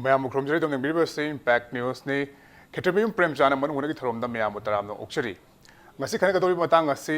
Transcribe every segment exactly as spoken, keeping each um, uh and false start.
ꯃꯌꯥꯝꯕꯨ ꯈꯨꯔꯨꯝꯖꯔꯤ꯫ ꯑꯗꯣꯝ ꯌꯦꯡꯕꯤꯔꯤꯕꯁꯤ Impact Newsꯅꯤ꯫ ꯈꯦꯇ꯭ꯔꯤꯃꯌꯨꯝ ꯄ꯭ꯔꯦꯝꯆꯥꯟꯗ ꯃꯅꯨꯡ ꯍꯨꯠꯅꯒꯤ ꯊꯧꯔꯝꯗ ꯃꯌꯥꯝꯕꯨ ꯇꯔꯥꯝꯅ ꯑꯣꯛꯆꯔꯤ꯫ ꯉꯁꯤ ꯈꯟꯅꯒꯗꯧꯔꯤꯕ ꯃꯇꯥꯡ ꯑꯁꯤ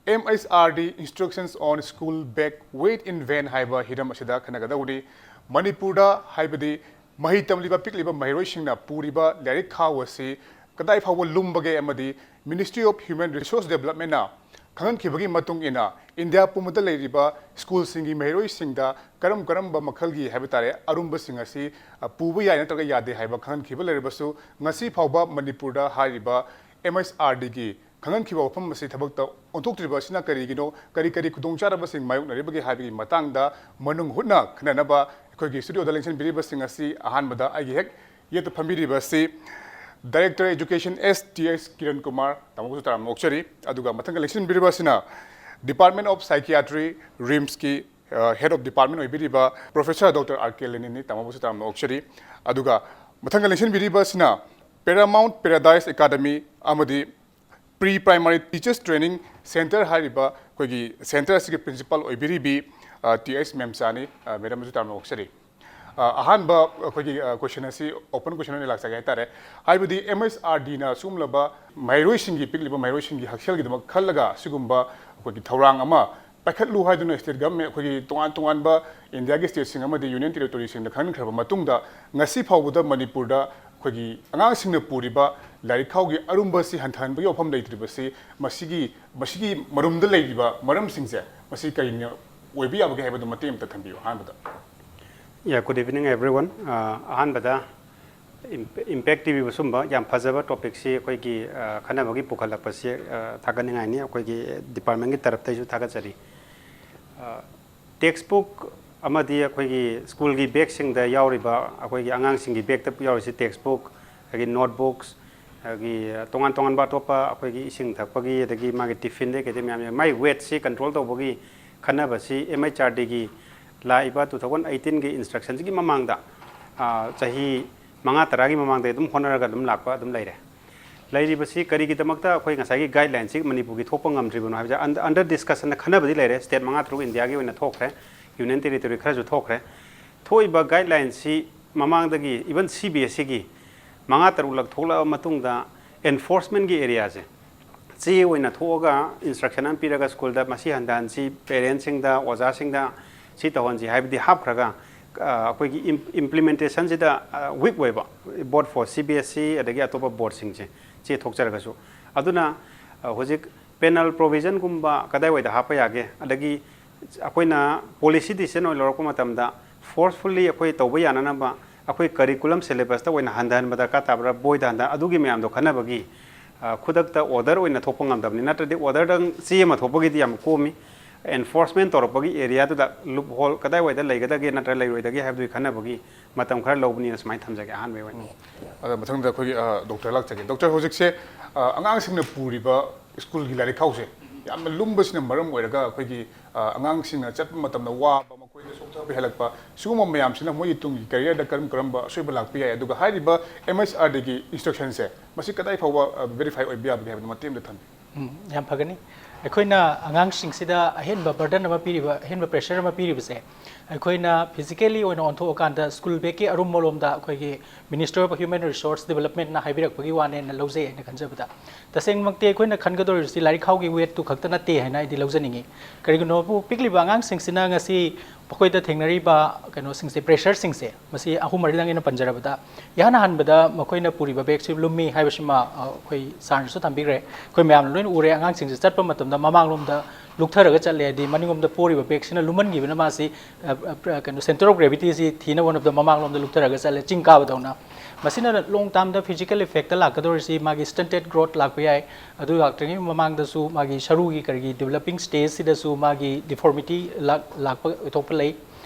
M H R D Instructions on School Bag Weight in Van ꯍꯥꯏꯕ ꯍꯤꯔꯝ ꯑꯁꯤꯗ ꯈꯟꯅꯒꯗꯧꯕꯅꯤ꯫ ꯃꯅꯤꯄꯨꯔꯗ, ꯍꯥꯏꯕꯗꯤ ꯃꯍꯩ ꯇꯝꯂꯤꯕ ꯄꯤꯛꯂꯤꯕ ꯃꯍꯩꯔꯣꯏꯁꯤꯡꯅ ꯄꯨꯔꯤꯕ ꯂꯥꯏꯔꯤꯛ ꯈꯥꯎ ꯑꯁꯤ ꯀꯗꯥꯏ ꯐꯥꯎꯕ ꯂꯨꯝꯕꯒꯦ ꯑꯃꯗꯤ Ministry of Human Resource Developmentꯅ ꯈꯪꯍꯟꯈꯤꯕꯒꯤ ꯃꯇꯨꯡ ꯏꯟꯅ ꯏꯟꯗꯤꯌꯥ ꯄꯨꯝꯕꯗ ꯂꯩꯔꯤꯕ ꯁ꯭ꯀꯨꯜꯁꯤꯡꯒꯤ ꯃꯍꯩꯔꯣꯏꯁꯤꯡꯗ ꯀꯔꯝ ꯀꯔꯝꯕ ꯃꯈꯜꯒꯤ, ꯍꯥꯏꯕ ꯇꯥꯔꯦ, ꯑꯔꯨꯝꯕꯁꯤꯡ ꯑꯁꯤ, ꯑ, ꯄꯨꯕ ꯌꯥꯏ ꯅꯠꯇ꯭ꯔꯒ ꯌꯥꯗꯦ ꯍꯥꯏꯕ ꯈꯪꯍꯟꯈꯤꯕ ꯂꯩꯔꯕꯁꯨ, ꯉꯁꯤ ꯐꯥꯎꯕ ꯃꯅꯤꯄꯨꯔꯗ ꯍꯥꯏꯔꯤꯕ M H R Dꯒꯤ ꯈꯪꯍꯟꯈꯤꯕ ꯋꯥꯐꯝ ꯑꯁꯤ ꯊꯕꯛꯇ ꯑꯣꯟꯊꯣꯛꯇ꯭ꯔꯤꯕ ꯑꯁꯤꯅ ꯀꯔꯤꯒꯤꯅꯣ? ꯀꯔꯤ ꯀꯔꯤ ꯈꯨꯗꯣꯡꯆꯥꯗꯕꯁꯤꯡ ꯃꯥꯌꯣꯛꯅꯔꯤꯕꯒꯦ ꯍꯥꯏꯕꯒꯤ ꯃꯇꯥꯡꯗ ꯃꯅꯨꯡ ꯍꯨꯠꯅ ꯈꯟꯅꯅꯕ ꯑꯩꯈꯣꯏꯒꯤ studioꯗ ꯂꯦꯡꯁꯤꯟꯕꯤꯔꯤꯕꯁꯤꯡ ꯑꯁꯤ ꯑꯍꯥꯟꯕꯗ ꯑꯩꯒꯤ ꯍꯦꯛ ꯌꯦꯠꯇ ꯐꯝꯕꯤꯔꯤꯕ ꯑꯁꯤ Director Education S T S Kiran Kumar, ꯇꯥꯃꯣꯕꯨꯁꯨ ꯇꯔꯥꯝꯅ ꯑꯣꯛꯆꯔꯤ꯫ ꯑꯗꯨꯒ ꯃꯊꯪꯗ ꯂꯦꯡꯁꯤꯟꯕꯤꯔꯤꯕ ꯑꯁꯤꯅ Department of Psychiatry, RIMSꯀꯤ, ꯑ, Head of Department ꯑꯣꯏꯕꯤꯔꯤꯕ Professor Doctor R K Leninꯅꯤ, ꯇꯥꯃꯣꯕꯨꯁꯨ ꯇꯔꯥꯝꯅ ꯑꯣꯛꯆꯔꯤ꯫ ꯑꯗꯨꯒ ꯃꯊꯪꯗ ꯂꯦꯡꯁꯤꯟꯕꯤꯔꯤꯕ ꯑꯁꯤꯅ Paramount Paradise Academy ꯑꯃꯗꯤ Pre Primary Teachers Training Centre ꯍꯥꯏꯔꯤꯕ ꯑꯩꯈꯣꯏꯒꯤ centre ꯑꯁꯤꯒꯤ principal ꯑꯣꯏꯕꯤꯔꯤꯕꯤ, ꯑ, ꯇꯤ ꯑꯩꯆ ꯃꯦꯝꯆꯥꯅꯤ꯫ ꯑ, ꯃꯦꯗꯥꯝꯕꯨꯁꯨ ꯇꯔꯥꯝꯅ ꯑꯣꯛꯆꯔꯤ꯫ ꯑ, ꯑꯍꯥꯟꯕ ꯑꯩꯈꯣꯏꯒꯤ, ꯑ, question ꯑꯁꯤ open question ꯑꯣꯏꯅ ꯂꯥꯛꯆꯒꯦ ꯍꯥꯏꯇꯥꯔꯦ꯫ ꯍꯥꯏꯕꯗꯤ M H R Dꯅ ꯁꯤꯒꯨꯝꯂꯕ ꯃꯍꯩꯔꯣꯏꯁꯤꯡꯒꯤ, ꯄꯤꯛꯂꯤꯕ ꯃꯍꯩꯔꯣꯏꯁꯤꯡꯒꯤ ꯍꯛꯁꯦꯜꯒꯤꯗꯃꯛ ꯈꯜꯂꯒ ꯁꯤꯒꯨꯝꯕ ꯑꯩꯈꯣꯏꯒꯤ ꯊꯧꯔꯥꯡ ꯑꯃ ꯄꯥꯏꯈꯠꯂꯨ ꯍꯥꯏꯗꯨꯅ state government, ꯑꯩꯈꯣꯏꯒꯤ ꯇꯣꯉꯥꯟ ꯇꯣꯉꯥꯟꯕ ꯏꯟꯗꯤꯌꯥꯒꯤ stateꯁꯤꯡ ꯑꯃꯗꯤ union territoryꯁꯤꯡꯗ ꯈꯟꯈ꯭ꯔꯕ ꯃꯇꯨꯡꯗ ꯉꯁꯤ ꯐꯥꯎꯕꯗ ꯃꯅꯤꯄꯨꯔꯗ ꯑꯩꯈꯣꯏꯒꯤ ꯑꯉꯥꯡꯁꯤꯡꯅ ꯄꯨꯔꯤꯕ ꯂꯥꯏꯔꯤꯛ ꯈꯥꯎꯒꯤ ꯑꯔꯨꯝꯕꯁꯤ ꯍꯟꯊꯍꯟꯕꯒꯤ ꯋꯥꯐꯝ ꯂꯩꯇ꯭ꯔꯤꯕꯁꯤ, ꯃꯁꯤꯒꯤ, ꯃꯁꯤꯒꯤ ꯃꯔꯨꯝꯗ ꯂꯩꯔꯤꯕ ꯃꯔꯝꯁꯤꯡꯁꯦ, ꯃꯁꯤ ꯀꯔꯤꯅ ꯑꯣꯏꯕ ꯌꯥꯕꯒꯦ ꯍꯥꯏꯕꯗꯨ ꯃꯇꯦꯛ ꯑꯃꯇ ꯊꯝꯕꯤꯌꯨ ꯑꯍꯥꯟꯕꯗ꯫ Yeah, good evening everyone. ꯑ, ꯑꯍꯥꯟꯕꯗ Im- Impact T V ꯕꯨ ꯁꯨꯝꯕ ꯌꯥꯝ ꯐꯖꯕ topicꯁꯤ ꯑꯩꯈꯣꯏꯒꯤ, ꯑ, ꯈꯟꯅꯕꯒꯤ ꯄꯨꯈꯠꯂꯛꯄꯁꯤ, ꯑ, ꯊꯥꯒꯠꯅꯤꯡꯉꯥꯏꯅꯤ꯫ ꯑꯩꯈꯣꯏꯒꯤ departmentꯀꯤ ꯇꯔꯞꯇꯩꯁꯨ ꯊꯥꯒꯠꯆꯔꯤ꯫ ꯑ, textbook ꯑꯃꯗꯤ ꯑꯩꯈꯣꯏꯒꯤ schoolꯒꯤ bagꯁꯤꯡꯗ ꯌꯥꯎꯔꯤꯕ ꯑꯩꯈꯣꯏꯒꯤ ꯑꯉꯥꯡꯁꯤꯡꯒꯤ bagꯇ ꯌꯥꯎꯔꯤꯁꯤ textbook, ꯑꯗꯒꯤ notebooks, ꯑꯗꯒꯤ ꯇꯣꯉꯥꯟ ꯇꯣꯉꯥꯟꯕ ꯑꯇꯣꯞꯄ ꯑꯩꯈꯣꯏꯒꯤ ꯏꯁꯤꯡ ꯊꯛꯄꯒꯤ, ꯑꯗꯒꯤ ꯃꯥꯒꯤ tiffinꯗꯒꯤ ꯀꯩꯗꯩ ꯃꯌꯥꯝ ꯌꯥꯎ-, ꯃꯥꯒꯤ weightꯁꯤ control ꯇꯧꯕꯒꯤ ꯈꯟꯅꯕꯁꯤ M H R Dꯒꯤ ꯂꯥꯛꯏꯕ two thousand eighteenꯒꯤ instructionꯁꯤꯒꯤ ꯃꯃꯥꯡꯗ, ꯑ, ꯆꯍꯤ ꯃꯉꯥ ꯇꯔꯥꯒꯤ ꯃꯃꯥꯡꯗ ꯑꯗꯨꯝ ꯍꯣꯠꯅꯔꯒ ꯑꯗꯨꯝ ꯂꯥꯛꯄ ꯑꯗꯨꯝ ꯂꯩꯔꯦ꯫ ꯂꯩꯔꯤꯕꯁꯤ ꯀꯔꯤꯒꯤꯗꯃꯛꯇ ꯑꯩꯈꯣꯏ ꯉꯁꯥꯏꯒꯤ guidelineꯁꯤ ꯃꯅꯤꯄꯨꯔꯒꯤ ꯊꯣꯛꯄ ꯉꯝꯗ꯭ꯔꯤꯕꯅꯣ ꯍꯥꯏꯕꯁꯦ under, under discussionꯗ ꯈꯟꯅꯕꯗꯤ ꯂꯩꯔꯦ꯫ State ꯃꯉꯥ ꯇꯔꯨꯛ ꯏꯟꯗꯤꯌꯥꯒꯤ ꯑꯣꯏꯅ ꯊꯣꯛꯈ꯭ꯔꯦ, union territory ꯈꯔꯁꯨ ꯊꯣꯛꯈ꯭ꯔꯦ꯫ ꯊꯣꯛꯏꯕ guidelineꯁꯤ ꯃꯃꯥꯡꯗꯒꯤ even C B S Eꯒꯤ ꯃꯉꯥ ꯇꯔꯨꯛꯂꯛ ꯊꯣꯛꯂꯛꯑ ꯃꯇꯨꯡꯗ enforcementꯀꯤ areaꯁꯦ ꯆꯦ ꯑꯣꯏꯅ ꯊꯣꯛꯑꯒ instruction ꯑꯃ ꯄꯤꯔꯒ ꯁ꯭ꯀꯨꯜꯗ ꯃꯁꯤ ꯍꯟꯊꯍꯟꯁꯤ, parentꯁꯤꯡꯗ, ꯑꯣꯖꯥꯁꯤꯡꯗ ꯁꯤ ꯇꯧꯍꯟꯁꯤ ꯍꯥꯏꯕꯗꯤ ꯍꯥꯞꯈ꯭ꯔꯒ ꯑ, ꯑꯩꯈꯣꯏꯒꯤ implementationꯁꯤꯗ weak ꯑꯣꯏꯕ, both for C B S E ꯑꯗꯒꯤ ꯑꯇꯣꯞꯄ boardꯁꯤꯡꯁꯦ ꯆꯦ ꯊꯣꯛꯆꯔꯒꯁꯨ꯫ ꯑꯗꯨꯅ ꯑ, ꯍꯧꯖꯤꯛ penal provisionꯒꯨꯝꯕ ꯀꯗꯥꯏꯋꯥꯏꯗ ꯍꯥꯞꯄ ꯌꯥꯒꯦ, ꯑꯗꯒꯤ ꯑꯩꯈꯣꯏꯅ policy decision ꯑꯣꯏꯅ ꯂꯧꯔꯛꯄ ꯃꯇꯝꯗ forcefully ꯑꯩꯈꯣꯏ ꯇꯧꯕ ꯌꯥꯅꯅꯕ ꯑꯩꯈꯣꯏ curriculum syllabusꯇ ꯑꯣꯏꯅ ꯍꯟꯊꯍꯟꯕ ꯗꯔꯀꯥꯔ ꯇꯥꯕ꯭ꯔꯥ, ꯕꯣꯏꯗ ꯍꯟꯊ-, ꯑꯗꯨꯒꯤ ꯃꯌꯥꯝꯗꯣ ꯈꯟꯅꯕꯒꯤ ꯑ, ꯈꯨꯗꯛꯇ order ꯑꯣꯏꯅ ꯊꯣꯛꯄ ꯉꯝꯗꯕꯅꯤ꯫ ꯅꯠꯇ꯭ꯔꯗꯤ orderꯗꯪ ꯆꯦ ꯑꯃ ꯊꯣꯛꯄꯒꯤꯗꯤ ꯌꯥꯝ ꯀꯣꯝꯃꯤ, enforcement ꯇꯧꯔꯛꯄꯒꯤ areaꯗꯨꯗ loophole ꯀꯗꯥꯏꯋꯥꯏꯗ ꯂꯩꯒꯗꯒꯦ ꯅꯠꯇ꯭ꯔꯒ ꯂꯩꯔꯣꯏꯗꯒꯦ ꯍꯥꯏꯕꯗꯨꯒꯤ ꯈꯟꯅꯕꯒꯤ ꯃꯇꯝ ꯈꯔ ꯂꯧꯕꯅꯤꯅ ꯁꯨꯃꯥꯏꯅ ꯊꯝꯖꯒꯦ ꯑꯍꯥꯟꯕꯒꯤ ꯑꯣꯏꯅ꯫ ꯑꯗꯣ ꯃꯊꯪꯗ ꯑꯩꯈꯣꯏꯒꯤ doctor ꯂꯥꯛꯆꯒꯦ꯫ Doctor, ꯍꯧꯖꯤꯛꯁꯦ ꯑ, ꯑꯉꯥꯡꯁꯤꯡꯅ ꯄꯨꯔꯤꯕ ꯁ꯭ꯀꯨꯜꯒꯤ ꯂꯥꯏꯔꯤꯛ ꯈꯥꯎꯁꯦ ꯌꯥꯝꯅ ꯂꯨꯝꯕꯁꯤꯅ ꯃꯔꯝ ꯑꯣꯏꯔꯒ ꯑꯩꯈꯣꯏꯒꯤ ꯑ, ꯑꯉꯥꯡꯁꯤꯡꯅ ꯆꯠꯄ ꯃꯇꯝꯗ ꯋꯥꯕ, ꯃꯈꯣꯏꯗ ꯁꯣꯛꯊꯕ ꯍꯦꯜꯂꯛꯄ, ꯁꯤꯒꯨꯝꯕ ꯃꯌꯥꯝꯁꯤꯅ ꯃꯣꯏꯒꯤ ꯇꯨꯡꯒꯤ careerꯗ ꯀꯔꯝ ꯀꯔꯝꯕ ꯑꯁꯣꯏꯕ ꯂꯥꯛꯄ ꯌꯥꯏ, ꯑꯗꯨꯒ ꯍꯥꯏꯔꯤꯕ MHRDꯒꯤ instructionꯁꯦ ꯃꯁꯤ ꯀꯗꯥꯏ ꯐꯥꯎꯕ verify ꯑꯣꯏꯕ ꯌꯥꯕꯒꯦ ꯍꯥꯏꯕꯗꯨ ꯃꯇꯦꯛ ꯑꯃꯇ ꯊꯝꯕꯤꯌꯨ꯫ ꯎꯝ, ꯌꯥꯝ ꯐꯒꯅꯤ꯫ ꯑꯩꯈꯣꯏꯅ ꯑꯉꯥꯡꯁꯤꯡꯁꯤꯗ ꯑꯍꯦꯟꯕ burden ꯑꯃ ꯄꯤꯔꯤꯕ, ꯑꯍꯦꯟꯕ pressure ꯑꯃ ꯄꯤꯔꯤꯕꯁꯦ ꯑꯩꯈꯣꯏꯅ physically ꯑꯣꯏꯅ ꯑꯣꯟꯊꯣꯛꯑꯀꯥꯟꯗ school bagꯀꯤ ꯑꯔꯨꯝꯕ ꯂꯣꯝꯗ ꯑꯩꯈꯣꯏꯒꯤ Ministry of Human Resource Developmentꯅ ꯍꯥꯏꯕꯤꯔꯛꯄꯒꯤ ꯋꯥꯅꯦꯅ ꯂꯧꯖꯩ ꯑꯩꯅ ꯈꯟꯖꯕꯗ꯫ ꯇꯁꯦꯡꯃꯛꯇꯤ ꯑꯩꯈꯣꯏꯅ ꯈꯟꯒꯗꯧꯔꯤꯕꯁꯤ ꯂꯥꯏꯔꯤꯛ ꯈꯥꯎꯒꯤ weightꯇꯨ ꯈꯛꯇ ꯅꯠꯇꯦ ꯍꯥꯏꯅ ꯑꯩꯗꯤ ꯂꯧꯖꯅꯤꯡꯏ꯫ ꯀꯔꯤꯒꯤꯅꯣꯕꯨ ꯄꯤꯛꯂꯤꯕ ꯑꯉꯥꯡꯁꯤꯡꯁꯤꯅ ꯉꯁꯤ ꯃꯈꯣꯏꯗ ꯊꯦꯡꯅꯔꯤꯕ ꯀꯩꯅꯣꯁꯤꯡꯁꯦ, pressureꯁꯤꯡꯁꯦ, ꯃꯁꯤ ꯑꯍꯨꯝ ꯃꯔꯤꯗꯪ ꯑꯩꯅ ꯄꯟꯖꯔꯕꯗ, ꯏꯍꯥꯟ ꯍꯥꯟꯕꯗ ꯃꯈꯣꯏꯅ ꯄꯨꯔꯤꯕ bagꯁꯤ ꯂꯨꯝꯃꯤ ꯍꯥꯏꯕꯁꯤꯃ ꯑ, ꯑꯩꯈꯣꯏ sirꯅꯁꯨ ꯊꯝꯕꯤꯈ꯭ꯔꯦ꯫ ꯑꯩꯈꯣꯏ ꯃꯌꯥꯝꯅ ꯂꯣꯏꯅ ꯎꯔꯦ, ꯑꯉꯥꯡꯁꯤꯡꯁꯦ ꯆꯠꯄ ꯃꯇꯝꯗ ꯃꯃꯥꯡꯂꯣꯝꯗ ꯂꯨꯛꯊꯔꯒ ꯆꯠꯂꯦ, ꯍꯥꯏꯗꯤ ꯃꯅꯤꯡꯂꯣꯝꯗ ꯄꯣꯔꯤꯕ bagꯁꯤꯅ ꯂꯨꯝꯍꯟꯈꯤꯕꯅ ꯃꯥꯁꯤ ꯑ, ꯑ, ꯀꯩꯅꯣ centre of gravityꯁꯤ ꯊꯤꯅꯕ ꯍꯣꯠꯅꯕꯗ ꯃꯃꯥꯡꯂꯣꯝꯗ ꯂꯨꯛꯊꯔꯒ ꯆꯠꯂꯦ, ꯆꯤꯡ ꯀꯥꯕꯗꯧꯅ꯫ ꯃꯁꯤꯅ long termꯗ physical effectꯇ ꯂꯥꯛꯀꯗꯧꯔꯤꯁꯤ ꯃꯥꯒꯤ stunted growth ꯂꯥꯛꯄ ꯌꯥꯏ꯫ ꯑꯗꯨ ꯂꯥꯛꯇ꯭ꯔꯤꯉꯩ ꯃꯃꯥꯡꯗꯁꯨ ꯃꯥꯒꯤ ꯁꯔꯨꯒꯤ ꯀꯔꯤꯒꯤ developing stageꯁꯤꯗꯁꯨ ꯃꯥꯒꯤ deformity ꯂꯥꯛ-, ꯂꯥꯛꯄ ꯑꯣꯏꯊꯣꯛꯄ ꯂꯩ꯫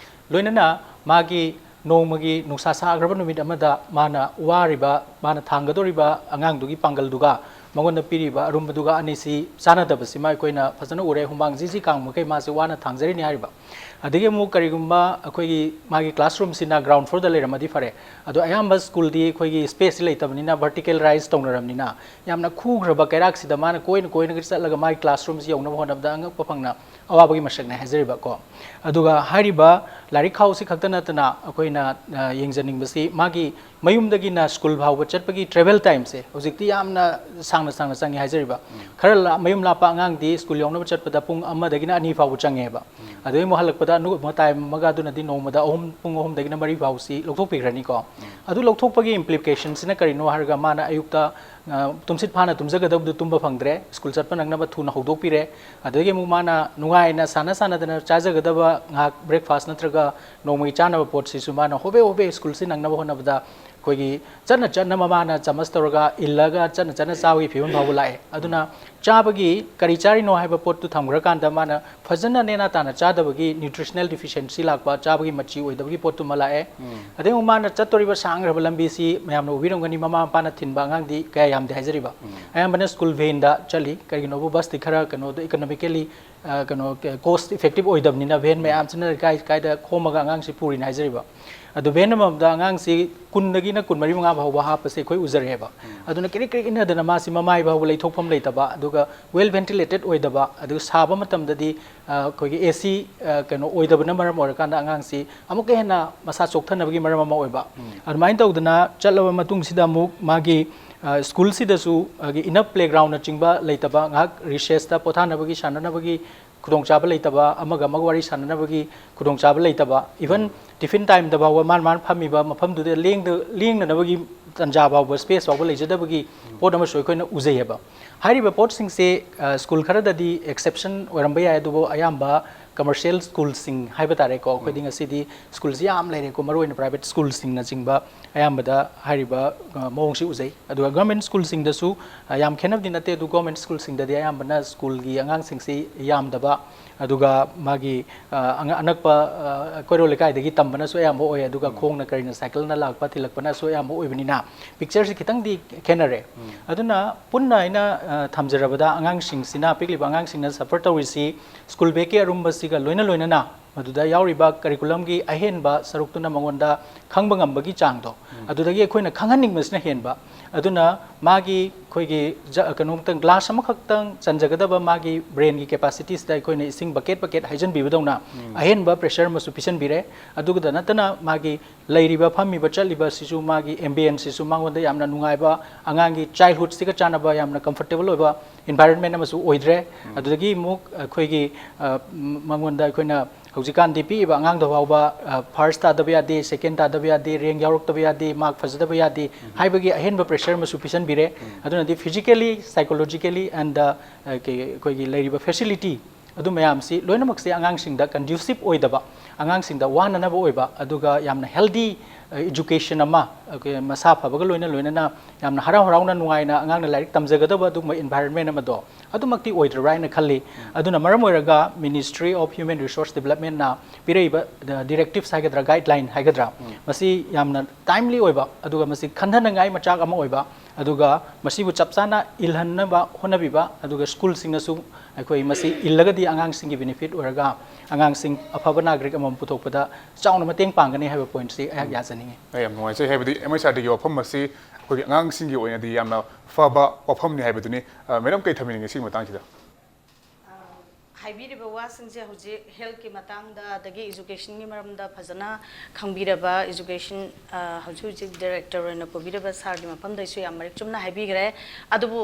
ꯂꯣꯏꯅꯅ ꯃꯥꯒꯤ ꯅꯣꯡꯃꯒꯤ ꯅꯨꯡꯁꯥ ꯁꯥꯈ꯭ꯔꯕ ꯅꯨꯃꯤꯠ ꯑꯃꯗ ꯃꯥꯅ ꯋꯥꯔꯤꯕ, ꯃꯥꯅ ꯊꯥꯡꯒꯗꯧꯔꯤꯕ ꯑꯉꯥꯡꯗꯨꯒꯤ ꯄꯥꯡꯒꯜꯗꯨꯒ ꯃꯉꯣꯟꯗ ꯄꯤꯔꯤꯕ ꯑꯔꯨꯝꯕꯗꯨꯒ ꯑꯅꯤꯁꯤ ꯆꯥꯟꯅꯗꯕꯁꯤꯃ ꯑꯩꯈꯣꯏꯅ ꯐꯖꯅ ꯎꯔꯦ꯫ ꯍꯨꯃꯥꯡ ꯖꯤ ꯖꯤ ꯀꯥꯡ ꯃꯈꯩ ꯃꯥꯁꯤ ꯋꯥꯅ ꯊꯥꯡꯖꯔꯤꯅꯤ ꯍꯥꯏꯔꯤꯕ꯫ ꯑꯗꯒꯤ ꯑꯃꯨꯛ ꯀꯔꯤꯒꯨꯝꯕ ꯑꯩꯈꯣꯏꯒꯤ ꯃꯥꯒꯤ classroomꯁꯤꯅ ground floorꯗ ꯂꯩꯔꯝꯃꯗꯤ ꯐꯔꯦ꯫ ꯑꯗꯣ ꯑꯌꯥꯝꯕ schoolꯗꯤ ꯑꯩꯈꯣꯏꯒꯤ spaceꯁꯤ ꯂꯩꯇꯕꯅꯤꯅ vertical rise ꯇꯧꯅꯔꯕꯅꯤꯅ ꯌꯥꯝꯅ ꯈꯨꯈ꯭ꯔꯕ ꯀꯩꯔꯥꯛꯁꯤꯗ ꯃꯥꯅ ꯀꯣꯏꯅ ꯀꯣꯏꯅ ꯆꯠꯂꯒ ꯃꯥꯒꯤ classroomꯁꯤ ꯌꯧꯅꯕ ꯍꯣꯠꯅꯕꯗ ꯑꯉꯛꯄ ꯐꯪꯅ ꯑꯋꯥꯕꯒꯤ ꯃꯁꯛꯅꯦ ꯍꯥꯏꯖꯔꯤꯕꯀꯣ꯫ ꯑꯗꯨꯒ ꯍꯥꯏꯔꯤꯕ ꯂꯥꯏꯔꯤꯛ ꯈꯥꯎꯁꯤ ꯈꯛꯇ ꯅꯠꯇꯅ ꯑꯩꯈꯣꯏꯅ, ꯑ, ꯌꯦꯡꯖꯅꯤꯡꯕꯁꯤ ꯃꯥꯒꯤ ꯃꯌꯨꯝꯗꯒꯤꯅ school ꯐꯥꯎꯕ ꯆꯠꯄꯒꯤ travel timeꯁꯦ ꯍꯧꯖꯤꯛꯇꯤ ꯌꯥꯝꯅ ꯁꯥꯡꯅ ꯁꯥꯡꯅ ꯆꯪꯉꯦ ꯍꯥꯏꯖꯔꯤꯕ꯫ ꯈꯔ ꯂꯥ-, ꯃꯌꯨꯝ ꯂꯥꯞꯄ ꯑꯉꯥꯡꯗꯤ school ꯌꯧꯅꯕ ꯆꯠꯄꯗ ꯄꯨꯡ ꯑꯃꯗꯒꯤꯅ ꯑꯅꯤ ꯐꯥꯎꯕ ꯆꯪꯉꯦꯕ꯫ ꯑꯗꯨꯗꯩ ꯑꯃꯨꯛ ꯍꯜꯂꯛꯄꯗ ꯑꯅꯧꯕ time ꯑꯃꯒ ꯑꯗꯨꯅꯗꯤ ꯅꯣꯡꯃꯗ ꯑꯍꯨꯝ, ꯄꯨꯡ ꯑꯍꯨꯝꯗꯒꯤꯅ ꯃꯔꯤ ꯐꯥꯎꯁꯤ ꯂꯧꯊꯣꯛꯄꯤꯈ꯭ꯔꯅꯤꯀꯣ꯫ ꯑꯗꯨ ꯂꯧꯊꯣꯛꯄꯒꯤ implicationꯁꯤꯅ ꯀꯔꯤꯅꯣ ꯍꯥꯏꯔꯒ ꯃꯥꯅ ꯑꯌꯨꯛꯇ, ꯑ, ꯇꯨꯝꯁꯤꯠ ꯐꯥꯅ ꯇꯨꯝꯖꯒꯗꯕꯗꯨ ꯇꯨꯝꯕ ꯐꯪꯗ꯭ꯔꯦ, school ꯆꯠꯄ ꯅꯪꯅꯕ ꯊꯨꯅ ꯍꯧꯗꯣꯛꯄꯤꯔꯦ꯫ ꯑꯗꯨꯗꯒꯤ ꯑꯃꯨꯛ ꯃꯥꯅ ꯅꯨꯡꯉꯥꯏꯅ ꯁꯥꯟꯅ ꯁꯥꯟꯅꯗꯅ ꯆꯥꯖꯒꯗꯕ ꯉꯥꯏꯍꯥꯛ breakfast ꯅꯠꯇ꯭ꯔꯒ ꯅꯣꯡꯃꯒꯤ ꯆꯥꯅꯕ ꯄꯣꯠꯁꯤꯁꯨ ꯃꯥꯅ ꯍꯣꯕꯦ ꯍꯣꯕꯦ schoolꯁꯤ ꯅꯪꯅꯕ ꯍꯣꯠꯅꯕꯗ ꯑꯩꯈꯣꯏꯒꯤ ꯆꯠꯅ ꯆꯠꯅ ꯃꯃꯥꯅ ꯆꯥꯃꯁ ꯇꯧꯔꯒ ꯏꯜꯂꯒ ꯆꯠꯅ ꯆꯠꯅ ꯆꯥꯕꯒꯤ ꯐꯤꯕꯝ ꯐꯥꯎꯕ ꯂꯥꯛꯑꯦ꯫ ꯑꯗꯨꯅ ꯆꯥꯕꯒꯤ ꯀꯔꯤ ꯆꯥꯔꯤꯅꯣ ꯍꯥꯏꯕ ꯄꯣꯠꯇꯨ ꯊꯝꯈ꯭ꯔꯀꯥꯟꯗ ꯃꯥꯅ ꯐꯖꯅ ꯅꯦꯅꯥ ꯇꯥꯅ ꯆꯥꯗꯕꯒꯤ nutritional deficiency ꯂꯥꯛꯄ, ꯆꯥꯕꯒꯤ ꯃꯆꯤ ꯑꯣꯏꯗꯕꯒꯤ ꯄꯣꯠꯇꯨꯃ ꯂꯥꯛꯑꯦ꯫ ꯑꯗꯩ ꯑꯃꯨꯛ ꯃꯥꯅ ꯆꯠꯇꯣꯔꯤꯕ ꯁꯥꯡꯈ꯭ꯔꯕ ꯂꯝꯕꯤꯁꯤ ꯃꯌꯥꯝꯅ ꯎꯕꯤꯔꯝꯒꯅꯤ, ꯃꯃꯥ ꯃꯄꯥꯅ ꯊꯤꯟꯕ ꯑꯉꯥꯡꯗꯤ ꯀꯌꯥ ꯌꯥꯝꯗꯦ ꯍꯥꯏꯖꯔꯤꯕ꯫ ꯑꯌꯥꯝꯕꯅ school vanꯗ ꯆꯠꯂꯤ꯫ ꯀꯔꯤꯒꯤꯅꯣꯕꯨ busꯇꯤ ꯈꯔ ꯀꯩꯅꯣꯗ economically, ꯑ, ꯀꯩꯅꯣ, cost effective ꯑꯣꯏꯗꯕꯅꯤꯅ van ꯃꯌꯥꯝꯁꯤꯅ ꯀꯥꯏ ꯀꯥꯏꯗ ꯈꯣꯝꯃꯒ ꯑꯉꯥꯡꯁꯤ ꯄꯨꯔꯤꯅꯤ ꯍꯥꯏꯖꯔꯤꯕ꯫ ꯑꯗꯨ van ꯑꯃꯃꯝꯗ ꯑꯉꯥꯡꯁꯤ ꯀꯨꯟꯗꯒꯤꯅ ꯀꯨꯟꯃꯔꯤ ꯃꯉꯥ ꯐꯥꯎꯕ ꯍꯥꯞꯄꯁꯦ ꯑꯩꯈꯣꯏ ꯎꯖꯔꯦꯕ꯫ ꯑꯗꯨꯅ ꯀ꯭ꯔꯤꯛ ꯀ꯭ꯔꯤꯛ ꯏꯟꯅꯗꯅ ꯃꯥꯁꯤ ꯃꯃꯥꯏ ꯐꯥꯎꯕ ꯂꯩꯊꯣꯛꯐꯝ ꯂꯩꯇꯕ, ꯑꯗꯨꯒ well ventilated ꯑꯣꯏꯗꯕ, ꯑꯗꯨꯒ ꯁꯥꯕ ꯃꯇꯝꯗꯗꯤ, ꯑ, ꯑꯩꯈꯣꯏꯒꯤ AC, ꯑ, ꯀꯩꯅꯣ ꯑꯣꯏꯗꯕꯅ ꯃꯔꯝ ꯑꯣꯏꯔꯀꯥꯟꯗ ꯑꯉꯥꯡꯁꯤ ꯑꯃꯨꯛꯀ ꯍꯦꯟꯅ ꯃꯁꯥ ꯆꯣꯛꯊꯅꯕꯒꯤ ꯃꯔꯝ ꯑꯃ ꯑꯣꯏꯕ꯫ ꯑꯗꯨꯃꯥꯏꯅ ꯇꯧꯗꯅ ꯆꯠꯂꯕ ꯃꯇꯨꯡꯁꯤꯗ ꯑꯃꯨꯛ ꯃꯥꯒꯤ, ꯑ, schoolꯁꯤꯗꯁꯨ, ꯑ, enough playgroundꯅꯆꯤꯡꯕ ꯂꯩꯇꯕ, ꯉꯥꯏꯍꯥꯛ recessꯇ ꯄꯣꯊꯥꯅꯕꯒꯤ, ꯁꯥꯟꯅꯅꯕꯒꯤ ꯈꯨꯗꯣꯡꯆꯥꯕ ꯂꯩꯇꯕ, ꯑꯃꯒ ꯑꯃꯒ ꯋꯥꯔꯤ ꯁꯥꯟꯅꯅꯕꯒꯤ ꯈꯨꯗꯣꯡꯆꯥꯕ ꯂꯩꯇꯕ, even tiffin timeꯗ ꯐꯥꯎꯕ ꯃꯥꯅ, ꯃꯥꯅ ꯐꯝꯃꯤꯕ ꯃꯐꯝꯗꯨꯗ ꯂꯦꯡꯗ-, ꯂꯦꯡꯅꯅꯕꯒꯤ ꯇꯥꯟꯖꯥ ꯐꯥꯎꯕ, space ꯐꯥꯎꯕ ꯂꯩꯖꯗꯕꯒꯤ ꯄꯣꯠ ꯑꯃꯁꯨ ꯑꯩꯈꯣꯏꯅ ꯎꯖꯩꯌꯦꯕ꯫ ꯍꯥꯏꯔꯤꯕ ꯄꯣꯠꯁꯤꯡꯁꯦ, ꯑ, school ꯈꯔꯗꯗꯤ exception ꯑꯣꯏꯔꯝꯕ ꯌꯥꯏ, ꯑꯗꯨꯕꯨ ꯑꯌꯥꯝꯕ commercial schoolꯁꯤꯡ ꯍꯥꯏꯕ ꯇꯥꯔꯦꯀꯣ, ꯑꯩꯈꯣꯏꯗꯤ ꯉꯁꯤꯗꯤ schoolꯁꯤ ꯌꯥꯝ ꯂꯩꯔꯦꯀꯣ, ꯃꯔꯨꯑꯣꯏꯅ private schoolꯁꯤꯡꯅꯆꯤꯡꯕ ꯑꯌꯥꯝꯕꯗ ꯍꯥꯏꯔꯤꯕ, ꯑ, ꯃꯑꯣꯡꯁꯤ ꯎꯖꯩ꯫ ꯑꯗꯨꯒ government schoolꯁꯤꯡꯗꯁꯨ, ꯑ, ꯌꯥꯝ ꯈꯦꯠꯅꯕꯗꯤ ꯅꯠꯇꯦ, ꯑꯗꯨ government schoolꯁꯤꯡꯗꯗꯤ ꯑꯌꯥꯝꯕꯅ schoolꯒꯤ ꯑꯉꯥꯡꯁꯤꯡꯁꯤ ꯌꯥꯝꯗꯕ, ꯑꯗꯨꯒ ꯃꯥꯒꯤ ꯑ, ꯑꯉ- ꯑꯅꯛꯄ ꯑ, ꯀꯣꯏꯔꯣ ꯂꯩꯀꯥꯏꯗꯒꯤ ꯇꯝꯕꯅꯁꯨ ꯑꯌꯥꯝꯕ ꯑꯣꯏ, ꯑꯗꯨꯒ ꯈꯣꯡꯅ ꯀꯔꯤꯅ ꯁꯥꯏꯀꯜꯅ ꯂꯥꯛꯄ ꯊꯤꯜꯂꯛꯄꯅꯁꯨ ꯑꯌꯥꯝꯕ ꯑꯣꯏꯕꯅꯤꯅ ꯄꯤꯛꯆꯔꯁꯤ ꯈꯤꯇꯪꯗꯤ ꯈꯦꯠꯅꯔꯦ꯫ ꯑꯗꯨꯅ ꯄꯨꯟꯅ ꯑꯩꯅ ꯑ, ꯊꯝꯖꯔꯕꯗ ꯑꯉꯥꯡꯁꯤꯡꯁꯤꯅ, ꯄꯤꯛꯂꯤꯕ ꯑꯉꯥꯡꯁꯤꯡꯅ ꯁꯐꯔ ꯇꯧꯔꯤꯁꯤ ꯁ꯭ꯀꯨꯜ ꯕꯦꯒꯀꯤ ꯑꯔꯨꯝꯕꯁꯤꯒ ꯂꯣꯏꯅ ꯂꯣꯏꯅꯅ ꯃꯗꯨꯗ ꯌꯥꯎꯔꯤꯕ ꯀꯔꯤꯀꯨꯂꯝꯒꯤ ꯑꯍꯦꯟꯕ ꯁꯔꯨꯛꯇꯨꯅ ꯃꯉꯣꯟꯗ ꯈꯪꯕ ꯉꯝꯕꯒꯤ ꯆꯥꯡꯗꯣ, ꯑꯗꯨꯗꯒꯤ ꯑꯩꯈꯣꯏꯅ ꯈꯪꯍꯟꯅꯤꯡꯕꯁꯤꯅ ꯍꯦꯟꯕ꯫ ꯑꯗꯨꯅ ꯃꯥꯒꯤ ꯑꯩꯈꯣꯏꯒꯤ ꯖ- ꯀꯩꯅꯣꯝꯇꯪ ꯒ꯭ꯂꯥꯁ ꯑꯃꯈꯛꯇꯪ ꯆꯟꯖꯒꯗꯕ ꯃꯥꯒꯤ ꯕ꯭ꯔꯦꯟꯒꯤ ꯀꯦꯄꯥꯁꯤꯇꯤꯁꯇ ꯑꯩꯈꯣꯏꯅ ꯏꯁꯤꯡ ꯕꯀꯦꯠ ꯕꯀꯦꯠ ꯍꯩꯖꯤꯟꯕꯤꯕꯗꯧꯅ ꯑꯍꯦꯟꯕ ꯄ꯭ꯔꯦꯁꯔ ꯑꯃꯁꯨ ꯄꯤꯁꯟꯕꯤꯔꯦ꯫ ꯑꯗꯨꯗ ꯅꯠꯇꯅ ꯃꯥꯒꯤ ꯂꯩꯔꯤꯕ ꯐꯝꯃꯤꯕ ꯆꯠꯂꯤꯕꯁꯤꯁꯨ, ꯃꯥꯒꯤ ꯑꯦꯝꯕꯤꯌꯦꯟꯁꯁꯤꯁꯨ ꯃꯉꯣꯟꯗ ꯌꯥꯝꯅ ꯅꯨꯡꯉꯥꯏꯕ, ꯑꯉꯥꯡꯒꯤ ꯆꯥꯏꯜꯍꯨꯗꯁꯤꯒ ꯆꯥꯟꯅꯕ ꯌꯥꯝꯅ ꯀꯝꯐꯔꯇꯦꯕꯜ ꯑꯣꯏꯕ ꯏꯟꯚꯥꯏꯔꯣꯟꯃꯦꯟ ꯑꯃꯁꯨ ꯑꯣꯏꯗ꯭ꯔꯦ꯫ ꯑꯗꯨꯗꯒꯤ ꯑꯃꯨꯛ ꯑꯩꯈꯣꯏꯒꯤ ꯑ, ꯃꯉꯣꯟꯗ ꯑꯩꯈꯣꯏꯅ ꯍꯧꯖꯤꯛꯀꯥꯟꯗꯤ ꯄꯤꯛꯏꯕ ꯑꯉꯥꯡꯗ ꯐꯥꯎꯕ ꯐꯥꯔꯁ ꯇꯥꯗꯕ ꯌꯥꯗꯦ, ꯁꯦꯀꯦꯟ ꯇꯥꯗꯕ ꯌꯥꯗꯦ, ꯔꯦꯡ ꯌꯥꯎꯔꯛꯇꯕ ꯌꯥꯗꯦ, ꯃꯥꯔꯛ ꯐꯖꯗꯕ ꯌꯥꯗꯦ ꯍꯥꯏꯕꯒꯤ ꯑꯍꯦꯟꯕ ꯄ꯭ꯔꯦꯁꯔ ꯑꯃꯁꯨ ꯄꯤꯁꯟꯕꯤꯔꯦ꯫ ꯑꯗꯨꯅꯗꯤ physically, psychologically and ꯑꯩꯈꯣꯏꯒꯤ ꯂꯩꯔꯤꯕ ꯐꯦꯁꯤꯂꯤꯇꯤ, ꯑꯗꯨ ꯃꯌꯥꯝꯁꯤ ꯂꯣꯏꯅꯃꯛꯁꯦ ꯑꯉꯥꯡꯁꯤꯡꯗ ꯀꯟꯗ꯭ꯌꯨꯁꯤꯞ ꯑꯣꯏꯗꯕ, ꯑꯉꯥꯡꯁꯤꯡꯗ ꯋꯥꯅꯅꯕ ꯑꯣꯏꯕ, ꯑꯗꯨꯒ ꯌꯥꯝꯅ ꯍꯦꯜꯗꯤ ꯑꯦꯖꯨꯀꯦꯁꯟ ꯑꯃ, ꯑꯩꯈꯣꯏ ꯃꯁꯥ ꯐꯕꯒ ꯂꯣꯏꯅ ꯂꯣꯏꯅꯅ ꯌꯥꯝꯅ ꯍꯔꯥꯎ ꯍꯔꯥꯎꯅ ꯅꯨꯡꯉꯥꯏꯅ ꯑꯉꯥꯡꯅ ꯂꯥꯏꯔꯤꯛ ꯇꯝꯖꯒꯗꯕ ꯑꯗꯨꯒꯨꯝꯕ ꯏꯟꯚꯥꯏꯔꯣꯟꯃꯦꯟ ꯑꯃꯗꯣ ꯑꯗꯨꯃꯛꯇꯤ ꯑꯣꯏꯗ꯭ꯔꯕ꯭ꯔꯥ ꯍꯥꯏꯅ ꯈꯜꯂꯤ꯫ ꯑꯗꯨꯅ ꯃꯔꯝ ꯑꯣꯏꯔꯒ Ministry of Human Resource Developmentꯅ ꯄꯤꯔꯛꯏꯕ ꯗꯤꯔꯦꯛꯇꯤꯞꯁ ꯍꯥꯏꯒꯗ꯭ꯔꯥ, ꯒꯥꯏꯗꯂꯥꯏꯟ ꯍꯥꯏꯒꯗ꯭ꯔꯥ, ꯃꯁꯤ ꯌꯥꯝꯅ ꯇꯥꯏꯝꯂꯤ ꯑꯣꯏꯕ, ꯑꯗꯨꯒ ꯃꯁꯤ ꯈꯟꯊꯅꯉꯥꯏ ꯃꯆꯥꯛ ꯑꯃ ꯑꯣꯏꯕ, ꯑꯗꯨꯒ ꯃꯁꯤꯕꯨ ꯆꯞ ꯆꯥꯅ ꯏꯜꯍꯟꯅꯕ ꯍꯣꯠꯅꯕꯤꯕ, ꯑꯗꯨꯒ ꯁ꯭ꯀꯨꯜꯁꯤꯡꯅꯁꯨ ꯑꯩꯈꯣꯏ ꯃꯁꯤ ꯏꯜꯂꯒꯗꯤ ꯑꯉꯥꯡꯁꯤꯡꯒꯤ ꯕꯦꯅꯤꯐꯤꯠ ꯑꯣꯏꯔꯒ ꯑꯉꯥꯡꯁꯤꯡ ꯑꯐꯕ ꯅꯥꯒꯔꯤꯛ ꯑꯃꯃꯝ ꯄꯨꯊꯣꯛꯄꯗ ꯆꯥꯎꯅ ꯃꯇꯦꯡ ꯄꯥꯡꯒꯅꯤ ꯍꯥꯏꯕ ꯄꯣꯏꯟꯠꯁꯤ ꯑꯩꯍꯥꯛ ꯌꯥꯖꯅꯤꯡꯉꯤ꯫ ꯑꯩ ꯌꯥꯝ ꯅꯨꯡꯉꯥꯏꯖꯩ, ꯍꯥꯏꯕꯗꯤ MHRDꯒꯤ ꯋꯥꯐꯝ ꯑꯁꯤ ꯑꯩꯈꯣꯏꯒꯤ ꯑꯉꯥꯡꯁꯤꯡꯒꯤ ꯑꯣꯏꯅꯗꯤ ꯌꯥꯝꯅ ꯐꯕ ꯋꯥꯐꯝꯅꯤ ꯍꯥꯏꯕꯗꯨꯅꯤ꯫ ꯑ, ꯃꯦꯗꯥꯝ, ꯀꯩ ꯊꯝꯕꯤꯅꯤꯡꯉꯤ ꯁꯤꯒꯤ ꯃꯇꯥꯡꯁꯤꯗ? ꯍꯥꯏꯕꯤꯔꯤꯕ ꯋꯥꯁꯤꯡꯁꯦ ꯍꯧꯖꯤꯛ ꯍꯦꯜꯠꯀꯤ ꯃꯇꯥꯡꯗ, ꯑꯗꯒꯤ ꯏꯖꯨꯀꯦꯁꯟꯒꯤ ꯃꯔꯝꯗ ꯐꯖꯅ ꯈꯪꯕꯤꯔꯕ, ꯏꯖꯨꯀꯦꯁꯟ, ꯑ, ꯍꯧꯖꯤꯛ ꯍꯧꯖꯤꯛ ꯗꯥꯏꯔꯦꯛꯇꯔ ꯑꯣꯏꯅ ꯄꯨꯕꯤꯔꯤꯕ ꯁꯥꯔꯒꯤ ꯃꯐꯝꯗꯩꯁꯨ ꯌꯥꯝ ꯃꯔꯤꯛ ꯆꯨꯝꯅ ꯍꯥꯏꯕꯤꯈ꯭ꯔꯦ꯫ ꯑꯗꯨꯕꯨ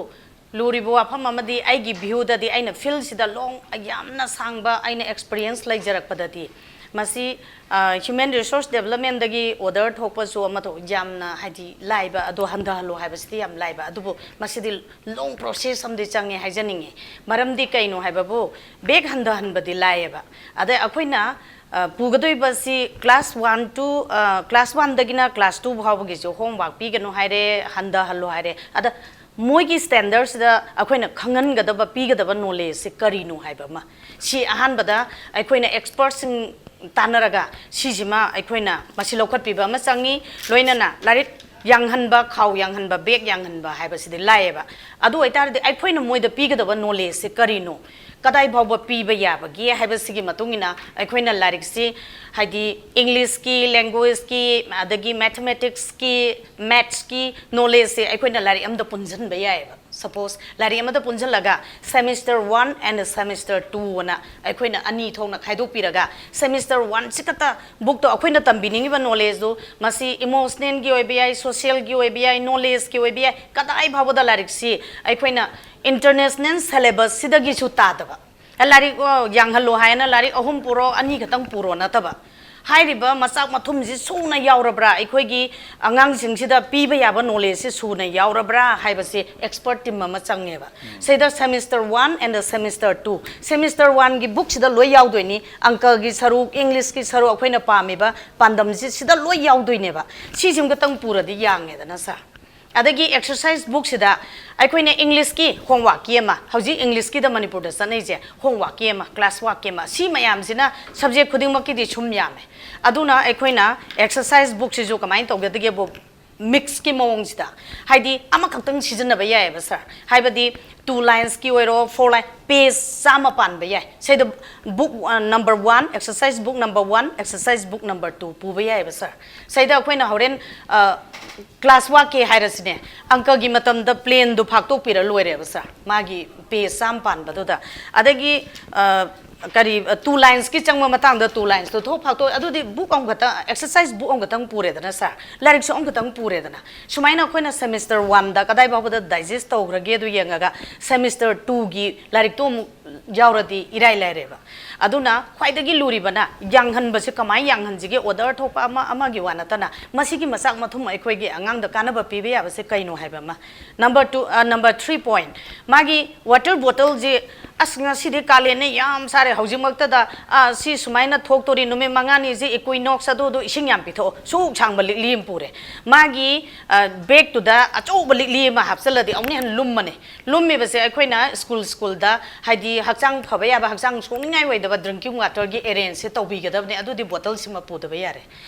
ꯂꯨꯔꯤꯕ ꯋꯥꯐꯝ ꯑꯃꯗꯤ, ꯑꯩꯒꯤ ꯚ꯭ꯌꯨꯗꯗꯤ, ꯑꯩꯅ ꯐꯤꯜꯁꯤꯗ ꯂꯣꯡ, ꯌꯥꯝꯅ ꯁꯥꯡꯕ ꯑꯩꯅ ꯑꯦꯛꯁꯄꯤꯔꯤꯌꯦꯟꯁ ꯂꯩꯖꯔꯛꯄꯗꯗꯤ, ꯃꯁꯤ, ꯑ, ꯍ꯭ꯌꯨꯃꯦꯟ ꯔꯤꯁꯣꯔꯁ ꯗꯦꯕꯂꯞꯃꯦꯟꯗꯒꯤ ꯑꯣꯔꯗꯔ ꯊꯣꯛꯄꯁꯨ ꯑꯃ ꯊꯣꯛ-, ꯌꯥꯝꯅ, ꯍꯥꯏꯗꯤ, ꯂꯥꯏꯕ, ꯑꯗꯣ ꯍꯟꯊꯍꯜꯂꯣ ꯍꯥꯏꯕꯁꯤꯗꯤ ꯌꯥꯝ ꯂꯥꯏꯕ, ꯑꯗꯨꯕꯨ ꯃꯁꯤꯗꯤ ꯂꯣꯡ ꯄ꯭ꯔꯣꯁꯦꯁ ꯑꯃꯗꯤ ꯆꯪꯉꯦ ꯍꯥꯏꯖꯅꯤꯡꯉꯤ꯫ ꯃꯔꯝꯗꯤ ꯀꯩꯅꯣ ꯍꯥꯏꯕꯕꯨ, ꯕꯦꯛ ꯍꯟꯊꯍꯟꯕꯗꯤ ꯂꯥꯏꯌꯦꯕ, ꯑꯗꯩ ꯑꯩꯈꯣꯏꯅ, ꯑ, ꯄꯨꯒꯗꯣꯏꯕꯁꯤ class one to, ꯑ, class oneꯗꯒꯤꯅ class two ꯐꯥꯎꯕꯒꯤꯁꯨ homework ꯄꯤꯒꯅꯨ ꯍꯥꯏꯔꯦ, ꯍꯟꯊꯍꯜꯂꯣ ꯍꯥꯏꯔꯦ꯫ ꯑꯗ ꯃꯣꯏꯒꯤ ꯁ꯭ꯇꯦꯟꯗꯔꯗꯁꯤꯗ ꯑꯩꯈꯣꯏꯅ ꯈꯪꯍꯟꯒꯗꯕ, ꯄꯤꯒꯗꯕ ꯅꯣꯂꯦꯖꯁꯤ ꯀꯔꯤꯅꯣ ꯍꯥꯏꯕ ꯑꯃ, ꯁꯤ ꯑꯍꯥꯟꯕꯗ ꯑꯩꯈꯣꯏꯅ ꯑꯦꯛꯁꯄꯔꯠꯁꯤꯡ ꯇꯥꯟꯅꯔꯒ ꯁꯤꯁꯤꯃ ꯑꯩꯈꯣꯏꯅ ꯃꯁꯤ ꯂꯧꯈꯠꯄꯤꯕ ꯑꯃ ꯆꯪꯉꯤ꯫ ꯂꯣꯏꯅꯅ ꯂꯥꯏꯔꯤꯛ ꯌꯥꯡꯍꯟꯕ, ꯈꯥꯎ ꯌꯥꯡꯍꯟꯕ, ꯕꯦꯒ ꯌꯥꯡꯍꯟꯕ ꯍꯥꯏꯕꯁꯤꯗꯤ ꯂꯥꯏꯌꯦꯕ꯫ ꯑꯗꯨ ꯑꯣꯏꯇꯥꯔꯗꯤ ꯑꯩꯈꯣꯏꯅ ꯃꯣꯏꯗ ꯄꯤꯒꯗꯕ ꯅꯣꯂꯦꯖꯁꯤ ꯀꯔꯤꯅꯣ, ꯀꯗꯥꯏ ꯐꯥꯎꯕ ꯄꯤꯕ ꯌꯥꯕꯒꯦ ꯍꯥꯏꯕꯁꯤꯒꯤ ꯃꯇꯨꯡ ꯏꯟꯅ ꯑꯩꯈꯣꯏꯅ ꯂꯥꯏꯔꯤꯛꯁꯤ, ꯍꯥꯏꯗꯤ ꯏꯪꯂꯤꯁꯀꯤ, ꯂꯦꯡꯒ꯭ꯋꯦꯖꯀꯤ, ꯑꯗꯒꯤ ꯃꯦꯊꯃꯦꯇꯤꯛꯁꯀꯤ, ꯃꯦꯠꯁꯀꯤ ꯅꯣꯂꯦꯖꯁꯦ ꯑꯩꯈꯣꯏꯅ ꯂꯥꯏꯔꯤꯛ ꯑꯃꯗ ꯄꯨꯟꯁꯤꯟꯕ ꯌꯥꯏꯌꯦꯕ꯫ ꯁꯄꯣꯁ, ꯂꯥꯏꯔꯤꯛ ꯑꯃꯗ ꯄꯨꯟꯁꯤꯜꯂꯒ semester one and semester two ꯑꯅ ꯑꯩꯈꯣꯏꯅ ꯑꯅꯤ ꯊꯣꯛꯅ ꯈꯥꯏꯗꯣꯛꯄꯤꯔꯒ, semester one ꯁꯤ ꯈꯛꯇ ꯕꯨꯛꯇꯣ ꯑꯩꯈꯣꯏꯅ ꯇꯝꯕꯤꯅꯤꯡꯉꯤꯕ ꯅꯣꯂꯦꯖꯇꯨ, ꯃꯁꯤ ꯏꯃꯣꯁꯅꯦꯜꯒꯤ ꯑꯣꯏꯕ ꯌꯥꯏ, ꯁꯣꯁꯤꯌꯦꯜꯒꯤ ꯑꯣꯏꯕ ꯌꯥꯏ, ꯅꯣꯂꯦꯖꯀꯤ ꯑꯣꯏꯕ ꯌꯥꯏ, ꯀꯗꯥꯏ ꯐꯥꯎꯕꯗ ꯂꯥꯏꯔꯤꯛꯁꯤ ꯑꯩꯈꯣꯏꯅ ꯏꯟꯇꯔꯅꯦꯁꯅꯦꯜ ꯁꯦꯂꯦꯕꯁꯁꯤꯗꯒꯤꯁꯨ ꯇꯥꯗꯕ, ꯂꯥꯏꯔꯤꯛ, ꯑꯣ, ꯌꯥꯡꯍꯜꯂꯣ ꯍꯥꯏꯅ ꯂꯥꯏꯔꯤꯛ ꯑꯍꯨꯝ ꯄꯨꯔꯣ, ꯑꯅꯤ ꯈꯛꯇꯪ ꯄꯨꯔꯣ ꯅꯠꯇꯕ, ꯍꯥꯏꯔꯤꯕ ꯃꯆꯥꯛ ꯃꯊꯨꯝꯁꯤ ꯁꯨꯅ ꯌꯥꯎꯔꯕ꯭ꯔꯥ, ꯑꯩꯈꯣꯏꯒꯤ ꯑꯉꯥꯡꯁꯤꯡꯁꯤꯗ ꯄꯤꯕ ꯌꯥꯕ ꯅꯣꯂꯦꯖꯁꯤ ꯁꯨꯅ ꯌꯥꯎꯔꯕ꯭ꯔꯥ ꯍꯥꯏꯕꯁꯤ ꯑꯦꯛꯁꯄꯔꯠ ꯇꯤꯝ ꯑꯃ ꯆꯪꯉꯦꯕ꯫ ꯁꯤꯗ semester one and semester two, semester one ꯒꯤ ꯕꯨꯛꯁꯤꯗ ꯂꯣꯏ ꯌꯥꯎꯗꯣꯏꯅꯤ, ꯑꯪꯀꯒꯤ ꯁꯔꯨꯛ, ꯏꯪꯂꯤꯁꯀꯤ ꯁꯔꯨꯛ, ꯑꯩꯈꯣꯏꯅ ꯄꯥꯝꯃꯤꯕ ꯄꯥꯟꯗꯝꯁꯤ ꯁꯤꯗ ꯂꯣꯏ ꯌꯥꯎꯗꯣꯏꯅꯦꯕ꯫ ꯁꯤꯁꯤꯃ ꯈꯛꯇꯪ ꯄꯨꯔꯗꯤ ꯌꯥꯡꯉꯦꯗꯅ ꯁꯥꯔ꯫ ꯑꯗꯒꯤ ꯑꯦꯛꯁꯔꯁꯥꯏꯁ ꯕꯨꯛꯁꯤꯗ ꯑꯩꯈꯣꯏꯅ ꯏꯪꯂꯤꯁꯀꯤ ꯍꯣꯝꯋꯥꯛꯀꯤ ꯑꯃ, ꯍꯧꯖꯤꯛ ꯏꯪꯂꯤꯁꯀꯤꯗ ꯃꯅꯤꯄꯨꯔꯗ ꯆꯠꯅꯩꯁꯦ ꯍꯣꯝꯋꯥꯛꯀꯤ ꯑꯃ, ꯀ꯭ꯂꯥꯁ ꯋꯥꯔꯛꯀꯤ ꯑꯃ, ꯁꯤ ꯃꯌꯥꯝꯁꯤꯅ ꯁꯕꯖꯦꯛ ꯈꯨꯗꯤꯡꯃꯛꯀꯤꯗꯤ ꯁꯨꯝ ꯌꯥꯝꯃꯦ꯫ ꯑꯗꯨꯅ ꯑꯩꯈꯣꯏꯅ ꯑꯦꯛꯁꯔꯁꯥꯏꯁ ꯕꯨꯛꯁꯤꯁꯨ ꯀꯃꯥꯏꯅ ꯇꯧꯒꯗꯒꯦꯕꯨ, ꯃꯤꯛꯁꯀꯤ ꯃꯑꯣꯡꯁꯤꯗ, ꯍꯥꯏꯗꯤ ꯑꯃꯈꯛꯇꯪ ꯁꯤꯖꯤꯟꯅꯕ ꯌꯥꯏꯌꯦꯕ ꯁꯥꯔ꯫ ꯍꯥꯏꯕꯗꯤ two linesꯀꯤ ꯑꯣꯏꯔꯣ, four line, page ꯆꯥꯝꯃ ꯄꯥꯟꯕ ꯌꯥꯏ꯫ ꯁꯤꯗ book number one, exercise book number one, exercise book number two ꯄꯨꯕ ꯌꯥꯏꯌꯦꯕ ꯁꯥꯔ꯫ ꯁꯤꯗ ꯑꯩꯈꯣꯏꯅ ꯍꯣꯔꯦꯟ, ꯑ, ꯀ꯭ꯂꯥꯁ ꯋꯥꯔꯛꯀꯤ ꯍꯥꯏꯔꯁꯤꯅꯦ, ꯑꯪꯀꯒꯤ ꯃꯇꯝꯗ ꯄ꯭ꯂꯦꯟꯗꯨ ꯐꯥꯛꯇꯣꯛꯄꯤꯔ ꯂꯣꯏꯔꯦꯕ ꯁꯥꯔ, ꯃꯥꯒꯤ ꯄꯦꯖ ꯆꯥꯝꯃ ꯄꯥꯟꯕꯗꯨꯗ꯫ ꯑꯗꯒꯤ, ꯑ, ꯀꯔꯤ, ꯑ, two linesꯀꯤ ꯆꯪꯕ ꯃꯇꯥꯡꯗ two linesꯇꯨ ꯊꯣꯛ ꯐꯥꯛꯇꯣꯛ, ꯑꯗꯨꯗꯤ ꯕꯨꯛ ꯑꯃꯈꯛꯇꯪ, ꯑꯦꯛꯁꯔꯁꯥꯏꯁ ꯕꯨꯛ ꯑꯃꯈꯛꯇꯪ ꯄꯨꯔꯦꯗꯅ ꯁꯥꯔ, ꯂꯥꯏꯔꯤꯛꯁꯨ ꯑꯃꯈꯛꯇꯪ ꯄꯨꯔꯦꯗꯅ꯫ ꯁꯨꯃꯥꯏꯅ ꯑꯩꯈꯣꯏꯅ semester oneꯗ ꯀꯗꯥꯏ ꯐꯥꯎꯕꯗ ꯗꯥꯏꯖꯦꯁ ꯇꯧꯈ꯭ꯔꯒꯦ ꯑꯗꯨ ꯌꯦꯡꯉꯒ, semester twoꯒꯤ ꯂꯥꯏꯔꯤꯛꯇꯣ ꯑꯃꯨꯛ ꯌꯥꯎꯔꯗꯤ ꯏꯔꯥꯏ ꯂꯥꯏꯔꯦꯕ꯫ ꯑꯗꯨꯅ ꯈ꯭ꯋꯥꯏꯗꯒꯤ ꯂꯨꯔꯤꯕꯅ ꯌꯥꯡꯍꯟꯕꯁꯦ ꯀꯃꯥꯏꯅ ꯌꯥꯡꯍꯟꯁꯤꯒꯦ? ꯑꯣꯔꯗꯔ ꯊꯣꯛꯄ ꯑꯃ ꯑꯃꯒꯤ ꯋꯥ ꯅꯠꯇꯅ, ꯃꯁꯤꯒꯤ ꯃꯆꯥꯛ ꯃꯊꯨꯝ ꯑꯩꯈꯣꯏꯒꯤ ꯑꯉꯥꯡꯗ ꯀꯥꯟꯅꯕ ꯄꯤꯕ ꯌꯥꯕꯁꯦ ꯀꯩꯅꯣ ꯍꯥꯏꯕ ꯑꯃ꯫ Number two, number three point, ꯃꯥꯒꯤ ꯋꯥꯇꯔ ꯕꯣꯇꯜꯁꯦ, ꯑꯁ, ꯉꯁꯤꯗꯤ ꯀꯥꯂꯦꯟꯅꯦ, ꯌꯥꯝ ꯁꯥꯔꯦ, ꯍꯧꯖꯤꯛꯃꯛꯇꯗ, ꯑ, ꯁꯤ ꯁꯨꯃꯥꯏꯅ ꯊꯣꯛꯇꯣꯔꯤ, ꯅꯨꯃꯤꯠ ꯃꯉꯥꯅꯤꯁꯤ ꯏꯀ꯭ꯋꯤꯅꯣꯛꯁ ꯑꯗꯨꯗꯣ ꯏꯁꯤꯡ ꯌꯥꯝ ꯄꯤꯊꯣꯛꯑꯣ, ꯁꯨꯛ ꯁꯥꯡꯕ ꯂꯤꯛꯂꯤ ꯑꯃ ꯄꯨꯔꯦ꯫ ꯃꯥꯒꯤ, ꯑ, ꯕꯦꯛꯇꯨꯗ ꯑꯆꯧꯕ ꯂꯤꯛꯂꯤ ꯑꯃ ꯍꯥꯞꯆꯜꯂꯗꯤ ꯑꯃꯨꯛꯅ ꯍꯦꯟꯅ ꯂꯨꯝꯃꯅꯤ꯫ ꯂꯨꯝꯃꯤꯕꯁꯦ ꯑꯩꯈꯣꯏꯅ ꯁ꯭ꯀꯨꯜ ꯁ꯭ꯀꯨꯜꯗ, ꯍꯥꯏꯗꯤ, ꯍꯛꯆꯥꯡ ꯐꯕ ꯌꯥꯕ, ꯍꯛꯆꯥꯡ ꯁꯣꯛꯅꯤꯡꯉꯥꯏ ꯑꯣꯏꯗꯕ ꯗ꯭ꯔꯤꯡꯀꯤꯡ ꯋꯥꯇꯔꯒꯤ ꯑꯦꯔꯦꯟꯖꯁꯦ ꯇꯧꯕꯤꯒꯗꯕꯅꯦ꯫ ꯑꯗꯨꯗꯤ ꯕꯣꯇꯜꯁꯤꯃ ꯄꯨꯗꯕ ꯌꯥꯔꯦ꯫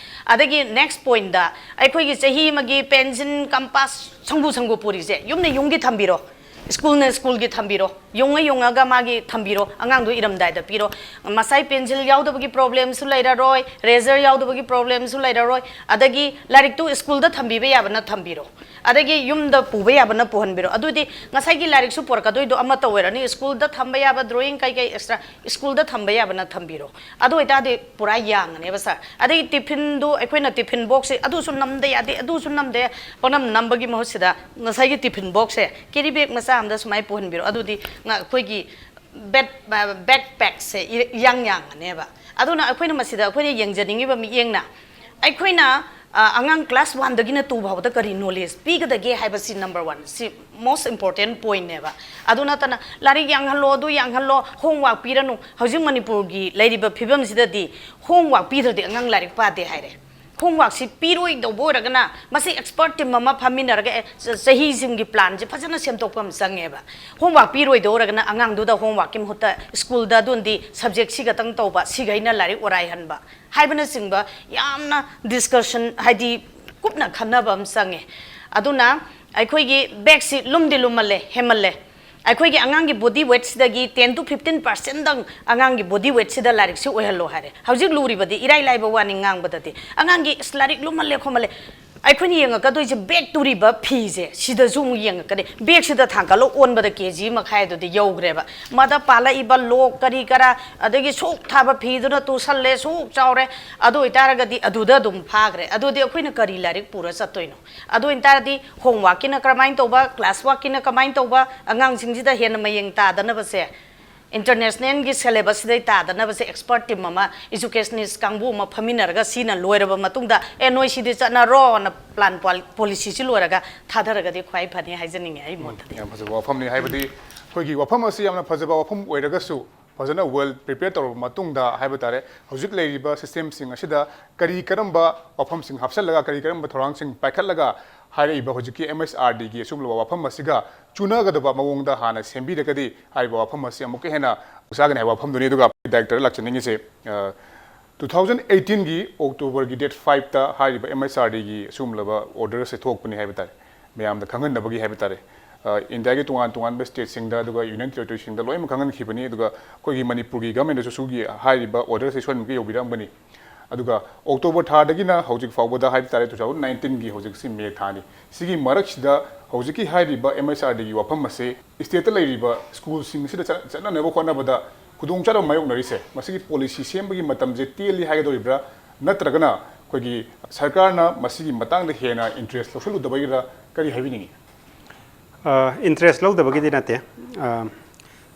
ꯑꯗꯒꯤ ꯅꯦꯛꯁ ꯄꯣꯏꯟꯗ, ꯑꯩꯈꯣꯏꯒꯤ ꯆꯍꯤ ꯑꯃꯒꯤ ꯄꯦꯟꯁꯤꯜ, ꯀꯝꯄꯥꯁ, ꯁꯪꯒꯨ ꯁꯪꯒꯨ ꯄꯨꯔꯤꯁꯦ ꯌꯨꯝꯅ ꯌꯨꯝꯒꯤ ꯊꯝꯕꯤꯔꯣ, ꯁ꯭ꯀꯨꯜꯅ ꯁ꯭ꯀꯨꯜꯒꯤ ꯊꯝꯕꯤꯔꯣ, ꯌꯨꯡꯉ ꯌꯨꯡꯉꯒ ꯃꯥꯒꯤ ꯊꯝꯕꯤꯔꯣ, ꯑꯉꯥꯡꯗꯣ ꯏꯔꯝꯗꯥꯏꯗ ꯄꯤꯔꯣ꯫ ꯉꯁꯥꯏ ꯄꯦꯟꯁꯤꯜ ꯌꯥꯎꯗꯕꯒꯤ ꯄ꯭ꯔꯣꯕ꯭ꯂꯦꯝꯁꯨ ꯂꯩꯔꯔꯣꯏ, ꯔꯦꯖꯔ ꯌꯥꯎꯗꯕꯒꯤ ꯄ꯭ꯔꯣꯕ꯭ꯂꯦꯝꯁꯨ ꯂꯩꯔꯔꯣꯏ, ꯑꯗꯒꯤ ꯂꯥꯏꯔꯤꯛꯇꯨ ꯁ꯭ꯀꯨꯜꯗ ꯊꯝꯕꯤꯕ ꯌꯥꯕꯅ ꯊꯝꯕꯤꯔꯣ, ꯑꯗꯒꯤ ꯌꯨꯝꯗ ꯄꯨꯕ ꯌꯥꯕꯅ ꯄꯨꯍꯟꯕꯤꯔꯣ꯫ ꯑꯗꯨꯗꯤ ꯉꯁꯥꯏꯒꯤ ꯂꯥꯏꯔꯤꯛꯁꯨ ꯄꯨꯔꯛꯀꯗꯣꯏꯗꯣ ꯑꯃꯠꯇ ꯑꯣꯏꯔꯅꯤ, ꯁ꯭ꯀꯨꯜꯗ ꯊꯝꯕ ꯌꯥꯕ ꯗ꯭ꯔꯣꯌꯤꯡ ꯀꯩꯀꯩ ꯑꯦꯛꯁꯇ꯭ꯔꯥ ꯁ꯭ꯀꯨꯜꯗ ꯊꯝꯕ ꯌꯥꯕꯅ ꯊꯝꯕꯤꯔꯣ꯫ ꯑꯗꯨ ꯑꯣꯏꯇꯥꯔꯗꯤ ꯄꯨꯔꯥ ꯌꯥꯡꯉꯅꯦꯕ ꯁꯥꯔ꯫ ꯑꯗꯒꯤ ꯇꯤꯐꯤꯟꯗꯨ, ꯑꯩꯈꯣꯏꯅ ꯇꯤꯐꯤꯟ ꯕꯣꯛꯁꯁꯦ ꯑꯗꯨꯁꯨ ꯅꯝꯗ ꯌꯥꯗꯦ, ꯑꯗꯨꯁꯨ ꯅꯝꯗꯦ, ꯄꯪꯅꯝ ꯅꯝꯕꯒꯤ ꯃꯍꯨꯠꯁꯤꯗ ꯉꯁꯥꯏꯒꯤ ꯇꯤꯐꯤꯟ ꯕꯣꯛꯁꯁꯦ ꯀꯦꯔꯤ ꯕꯦꯒ ꯃꯆꯥ ꯑꯃꯗ ꯁꯨꯃꯥꯏꯅ ꯄꯨꯍꯟꯕꯤꯔꯣ꯫ ꯑꯗꯨꯗꯤ ꯉ-, ꯑꯩꯈꯣꯏꯒꯤ ꯕꯦꯛ, ꯕꯦꯛ ꯄꯦꯛꯁꯦ ꯏ-, ꯏꯌꯥꯡ ꯌꯥꯡꯉꯅꯦꯕ꯫ ꯑꯗꯨꯅ ꯑꯩꯈꯣꯏꯅ ꯃꯁꯤꯗ ꯑꯩꯈꯣꯏꯅ ꯌꯦꯡꯖꯅꯤꯡꯉꯤꯕ ꯃꯤꯠꯌꯦꯡꯅ, ꯑꯩꯈꯣꯏꯅ, ꯑ, ꯑꯉꯥꯡ ꯀ꯭ꯂꯥꯁ ꯋꯥꯟꯗꯒꯤꯅ ꯇꯨ ꯐꯥꯎꯕꯗ ꯀꯔꯤ ꯅꯣꯂꯦꯖ ꯄꯤꯒꯗꯒꯦ ꯍꯥꯏꯕꯁꯤ ꯅꯝꯕꯔ ꯋꯥꯟ, ꯁꯤ ꯃꯣꯁ ꯏꯝꯄꯣꯔꯇꯦꯟ ꯄꯣꯏꯟꯅꯦꯕ꯫ ꯑꯗꯨ ꯅꯠꯇꯅ ꯂꯥꯏꯔꯤꯛ ꯌꯥꯡꯍꯜꯂꯣ, ꯑꯗꯨ ꯌꯥꯡꯍꯜꯂꯣ, ꯍꯣꯝꯋꯥꯛ ꯄꯤꯔꯅꯨ꯫ ꯍꯧꯖꯤꯛ ꯃꯅꯤꯄꯨꯔꯒꯤ ꯂꯩꯔꯤꯕ ꯐꯤꯕꯝꯁꯤꯗꯗꯤ ꯍꯣꯝꯋꯥꯛ ꯄꯤꯗ꯭ꯔꯗꯤ ꯑꯉꯥꯡ ꯂꯥꯏꯔꯤꯛ ꯄꯥꯗꯦ ꯍꯥꯏꯔꯦ꯫ ꯍꯣꯝꯋꯥꯛꯁꯤ ꯄꯤꯔꯣꯏꯗꯧꯕ ꯑꯣꯏꯔꯒꯅ ꯃꯁꯤ ꯑꯦꯛꯁꯄꯔꯠ ꯇꯤꯝ ꯑꯃ ꯐꯝꯃꯤꯟꯅꯔꯒ, ꯑꯦ, ꯆ-, ꯆꯍꯤꯁꯤꯡꯒꯤ ꯄ꯭ꯂꯥꯟꯁꯦ ꯐꯖꯅ ꯁꯦꯝꯗꯣꯛꯄ ꯑꯃ ꯆꯪꯉꯦꯕ꯫ ꯍꯣꯝꯋꯥꯛ ꯄꯤꯔꯣꯏꯗꯧ ꯑꯣꯏꯔꯒꯅ ꯑꯉꯥꯡꯗꯨꯗ ꯍꯣꯝꯋꯥꯛꯀꯤ ꯃꯍꯨꯠꯇ ꯁ꯭ꯀꯨꯜꯗ ꯑꯗꯨꯅꯗꯤ ꯁꯕꯖꯦꯛ ꯁꯤ ꯈꯛꯇꯪ ꯇꯧꯕ, ꯁꯤꯈꯩꯅ ꯂꯥꯏꯔꯤꯛ ꯑꯣꯔꯥꯏꯍꯟꯕ ꯍꯥꯏꯕꯅꯆꯤꯡꯕ ꯌꯥꯝꯅ ꯗꯤꯁꯀꯁꯟ, ꯍꯥꯏꯗꯤ ꯀꯨꯞꯅ ꯈꯟꯅꯕ ꯑꯃ ꯆꯪꯉꯦ꯫ ꯑꯗꯨꯅ ꯑꯩꯈꯣꯏꯒꯤ ꯕꯦꯒꯁꯤ ꯂꯨꯝꯗꯤ ꯂꯨꯝꯃꯜꯂꯦ, ꯍꯦꯟꯃꯜꯂꯦ꯫ ꯑꯩꯈꯣꯏꯒꯤ ꯑꯉꯥꯡꯒꯤ ꯕꯣꯗꯤ ꯋꯦꯠꯁꯤꯗꯒꯤ ten to fifteen percentꯗꯪ ꯑꯉꯥꯡꯒꯤ ꯕꯣꯗꯤ ꯋꯦꯠꯁꯤꯗ ꯂꯥꯏꯔꯤꯛꯁꯤ ꯑꯣꯏꯍꯜꯂꯣ ꯍꯥꯏꯔꯦ꯫ ꯍꯧꯖꯤꯛ ꯂꯨꯔꯤꯕꯗꯤ ꯏꯔꯥꯏ ꯂꯥꯏꯕ ꯋꯥꯅꯤ ꯉꯥꯡꯕꯗꯗꯤ꯫ ꯑꯉꯥꯡꯒꯤ, "ꯑꯁ, ꯂꯥꯏꯔꯤꯛ ꯂꯨꯝꯃꯜꯂꯦ ꯈꯣꯠꯃꯜꯂꯦ"꯫ ꯑꯩꯈꯣꯏꯅ ꯌꯦꯡꯉꯛꯀꯗꯣꯏꯁꯦ ꯕꯦꯒ ꯇꯨꯔꯤꯕ ꯐꯤꯁꯦ, ꯁꯤꯗꯁꯨ ꯑꯃꯨꯛ ꯌꯦꯡꯉꯛꯀꯅꯤ꯫ ꯕꯦꯒꯁꯤꯗ ꯊꯥꯡꯀꯠꯂ ꯑꯣꯟꯕꯗ ꯀꯦ ꯖꯤ ꯃꯈꯥꯏ ꯑꯗꯨꯗꯤ ꯌꯧꯈ꯭ꯔꯦꯕ꯫ ꯃꯗ ꯄꯥꯜꯂꯛꯏꯕ ꯂꯣꯛ ꯀꯔꯤ ꯀꯔꯥ, ꯑꯗꯒꯤ ꯁꯨꯛ ꯊꯥꯕ ꯐꯤꯗꯨꯅ ꯇꯨꯁꯜꯂꯦ, ꯁꯨꯛ ꯆꯥꯎꯔꯦ꯫ ꯑꯗꯨ ꯑꯣꯏꯇꯥꯔꯒꯗꯤ ꯑꯗꯨꯗ ꯑꯗꯨꯝ ꯐꯥꯈ꯭ꯔꯦ꯫ ꯑꯗꯨꯗꯤ ꯑꯩꯈꯣꯏꯅ ꯀꯔꯤ ꯂꯥꯏꯔꯤꯛ ꯄꯨꯔ ꯆꯠꯇꯣꯏꯅꯣ? ꯑꯗꯨ ꯑꯣꯏꯇꯥꯔꯗꯤ ꯍꯣꯝꯋꯥꯛꯀꯤꯅ ꯀꯔꯝꯍꯥꯏꯅ ꯇꯧꯕ, ꯀ꯭ꯂꯥꯁ ꯋꯥꯔꯛꯀꯤꯅ ꯀꯃꯥꯏꯅ ꯇꯧꯕ, ꯑꯉꯥꯡꯁꯤꯡꯁꯤꯗ ꯍꯦꯟꯅ ꯃꯌꯦꯡ ꯇꯥꯗꯅꯕꯁꯦ ꯏꯟꯇꯔꯅꯦꯁꯅꯦꯜꯒꯤ ꯁꯦꯂꯦꯕꯁꯁꯤꯗꯩ ꯇꯥꯗꯅꯕꯁꯦ ꯑꯦꯛꯁꯄꯔꯠ ꯇꯤꯝ ꯑꯃ, ꯏꯖꯨꯀꯦꯁꯅꯤꯁ ꯀꯥꯡꯕꯨ ꯑꯃ ꯐꯝꯃꯤꯟꯅꯔꯒ ꯁꯤꯅ ꯂꯣꯏꯔꯕ ꯃꯇꯨꯡꯗ ꯑꯦ ꯅꯣꯏ ꯁꯤꯗꯤ ꯆꯠꯅꯔꯣꯅ ꯄ꯭ꯂꯥꯟ ꯄꯣꯂꯤꯁꯤꯁꯤ ꯂꯣꯏꯔꯒ ꯊꯥꯗꯔꯒꯗꯤ ꯈ꯭ꯋꯥꯏ ꯐꯅꯤ ꯍꯥꯏꯖꯅꯤꯡꯉꯦ ꯑꯩ ꯃꯣꯠꯇꯗꯤ꯫ ꯌꯥꯝ ꯐꯖꯕ ꯋꯥꯐꯝꯅꯤ꯫ ꯍꯥꯏꯕꯗꯤ ꯑꯩꯈꯣꯏꯒꯤ ꯋꯥꯐꯝ ꯑꯁꯤ ꯌꯥꯝꯅ ꯐꯖꯕ ꯋꯥꯐꯝ ꯑꯣꯏꯔꯒꯁꯨ ꯐꯖꯅ ꯋꯦꯜ ꯄ꯭ꯔꯤꯄꯦꯌꯔ ꯇꯧꯔꯕ ꯃꯇꯨꯡꯗ ꯍꯥꯏꯕ ꯇꯥꯔꯦ, ꯍꯧꯖꯤꯛ ꯂꯩꯔꯤꯕ ꯁꯤꯁꯇꯦꯝꯁꯤꯡ ꯑꯁꯤꯗ ꯀꯔꯤ ꯀꯔꯝꯕ ꯋꯥꯐꯝꯁꯤꯡ ꯍꯥꯞꯆꯜꯂꯒ, ꯀꯔꯤ ꯀꯔꯝꯕ ꯊꯧꯔꯥꯡꯁꯤꯡ ꯄꯥꯏꯈꯠꯂꯒ ꯍꯥꯏꯔꯛꯏꯕ ꯍꯧꯖꯤꯛꯀꯤ ꯑꯦꯝ ꯑꯦꯁ ꯑꯥꯔ ꯗꯤꯒꯤ ꯑꯁꯤꯒꯨꯝꯂꯕ ꯋꯥꯐꯝ ꯑꯁꯤꯒ ꯆꯨꯅꯒꯗꯕ ꯃꯑꯣꯡꯗ ꯍꯥꯟꯅ ꯁꯦꯝꯕꯤꯔꯒꯗꯤ ꯍꯥꯏꯔꯤꯕ ꯋꯥꯐꯝ ꯑꯁꯤ ꯑꯃꯨꯛꯀ ꯍꯦꯟꯅ ꯆꯥꯒꯅꯤ ꯍꯥꯏꯕ ꯋꯥꯐꯝꯗꯨꯅꯤ꯫ ꯑꯗꯨꯒ ꯗꯥꯏꯔꯦꯛꯇꯔꯗ ꯂꯥꯛꯆꯅꯤꯡꯉꯤꯁꯦ, ꯑ, ꯇꯨ ꯊꯥꯎꯖꯟ ꯑꯩꯠꯇꯤꯟꯒꯤ ꯑꯣꯛꯇꯣꯕꯔꯒꯤ ꯗꯦꯠ ꯐꯥꯏꯚꯇ ꯍꯥꯏꯔꯤꯕ ꯑꯦꯝ ꯑꯦꯁ ꯑꯥꯔ ꯗꯤꯒꯤ ꯑꯁꯤꯒꯨꯝꯂꯕ ꯑꯣꯔꯗꯔ ꯑꯁꯤ ꯊꯣꯛꯄꯅꯤ ꯍꯥꯏꯕ ꯇꯥꯔꯦ꯫ ꯃꯌꯥꯝꯗ ꯈꯪꯍꯟꯅꯕꯒꯤ ꯍꯥꯏꯕ ꯇꯥꯔꯦ꯫ ꯑ, ꯏꯟꯗꯤꯌꯥꯒꯤ ꯇꯣꯉꯥꯟ ꯇꯣꯉꯥꯟꯕ ꯁ꯭ꯇꯦꯠꯁꯤꯡꯗ ꯑꯗꯨꯒ ꯌꯨꯅꯤꯌꯟ ꯇꯦꯔꯤꯇꯣꯔꯤꯁꯤꯡꯗ ꯂꯣꯏꯅꯃꯛ ꯈꯪꯍꯟꯈꯤꯕꯅꯤ꯫ ꯑꯗꯨꯒ ꯑꯩꯈꯣꯏꯒꯤ ꯃꯅꯤꯄꯨꯔꯒꯤ ꯒꯃꯦꯟꯗꯁꯨ ꯁꯤꯒꯤ ꯍꯥꯏꯔꯤꯕ ꯑꯣꯔꯗꯔ ꯑꯁꯤ ꯁꯣꯏꯗꯅꯃꯛꯀꯤ ꯌꯧꯕꯤꯔꯛꯑꯝꯒꯅꯤ꯫ ꯑꯗꯨꯒ ꯑꯣꯛꯇꯣꯕꯔ ꯊꯥꯗꯒꯤꯅ ꯍꯧꯖꯤꯛ ꯐꯥꯎꯕꯗ ꯍꯥꯏꯕ ꯇꯥꯔꯦ, ꯇꯨ ꯊꯥꯎꯖꯟ ꯅꯥꯏꯟꯇꯤꯟꯒꯤ ꯍꯧꯖꯤꯛꯁꯤ ꯃꯦ ꯊꯥꯅꯤ꯫ ꯁꯤꯒꯤ ꯃꯔꯛꯁꯤꯗ ꯍꯧꯖꯤꯛꯀꯤ ꯍꯥꯏꯔꯤꯕ ꯑꯦꯝ ꯑꯦꯁ ꯑꯥꯔ ꯗꯤꯒꯤ ꯋꯥꯐꯝ ꯑꯁꯤ ꯁ꯭ꯇꯦꯠꯇ ꯂꯩꯔꯤꯕ ꯁ꯭ꯀꯨꯜꯁꯤꯡ ꯑꯁꯤꯗ ꯆꯠ-, ꯆꯠꯅꯅꯕ ꯍꯣꯠꯅꯕꯗ ꯈꯨꯗꯣꯡꯆꯥꯗꯕ ꯃꯥꯌꯣꯛꯅꯔꯤꯁꯦ, ꯃꯁꯤꯒꯤ ꯄꯣꯂꯤꯁꯤ ꯁꯦꯝꯕꯒꯤ ꯃꯇꯝꯁꯦ ꯇꯦꯜꯂꯤ ꯍꯥꯏꯒꯗꯧꯔꯤꯕ꯭ꯔꯥ, ꯅꯠꯇ꯭ꯔꯒꯅ ꯑꯩꯈꯣꯏꯒꯤ ꯁꯔꯀꯥꯔꯅ ꯃꯁꯤꯒꯤ ꯃꯇꯥꯡꯗ ꯍꯦꯟꯅ ꯏꯟꯇꯔꯦꯁ ꯂꯧꯁꯤꯜꯂꯨꯗꯕꯒꯤꯔꯥ, ꯀꯔꯤ ꯍꯥꯏꯕꯤꯅꯤꯡꯉꯤ? ꯏꯟꯇꯔꯦꯁ ꯂꯧꯗꯕꯒꯤꯗꯤ ꯅꯠꯇꯦ꯫ ꯑ,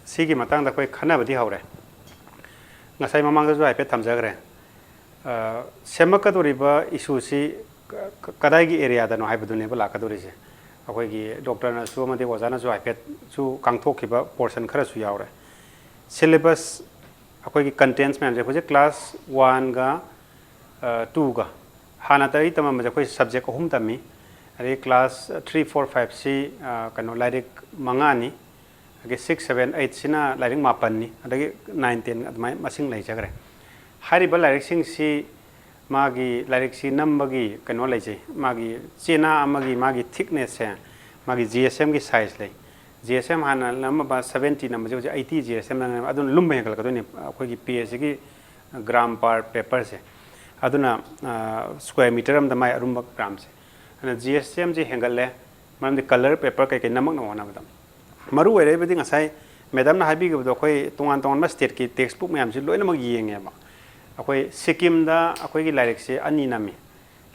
ꯁꯤꯒꯤ ꯃꯇꯥꯡꯗ ꯑꯩꯈꯣꯏ ꯈꯟꯅꯕꯗꯤ ꯍꯧꯔꯦ꯫ ꯉꯁꯥꯏ ꯃꯃꯥꯡꯗꯁꯨ ꯍꯥꯏꯐꯦꯠ ꯊꯝꯖꯈ꯭ꯔꯦ꯫ ꯑ, ꯁꯦꯝꯃꯛꯀꯗꯧꯔꯤꯕ ꯏꯁꯨꯁꯤ ꯀ-, ꯀ-, ꯀꯗꯥꯏꯒꯤ ꯑꯦꯔꯤꯌꯥꯗꯅꯣ ꯍꯥꯏꯕꯗꯨꯅꯦꯕ ꯂꯥꯛꯀꯗꯧꯔꯤꯁꯦ꯫ ꯑꯩꯈꯣꯏꯒꯤ ꯗꯣꯛꯇꯔꯅꯁꯨ ꯑꯃꯗꯤ ꯑꯣꯖꯥꯅꯁꯨ ꯍꯥꯏꯐꯦꯠꯁꯨ ꯀꯥꯡꯊꯣꯛꯈꯤꯕ ꯄꯣꯔꯁꯟ ꯈꯔꯁꯨ ꯌꯥꯎꯔꯦ꯫ ꯁꯤꯂꯦꯕꯁ, ꯑꯩꯈꯣꯏꯒꯤ ꯀꯟꯇꯦꯟꯁ ꯃꯌꯥꯝꯁꯦ ꯍꯧꯖꯤꯛ ꯀ꯭ꯂꯥꯁ ꯋꯥꯟꯒ ꯇꯨꯒ, ꯍꯥꯟꯅ ꯑꯩ ꯇꯝꯃꯝꯕꯁꯦ ꯑꯩꯈꯣꯏ ꯁꯕꯖꯦꯛ ꯑꯍꯨꯝ ꯇꯝꯃꯤ꯫ ꯑꯗꯩ ꯀ꯭ꯂꯥꯁ ꯊ꯭ꯔꯤ, ꯐꯣꯔ, ꯐꯥꯏꯚꯁꯤ ꯀꯩꯅꯣ ꯂꯥꯏꯔꯤꯛ ꯃꯉꯥꯅꯤ, ꯑꯗꯒꯤ ꯁꯤꯛꯁ, ꯁꯕꯦꯟ, ꯑꯩꯠꯁꯤꯅ ꯂꯥꯏꯔꯤꯛ ꯃꯥꯄꯟꯅꯤ, ꯑꯗꯒꯤ ꯅꯥꯏꯟ, ꯇꯦꯟ ꯑꯗꯨꯃꯥꯏꯅ ꯃꯁꯤꯡ ꯂꯩꯖꯈ꯭ꯔꯦ꯫ ꯍꯥꯏꯔꯤꯕ ꯂꯥꯏꯔꯤꯛꯁꯤꯡꯁꯤ ꯃꯥꯒꯤ ꯂꯥꯏꯔꯤꯛꯁꯤ ꯅꯝꯕꯒꯤ ꯀꯩꯅꯣ ꯂꯩꯖꯩ, ꯃꯥꯒꯤ ꯆꯦꯅꯥ ꯑꯃꯒꯤ ꯃꯥꯒꯤ ꯊꯤꯛꯅꯦꯁꯁꯦ ꯃꯥꯒꯤ ꯖꯤ ꯑꯦꯁ ꯑꯦꯝꯒꯤ ꯁꯥꯏꯖ ꯂꯩ꯫ ꯖꯤ ꯑꯦꯁ ꯑꯦꯝ ꯍꯥꯟꯅ ꯅꯝꯃꯝꯕ ꯁꯕꯦꯟꯇꯤ ꯅꯝꯕꯁꯦ ꯍꯧꯖꯤꯛ ꯑꯩꯠꯇꯤ ꯖꯤ ꯑꯦꯁ ꯑꯦꯝ ꯅꯝꯃꯦ, ꯑꯗꯨꯅ ꯂꯨꯝꯕ ꯍꯦꯟꯒꯠꯂꯛꯀꯗꯣꯏꯅꯤ ꯑꯩꯈꯣꯏꯒꯤ ꯄꯦꯖꯁꯤꯒꯤ ꯒ꯭ꯔꯥꯝ ꯄꯥꯔ ꯄꯦꯄꯔꯁꯦ꯫ ꯑꯗꯨꯅ ꯁ꯭ꯀ꯭ꯋꯦꯔ ꯃꯤꯇꯔ ꯑꯃꯗ ꯃꯥꯏ ꯑꯔꯨꯝꯕ ꯒ꯭ꯔꯥꯝꯁꯦ꯫ ꯑꯗꯨꯅ ꯖꯤ ꯑꯦꯁ ꯑꯦꯝꯁꯦ ꯍꯦꯟꯒꯠꯂꯦ, ꯃꯔꯝꯗꯤ ꯀꯂꯔ ꯄꯦꯄꯔ ꯀꯩꯀꯩ ꯅꯝꯃꯛꯅꯕ ꯍꯣꯠꯅꯕꯗ꯫ ꯃꯔꯨ ꯑꯣꯏꯔꯛꯏꯕꯗꯤ ꯉꯁꯥꯏ ꯃꯦꯗꯥꯝꯅ ꯍꯥꯏꯕꯤꯈꯤꯕꯗꯣ ꯑꯩꯈꯣꯏ ꯇꯣꯉꯥꯟ ꯇꯣꯉꯥꯟꯕ ꯁ꯭ꯇꯦꯠꯀꯤ ꯇꯦꯛꯁ ꯕꯨꯛ ꯃꯌꯥꯝꯁꯤ ꯂꯣꯏꯅꯃꯛ ꯌꯦꯡꯉꯦꯕ꯫ ꯑꯩꯈꯣꯏ ꯁꯤꯛꯀꯤꯝꯗ ꯑꯩꯈꯣꯏꯒꯤ ꯂꯥꯏꯔꯤꯛꯁꯦ ꯑꯅꯤ ꯅꯝꯃꯤ,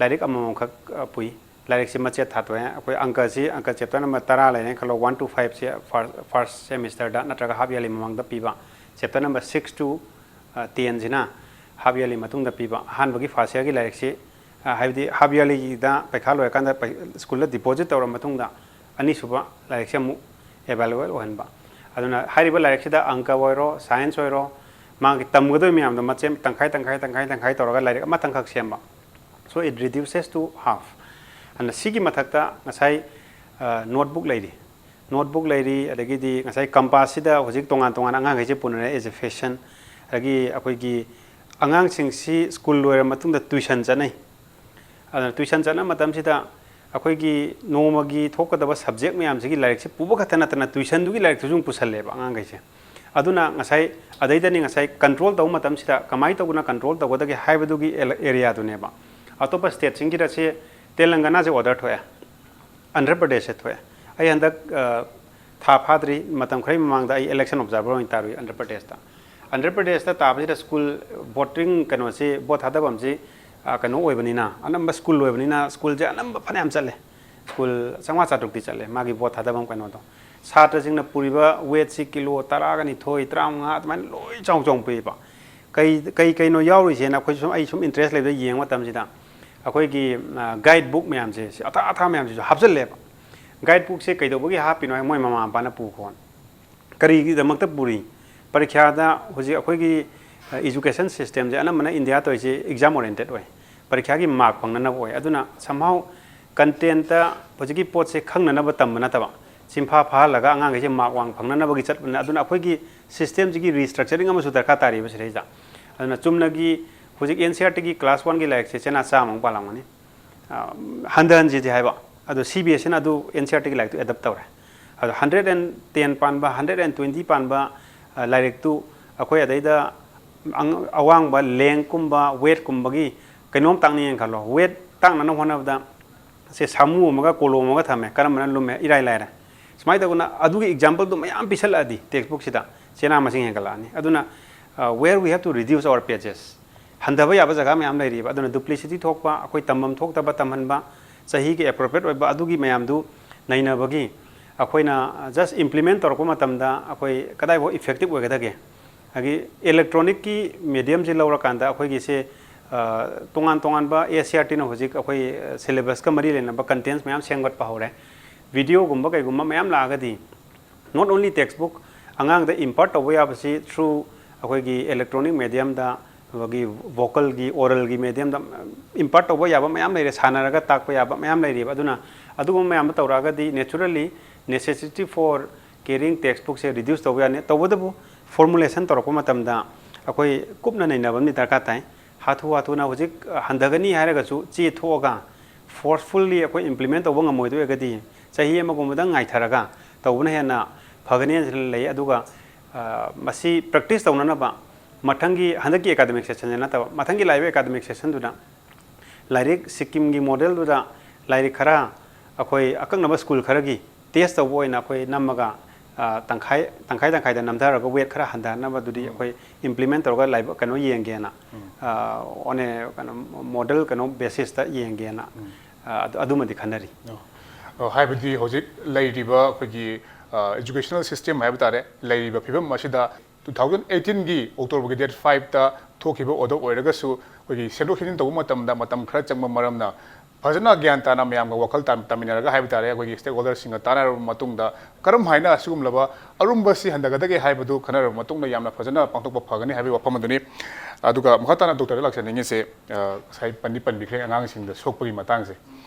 ꯂꯥꯏꯔꯤꯛ ꯑꯃꯃꯝꯈꯛ ꯄꯨꯏ꯫ ꯂꯥꯏꯔꯤꯛꯁꯤ ꯃꯆꯦꯠ ꯊꯥꯗꯣꯛꯑꯦ꯫ ꯑꯩꯈꯣꯏ ꯑꯪꯀꯁꯤ, ꯑꯪꯀ chapter number ꯇꯔꯥ ꯂꯩꯔꯦꯅ ꯈꯜꯂꯣ, one to five say first, first semester ꯗ ꯅꯠꯇ꯭ꯔꯒ half yearly ꯃꯃꯥꯡꯗ ꯄꯤꯕ, chapter number six to ten ꯁꯤꯅ half yearly ꯃꯇꯨꯡꯗ ꯄꯤꯕ꯫ ꯑꯍꯥꯟꯕꯒꯤ first year ꯒꯤ ꯂꯥꯏꯔꯤꯛꯁꯤ, ꯑ, ꯍꯥꯏꯕꯗꯤ half yearly ꯗ ꯄꯩꯈꯥ ꯂꯣꯏꯔꯀꯥꯟꯗ ꯄꯩ-, school ꯗ deposit ꯇꯧꯔꯕ ꯃꯇꯨꯡꯗ ꯑꯅꯤꯁꯨꯕ ꯂꯥꯏꯔꯤꯛꯁꯦ ꯑꯃꯨꯛ available ꯑꯣꯏꯍꯟꯕ꯫ ꯑꯗꯨꯅ ꯍꯥꯏꯔꯤꯕ ꯂꯥꯏꯔꯤꯛꯁꯤꯗ ꯑꯪꯀ ꯑꯣꯏꯔꯣ, science ꯑꯣꯏꯔꯣ, ꯃꯥꯒꯤ ꯇꯝꯒꯗꯕ ꯃꯌꯥꯝꯗꯣ ꯃꯆꯦꯠ ꯇꯪꯈꯥꯏ, ꯇꯪꯈꯥꯏ, ꯇꯪꯈꯥꯏ, ꯇꯪꯈꯥꯏ ꯇꯧꯔꯒ ꯂꯥꯏꯔꯤꯛ ꯑꯃꯇꯪꯈꯛ ꯁꯦꯝꯕ꯫ So it reduces to half. ꯑꯗꯨꯅ ꯁꯤꯒꯤ ꯃꯊꯛꯇ ꯉꯁꯥꯏ, ꯑ, notebook ꯂꯩꯔꯤ꯫ Notebook ꯂꯩꯔꯤ, ꯑꯗꯒꯤꯗꯤ ꯉꯁꯥꯏ compass ꯁꯤꯗ ꯍꯧꯖꯤꯛ ꯇꯣꯉꯥꯟ ꯇꯣꯉꯥꯟꯅ ꯑꯉꯥꯡꯈꯩꯁꯦ ꯄꯨꯅꯔꯦ as a fashion꯫ ꯑꯗꯒꯤ ꯑꯩꯈꯣꯏꯒꯤ ꯑꯉꯥꯡꯁꯤꯡꯁꯤ school ꯂꯣꯏꯔ ꯃꯇꯨꯡꯗ tuition ꯆꯠꯅꯩ꯫ ꯑꯗꯨꯅ tuition ꯆꯠꯅꯕ ꯃꯇꯝꯁꯤꯗ ꯑꯩꯈꯣꯏꯒꯤ ꯅꯣꯡꯃꯒꯤ ꯊꯣꯛꯀꯗꯕ subject ꯃꯌꯥꯝꯁꯤꯒꯤ ꯂꯥꯏꯔꯤꯛꯁꯤ ꯄꯨꯕ ꯈꯛꯇ ꯅꯠꯇꯅ tuition ꯗꯨꯒꯤ ꯂꯥꯏꯔꯤꯛꯇꯨꯁꯨ ꯑꯃꯨꯛ ꯄꯨꯁꯜꯂꯦꯕ ꯑꯉꯥꯡꯈꯩꯁꯦ꯫ ꯑꯗꯨꯅ ꯉꯁꯥꯏ, ꯑꯗꯩꯗꯅꯤ ꯉꯁꯥꯏ control ꯇꯧꯕ ꯃꯇꯝꯁꯤꯗ ꯀꯃꯥꯏꯅ ꯇꯧꯗꯅ control ꯇꯧꯒꯗꯒꯦ ꯍꯥꯏꯕꯗꯨꯒꯤ ꯑꯦꯜ-, area ꯗꯨꯅꯦꯕ꯫ ꯑꯇꯣꯞꯄ state ꯁꯤꯡꯒꯤꯗ ꯁꯤ ꯇꯦꯂꯪꯒꯅꯥꯁꯦ order ꯊꯣꯛꯑꯦ, ꯑꯟꯙ꯭ꯔ ꯄ꯭ꯔꯗꯦꯁꯁꯦ ꯊꯣꯛꯑꯦ꯫ ꯑꯩ ꯍꯟꯗꯛ, ꯑ, ꯊꯥ ꯐꯥꯗ꯭ꯔꯤ, ꯃꯇꯝ ꯈꯔꯒꯤ ꯃꯃꯥꯡꯗ ꯑꯩ election observer ꯑꯣꯏꯅ ꯇꯥꯔꯨꯏ ꯑꯟꯙ꯭ꯔ ꯄ꯭ꯔꯗꯦꯁꯇ꯫ ꯑꯟꯙ꯭ꯔ ꯄ꯭ꯔꯗꯦꯁꯇ ꯇꯥꯕꯁꯤꯗ school voting ꯀꯩꯅꯣꯁꯤ, vote ꯊꯥꯗꯐꯝꯁꯤ, ꯑ, ꯀꯩꯅꯣ ꯑꯣꯏꯕꯅꯤꯅ, ꯑꯅꯝꯕ school ꯑꯣꯏꯕꯅꯤꯅ school ꯁꯦ ꯑꯅꯝꯕ ꯐꯅꯌꯥꯝ ꯆꯠꯂꯦ꯫ School ꯆꯥꯝꯃꯉꯥ ꯆꯥꯇ꯭ꯔꯨꯛꯇꯤ ꯆꯠꯂꯦ ꯃꯥꯒꯤ vote ꯊꯥꯗꯐꯝ ꯀꯩꯅꯣꯗꯣ꯫ ꯁꯥꯇ꯭ꯔꯁꯤꯡꯅ ꯄꯨꯔꯤꯕ weight ꯁꯤ ꯀꯤꯂꯣ ꯇꯔꯥꯒ ꯅꯤꯊꯣꯏ, ꯇꯔꯥꯃꯉꯥ ꯑꯗꯨꯃꯥꯏꯅ ꯂꯣꯏ ꯆꯥꯎ ꯆꯥꯎꯅ ꯄꯨꯏꯕ꯫ ꯀꯩ, ꯀꯩ ꯀꯩꯅꯣ ꯌꯥꯎꯔꯤꯁꯦꯅ ꯑꯩꯈꯣꯏ ꯁꯨꯝ, ꯑꯩ ꯁꯨꯝ interest ꯂꯩꯕꯗ ꯌꯦꯡꯕ ꯃꯇꯝꯁꯤꯗ ꯑꯩꯈꯣꯏꯒꯤ, ꯑ, guide book ꯃꯌꯥꯝꯁꯦ, ꯁꯤ ꯑꯊꯥ ꯑꯊꯥ ꯃꯌꯥꯝꯁꯤꯁꯨ ꯍꯥꯞꯆꯜꯂꯦꯕ꯫ Guide book ꯁꯦ ꯀꯩꯗꯧꯕꯒꯤ ꯍꯥꯞꯄꯤꯅꯣ ꯍꯥꯏ, ꯃꯣꯏ ꯃꯃꯥ ꯃꯄꯥꯅ ꯄꯨꯈꯣꯅ꯫ ꯀꯔꯤꯒꯤꯗꯃꯛꯇ ꯄꯨꯔꯤ? ꯄꯔꯤꯈ꯭ꯌꯥꯗ ꯍꯧꯖꯤꯛ ꯑꯩꯈꯣꯏꯒꯤ, ꯑ, education system ꯁꯦ ꯑꯅꯝꯕꯅ ꯏꯟꯗꯤꯌꯥ ꯇꯧꯔꯤꯁꯦ exam oriented ꯑꯣꯏ꯫ ꯄꯔꯤꯈ꯭ꯌꯥꯒꯤ mark ꯐꯪꯅꯅꯕ ꯑꯣꯏ꯫ ꯑꯗꯨꯅ somehow content ꯇ ꯍꯧꯖꯤꯛꯀꯤ ꯄꯣꯠꯁꯦ ꯈꯪꯅꯅꯕ ꯇꯝꯕ ꯅꯠꯇꯕ, ꯁꯤꯟꯐꯥ ꯐꯥꯍꯜꯂꯒ ꯑꯉꯥꯡꯈꯩꯁꯦ mark ꯋꯥꯡ ꯐꯪꯅꯅꯕꯒꯤ ꯆꯠꯄꯅꯤꯅ, ꯑꯗꯨꯅ ꯑꯩꯈꯣꯏꯒꯤ system ꯁꯤꯒꯤ restructuring ꯑꯃꯁꯨ ꯗꯔꯀꯥꯔ ꯇꯥꯔꯤꯕ ꯁꯤꯗꯩꯁꯤꯗ꯫ ꯑꯗꯨꯅ ꯆꯨꯝꯅꯒꯤ ꯍꯧꯖꯤꯛ N C E R T ꯒꯤ class one ꯒꯤ ꯂꯥꯏꯔꯤꯛꯁꯦ ꯆꯦꯅꯥ ꯆꯥꯝꯃꯃꯨꯛ ꯄꯥꯜꯂꯝꯒꯅꯤ꯫ ꯑ, ꯍꯟꯊꯍꯟꯁꯤꯗꯤ ꯍꯥꯏꯕ, ꯑꯗꯣ C B S E ꯅ ꯑꯗꯨ N C E R T ꯒꯤ ꯂꯥꯏꯔꯤꯛꯇꯨ adopt ꯇꯧꯔꯦ꯫ ꯑꯗꯣ hundred and ten ꯄꯥꯟꯕ, hundred and twenty ꯄꯥꯟꯕ, ꯑ, ꯂꯥꯏꯔꯤꯛꯇꯨ ꯑꯩꯈꯣꯏ ꯑꯗꯩꯗ ꯑꯪ-, ꯑꯋꯥꯡꯕ length ꯀꯨꯝꯕ, weight ꯀꯨꯝꯕꯒꯤ ꯀꯩꯅꯣꯝ ꯇꯥꯛꯅꯤꯡꯉꯦꯅ ꯈꯜꯂꯣ꯫ Weight ꯇꯥꯛꯅꯅꯕ ꯍꯣꯠꯅꯕꯗ ꯁꯦ ꯁꯥꯃꯨ ꯑꯃꯒ ꯀꯣꯂꯣꯝ ꯑꯃꯒ ꯊꯝꯃꯦ, ꯀꯔꯝꯕꯅ ꯂꯨꯝꯃꯦ? ꯏꯔꯥꯏ ꯂꯥꯏꯔꯦ꯫ ꯁꯨꯃꯥꯏꯅ ꯇꯧꯗꯅ ꯑꯗꯨꯒꯤ example ꯗꯨ ꯃꯌꯥꯝ ꯄꯤꯁꯜꯂꯛꯑꯗꯤ text book ꯁꯤꯗ ꯆꯦꯅꯥ ꯃꯁꯤꯡ ꯍꯦꯟꯒꯠꯂꯛꯑꯅꯤ꯫ ꯑꯗꯨꯅ, ꯑ, where we have to reduce our pages, ꯍꯟꯊꯕ ꯌꯥꯕ ꯖꯒꯥ ꯃꯌꯥꯝ ꯂꯩꯔꯤꯕ꯫ ꯑꯗꯨꯅ duplicity ꯊꯣꯛꯄ, ꯑꯩꯈꯣꯏ ꯇꯝꯐꯝ ꯊꯣꯛꯇꯕ ꯇꯝꯍꯟꯕ, ꯆꯍꯤꯒꯤ appropriate ꯑꯣꯏꯕ ꯑꯗꯨꯒꯤ ꯃꯌꯥꯝꯗꯨ ꯅꯩꯅꯕꯒꯤ ꯑꯩꯈꯣꯏꯅ just implement ꯇꯧꯔꯛꯄ ꯃꯇꯝꯗ ꯑꯩꯈꯣꯏ ꯀꯗꯥꯏꯐꯥꯎ effective ꯑꯣꯏꯒꯗꯒꯦ? ꯑꯗꯒꯤ electronic ꯀꯤ medium ꯁꯤ ꯂꯧꯔꯀꯥꯟꯗ ꯑꯩꯈꯣꯏꯒꯤꯁꯦ, ꯑ, ꯇꯣꯉꯥꯟ ꯇꯣꯉꯥꯟꯕ NCERT ꯅ ꯍꯧꯖꯤꯛ ꯑꯩꯈꯣꯏ, ꯑ, syllabus ꯀ ꯃꯔꯤ ꯂꯩꯅꯕ contents ꯃꯌꯥꯝ ꯁꯦꯝꯒꯠꯄ ꯍꯧꯔꯦ꯫ Video ꯒꯨꯝꯕ ꯀꯩꯒꯨꯝꯕ ꯃꯌꯥꯝ ꯂꯥꯛꯑꯒꯗꯤ not only textbook, ꯑꯉꯥꯡꯗ impart ꯇꯧꯕ ꯌꯥꯕꯁꯤ through ꯑꯩꯈꯣꯏꯒꯤ electronic medium ꯗ, ꯑꯩꯈꯣꯏꯒꯤ vocal ꯒꯤ, oral ꯒꯤ medium ꯗ impart ꯇꯧꯕ ꯌꯥꯕ ꯃꯌꯥꯝ ꯂꯩꯔꯦ, ꯁꯥꯟꯅꯔꯒ ꯇꯥꯛꯄ ꯌꯥꯕ ꯃꯌꯥꯝ ꯂꯩꯔꯤꯕ꯫ ꯑꯗꯨꯅ ꯑꯗꯨꯒꯨꯝꯕ ꯃꯌꯥꯝꯗꯣ ꯇꯧꯔꯛꯑꯒꯗꯤ naturally necessity for carrying textbook say reduce ꯇꯧꯕ ꯌꯥꯅꯤ꯫ ꯇꯧꯕꯇꯕꯨ formulation ꯇꯧꯔꯛꯄ ꯃꯇꯝꯗ ꯑꯩꯈꯣꯏ ꯀꯨꯞꯅ ꯅꯩꯅꯕ ꯑꯃꯗꯤ ꯗꯔꯀꯥꯔ ꯇꯥꯏ꯫ ꯍꯥꯊꯨ ꯍꯥꯊꯨꯅ ꯍꯧꯖꯤꯛ ꯍꯟꯊꯒꯅꯤ ꯍꯥꯏꯔꯒꯁꯨ ꯆꯦ ꯊꯣꯛꯑꯒ forcefully ꯑꯩꯈꯣꯏ implement ꯇꯧꯕ ꯉꯝꯃꯣꯏꯗꯣꯏ ꯑꯣꯏꯔꯒꯗꯤ ꯆꯍꯤ ꯑꯃꯒꯨꯝꯕꯗꯪ ꯉꯥꯏꯊꯔꯒ ꯇꯧꯕꯅ ꯍꯦꯟꯅ ꯐꯒꯅꯤ ꯍꯥꯏꯅ ꯂꯩ꯫ ꯑꯗꯨꯒ, ꯑ, ꯃꯁꯤ practice ꯇꯧꯅꯅꯕ ꯃꯊꯪꯒꯤ, ꯍꯟꯗꯛꯀꯤ academic session ꯁꯦ ꯅꯠꯇꯕ, ꯃꯊꯪꯒꯤ ꯂꯥꯛꯏꯕ academic session ꯗꯨꯗ ꯂꯥꯏꯔꯤꯛ ꯁꯤꯛꯀꯤꯝꯒꯤ model ꯗꯨꯗ ꯂꯥꯏꯔꯤꯛ ꯈꯔ ꯑꯩꯈꯣꯏ ꯑꯀꯛꯅꯕ school ꯈꯔꯒꯤ test ꯇꯧꯕ ꯑꯣꯏꯅ ꯑꯩꯈꯣꯏ ꯅꯝꯃꯒ, ꯑ, ꯇꯪꯈꯥꯏ, ꯇꯪꯈꯥꯏ ꯇꯪꯈꯥꯏꯗ ꯅꯝꯊꯔꯒ weight ꯈꯔ ꯍꯟꯊꯍꯟꯅꯕꯗꯨꯗꯤ ꯎꯝ꯫ ꯑꯩꯈꯣꯏ implement ꯇꯧꯔꯒ ꯂꯥꯏꯕ-, ꯀꯩꯅꯣ ꯌꯦꯡꯒꯦꯅ, ꯎꯝ꯫ ꯑ, on a ꯀꯩꯅꯣ model ꯀꯩꯅꯣ basis ꯇ ꯌꯦꯡꯒꯦꯅ, ꯎꯝ꯫ ꯑ, ꯑꯗꯨ-, ꯑꯗꯨꯃꯗꯤ ꯈꯟꯅꯔꯤ꯫ ꯑꯣ꯫ ꯑꯣ, ꯍꯥꯏꯕꯗꯤ ꯍꯧꯖꯤꯛ ꯂꯩꯔꯤꯕ ꯑꯩꯈꯣꯏꯒꯤ, ꯑ, educational system ꯍꯥꯏꯕ ꯇꯥꯔꯦ, ꯂꯩꯔꯤꯕ ꯐꯤꯕꯝ ꯑꯁꯤꯗ two thousand eighteen ꯒꯤ October ꯒꯤ date five ꯇ ꯊꯣꯛꯈꯤꯕ order ꯑꯣꯏꯔꯒꯁꯨ ꯑꯩꯈꯣꯏꯒꯤ ꯁꯦꯝꯗꯣꯛ ꯁꯦꯝꯖꯤꯟ ꯇꯧꯕ ꯃꯇꯝꯗ ꯃꯇꯝ ꯈꯔ ꯆꯪꯕ ꯃꯔꯝꯅ ꯐꯖꯅ ꯒ꯭ꯌꯥꯟ ꯇꯥꯅ ꯃꯌꯥꯝꯒ ꯋꯥꯈꯜ ꯇꯥꯟ-, ꯇꯥꯃꯤꯟꯅꯔꯒ ꯍꯥꯏꯕ ꯇꯥꯔꯦ, ꯑꯩꯈꯣꯏꯒꯤ stakeholder ꯁꯤꯡꯒ ꯇꯥꯟꯅꯔꯕ ꯃꯇꯨꯡꯗ ꯀꯔꯝ ꯍꯥꯏꯅ ꯑꯁꯤꯒꯨꯝꯂꯕ ꯑꯔꯨꯝꯕꯁꯤ ꯍꯟꯊꯒꯗꯒꯦ ꯍꯥꯏꯕꯗꯨ ꯈꯟꯅꯔꯕ ꯃꯇꯨꯡꯗ ꯌꯥꯝꯅ ꯐꯖꯅ ꯄꯥꯡꯊꯣꯛꯄ ꯐꯒꯅꯤ ꯍꯥꯏꯕꯒꯤ ꯋꯥꯐꯝ ꯑꯗꯨꯅꯤ꯫ ꯑꯗꯨꯒ ꯃꯈꯥ ꯇꯥꯅ doctor ꯗ ꯂꯥꯛꯆꯅꯤꯡꯉꯤꯁꯦ, ꯑ, ꯉꯁꯥꯏ ꯄꯟꯗꯤ ꯄꯟꯕꯤꯈ꯭ꯔꯦ ꯑꯉꯥꯡꯁꯤꯡꯗ ꯁꯣꯛꯄꯒꯤ ꯃꯇꯥꯡꯁꯦ꯫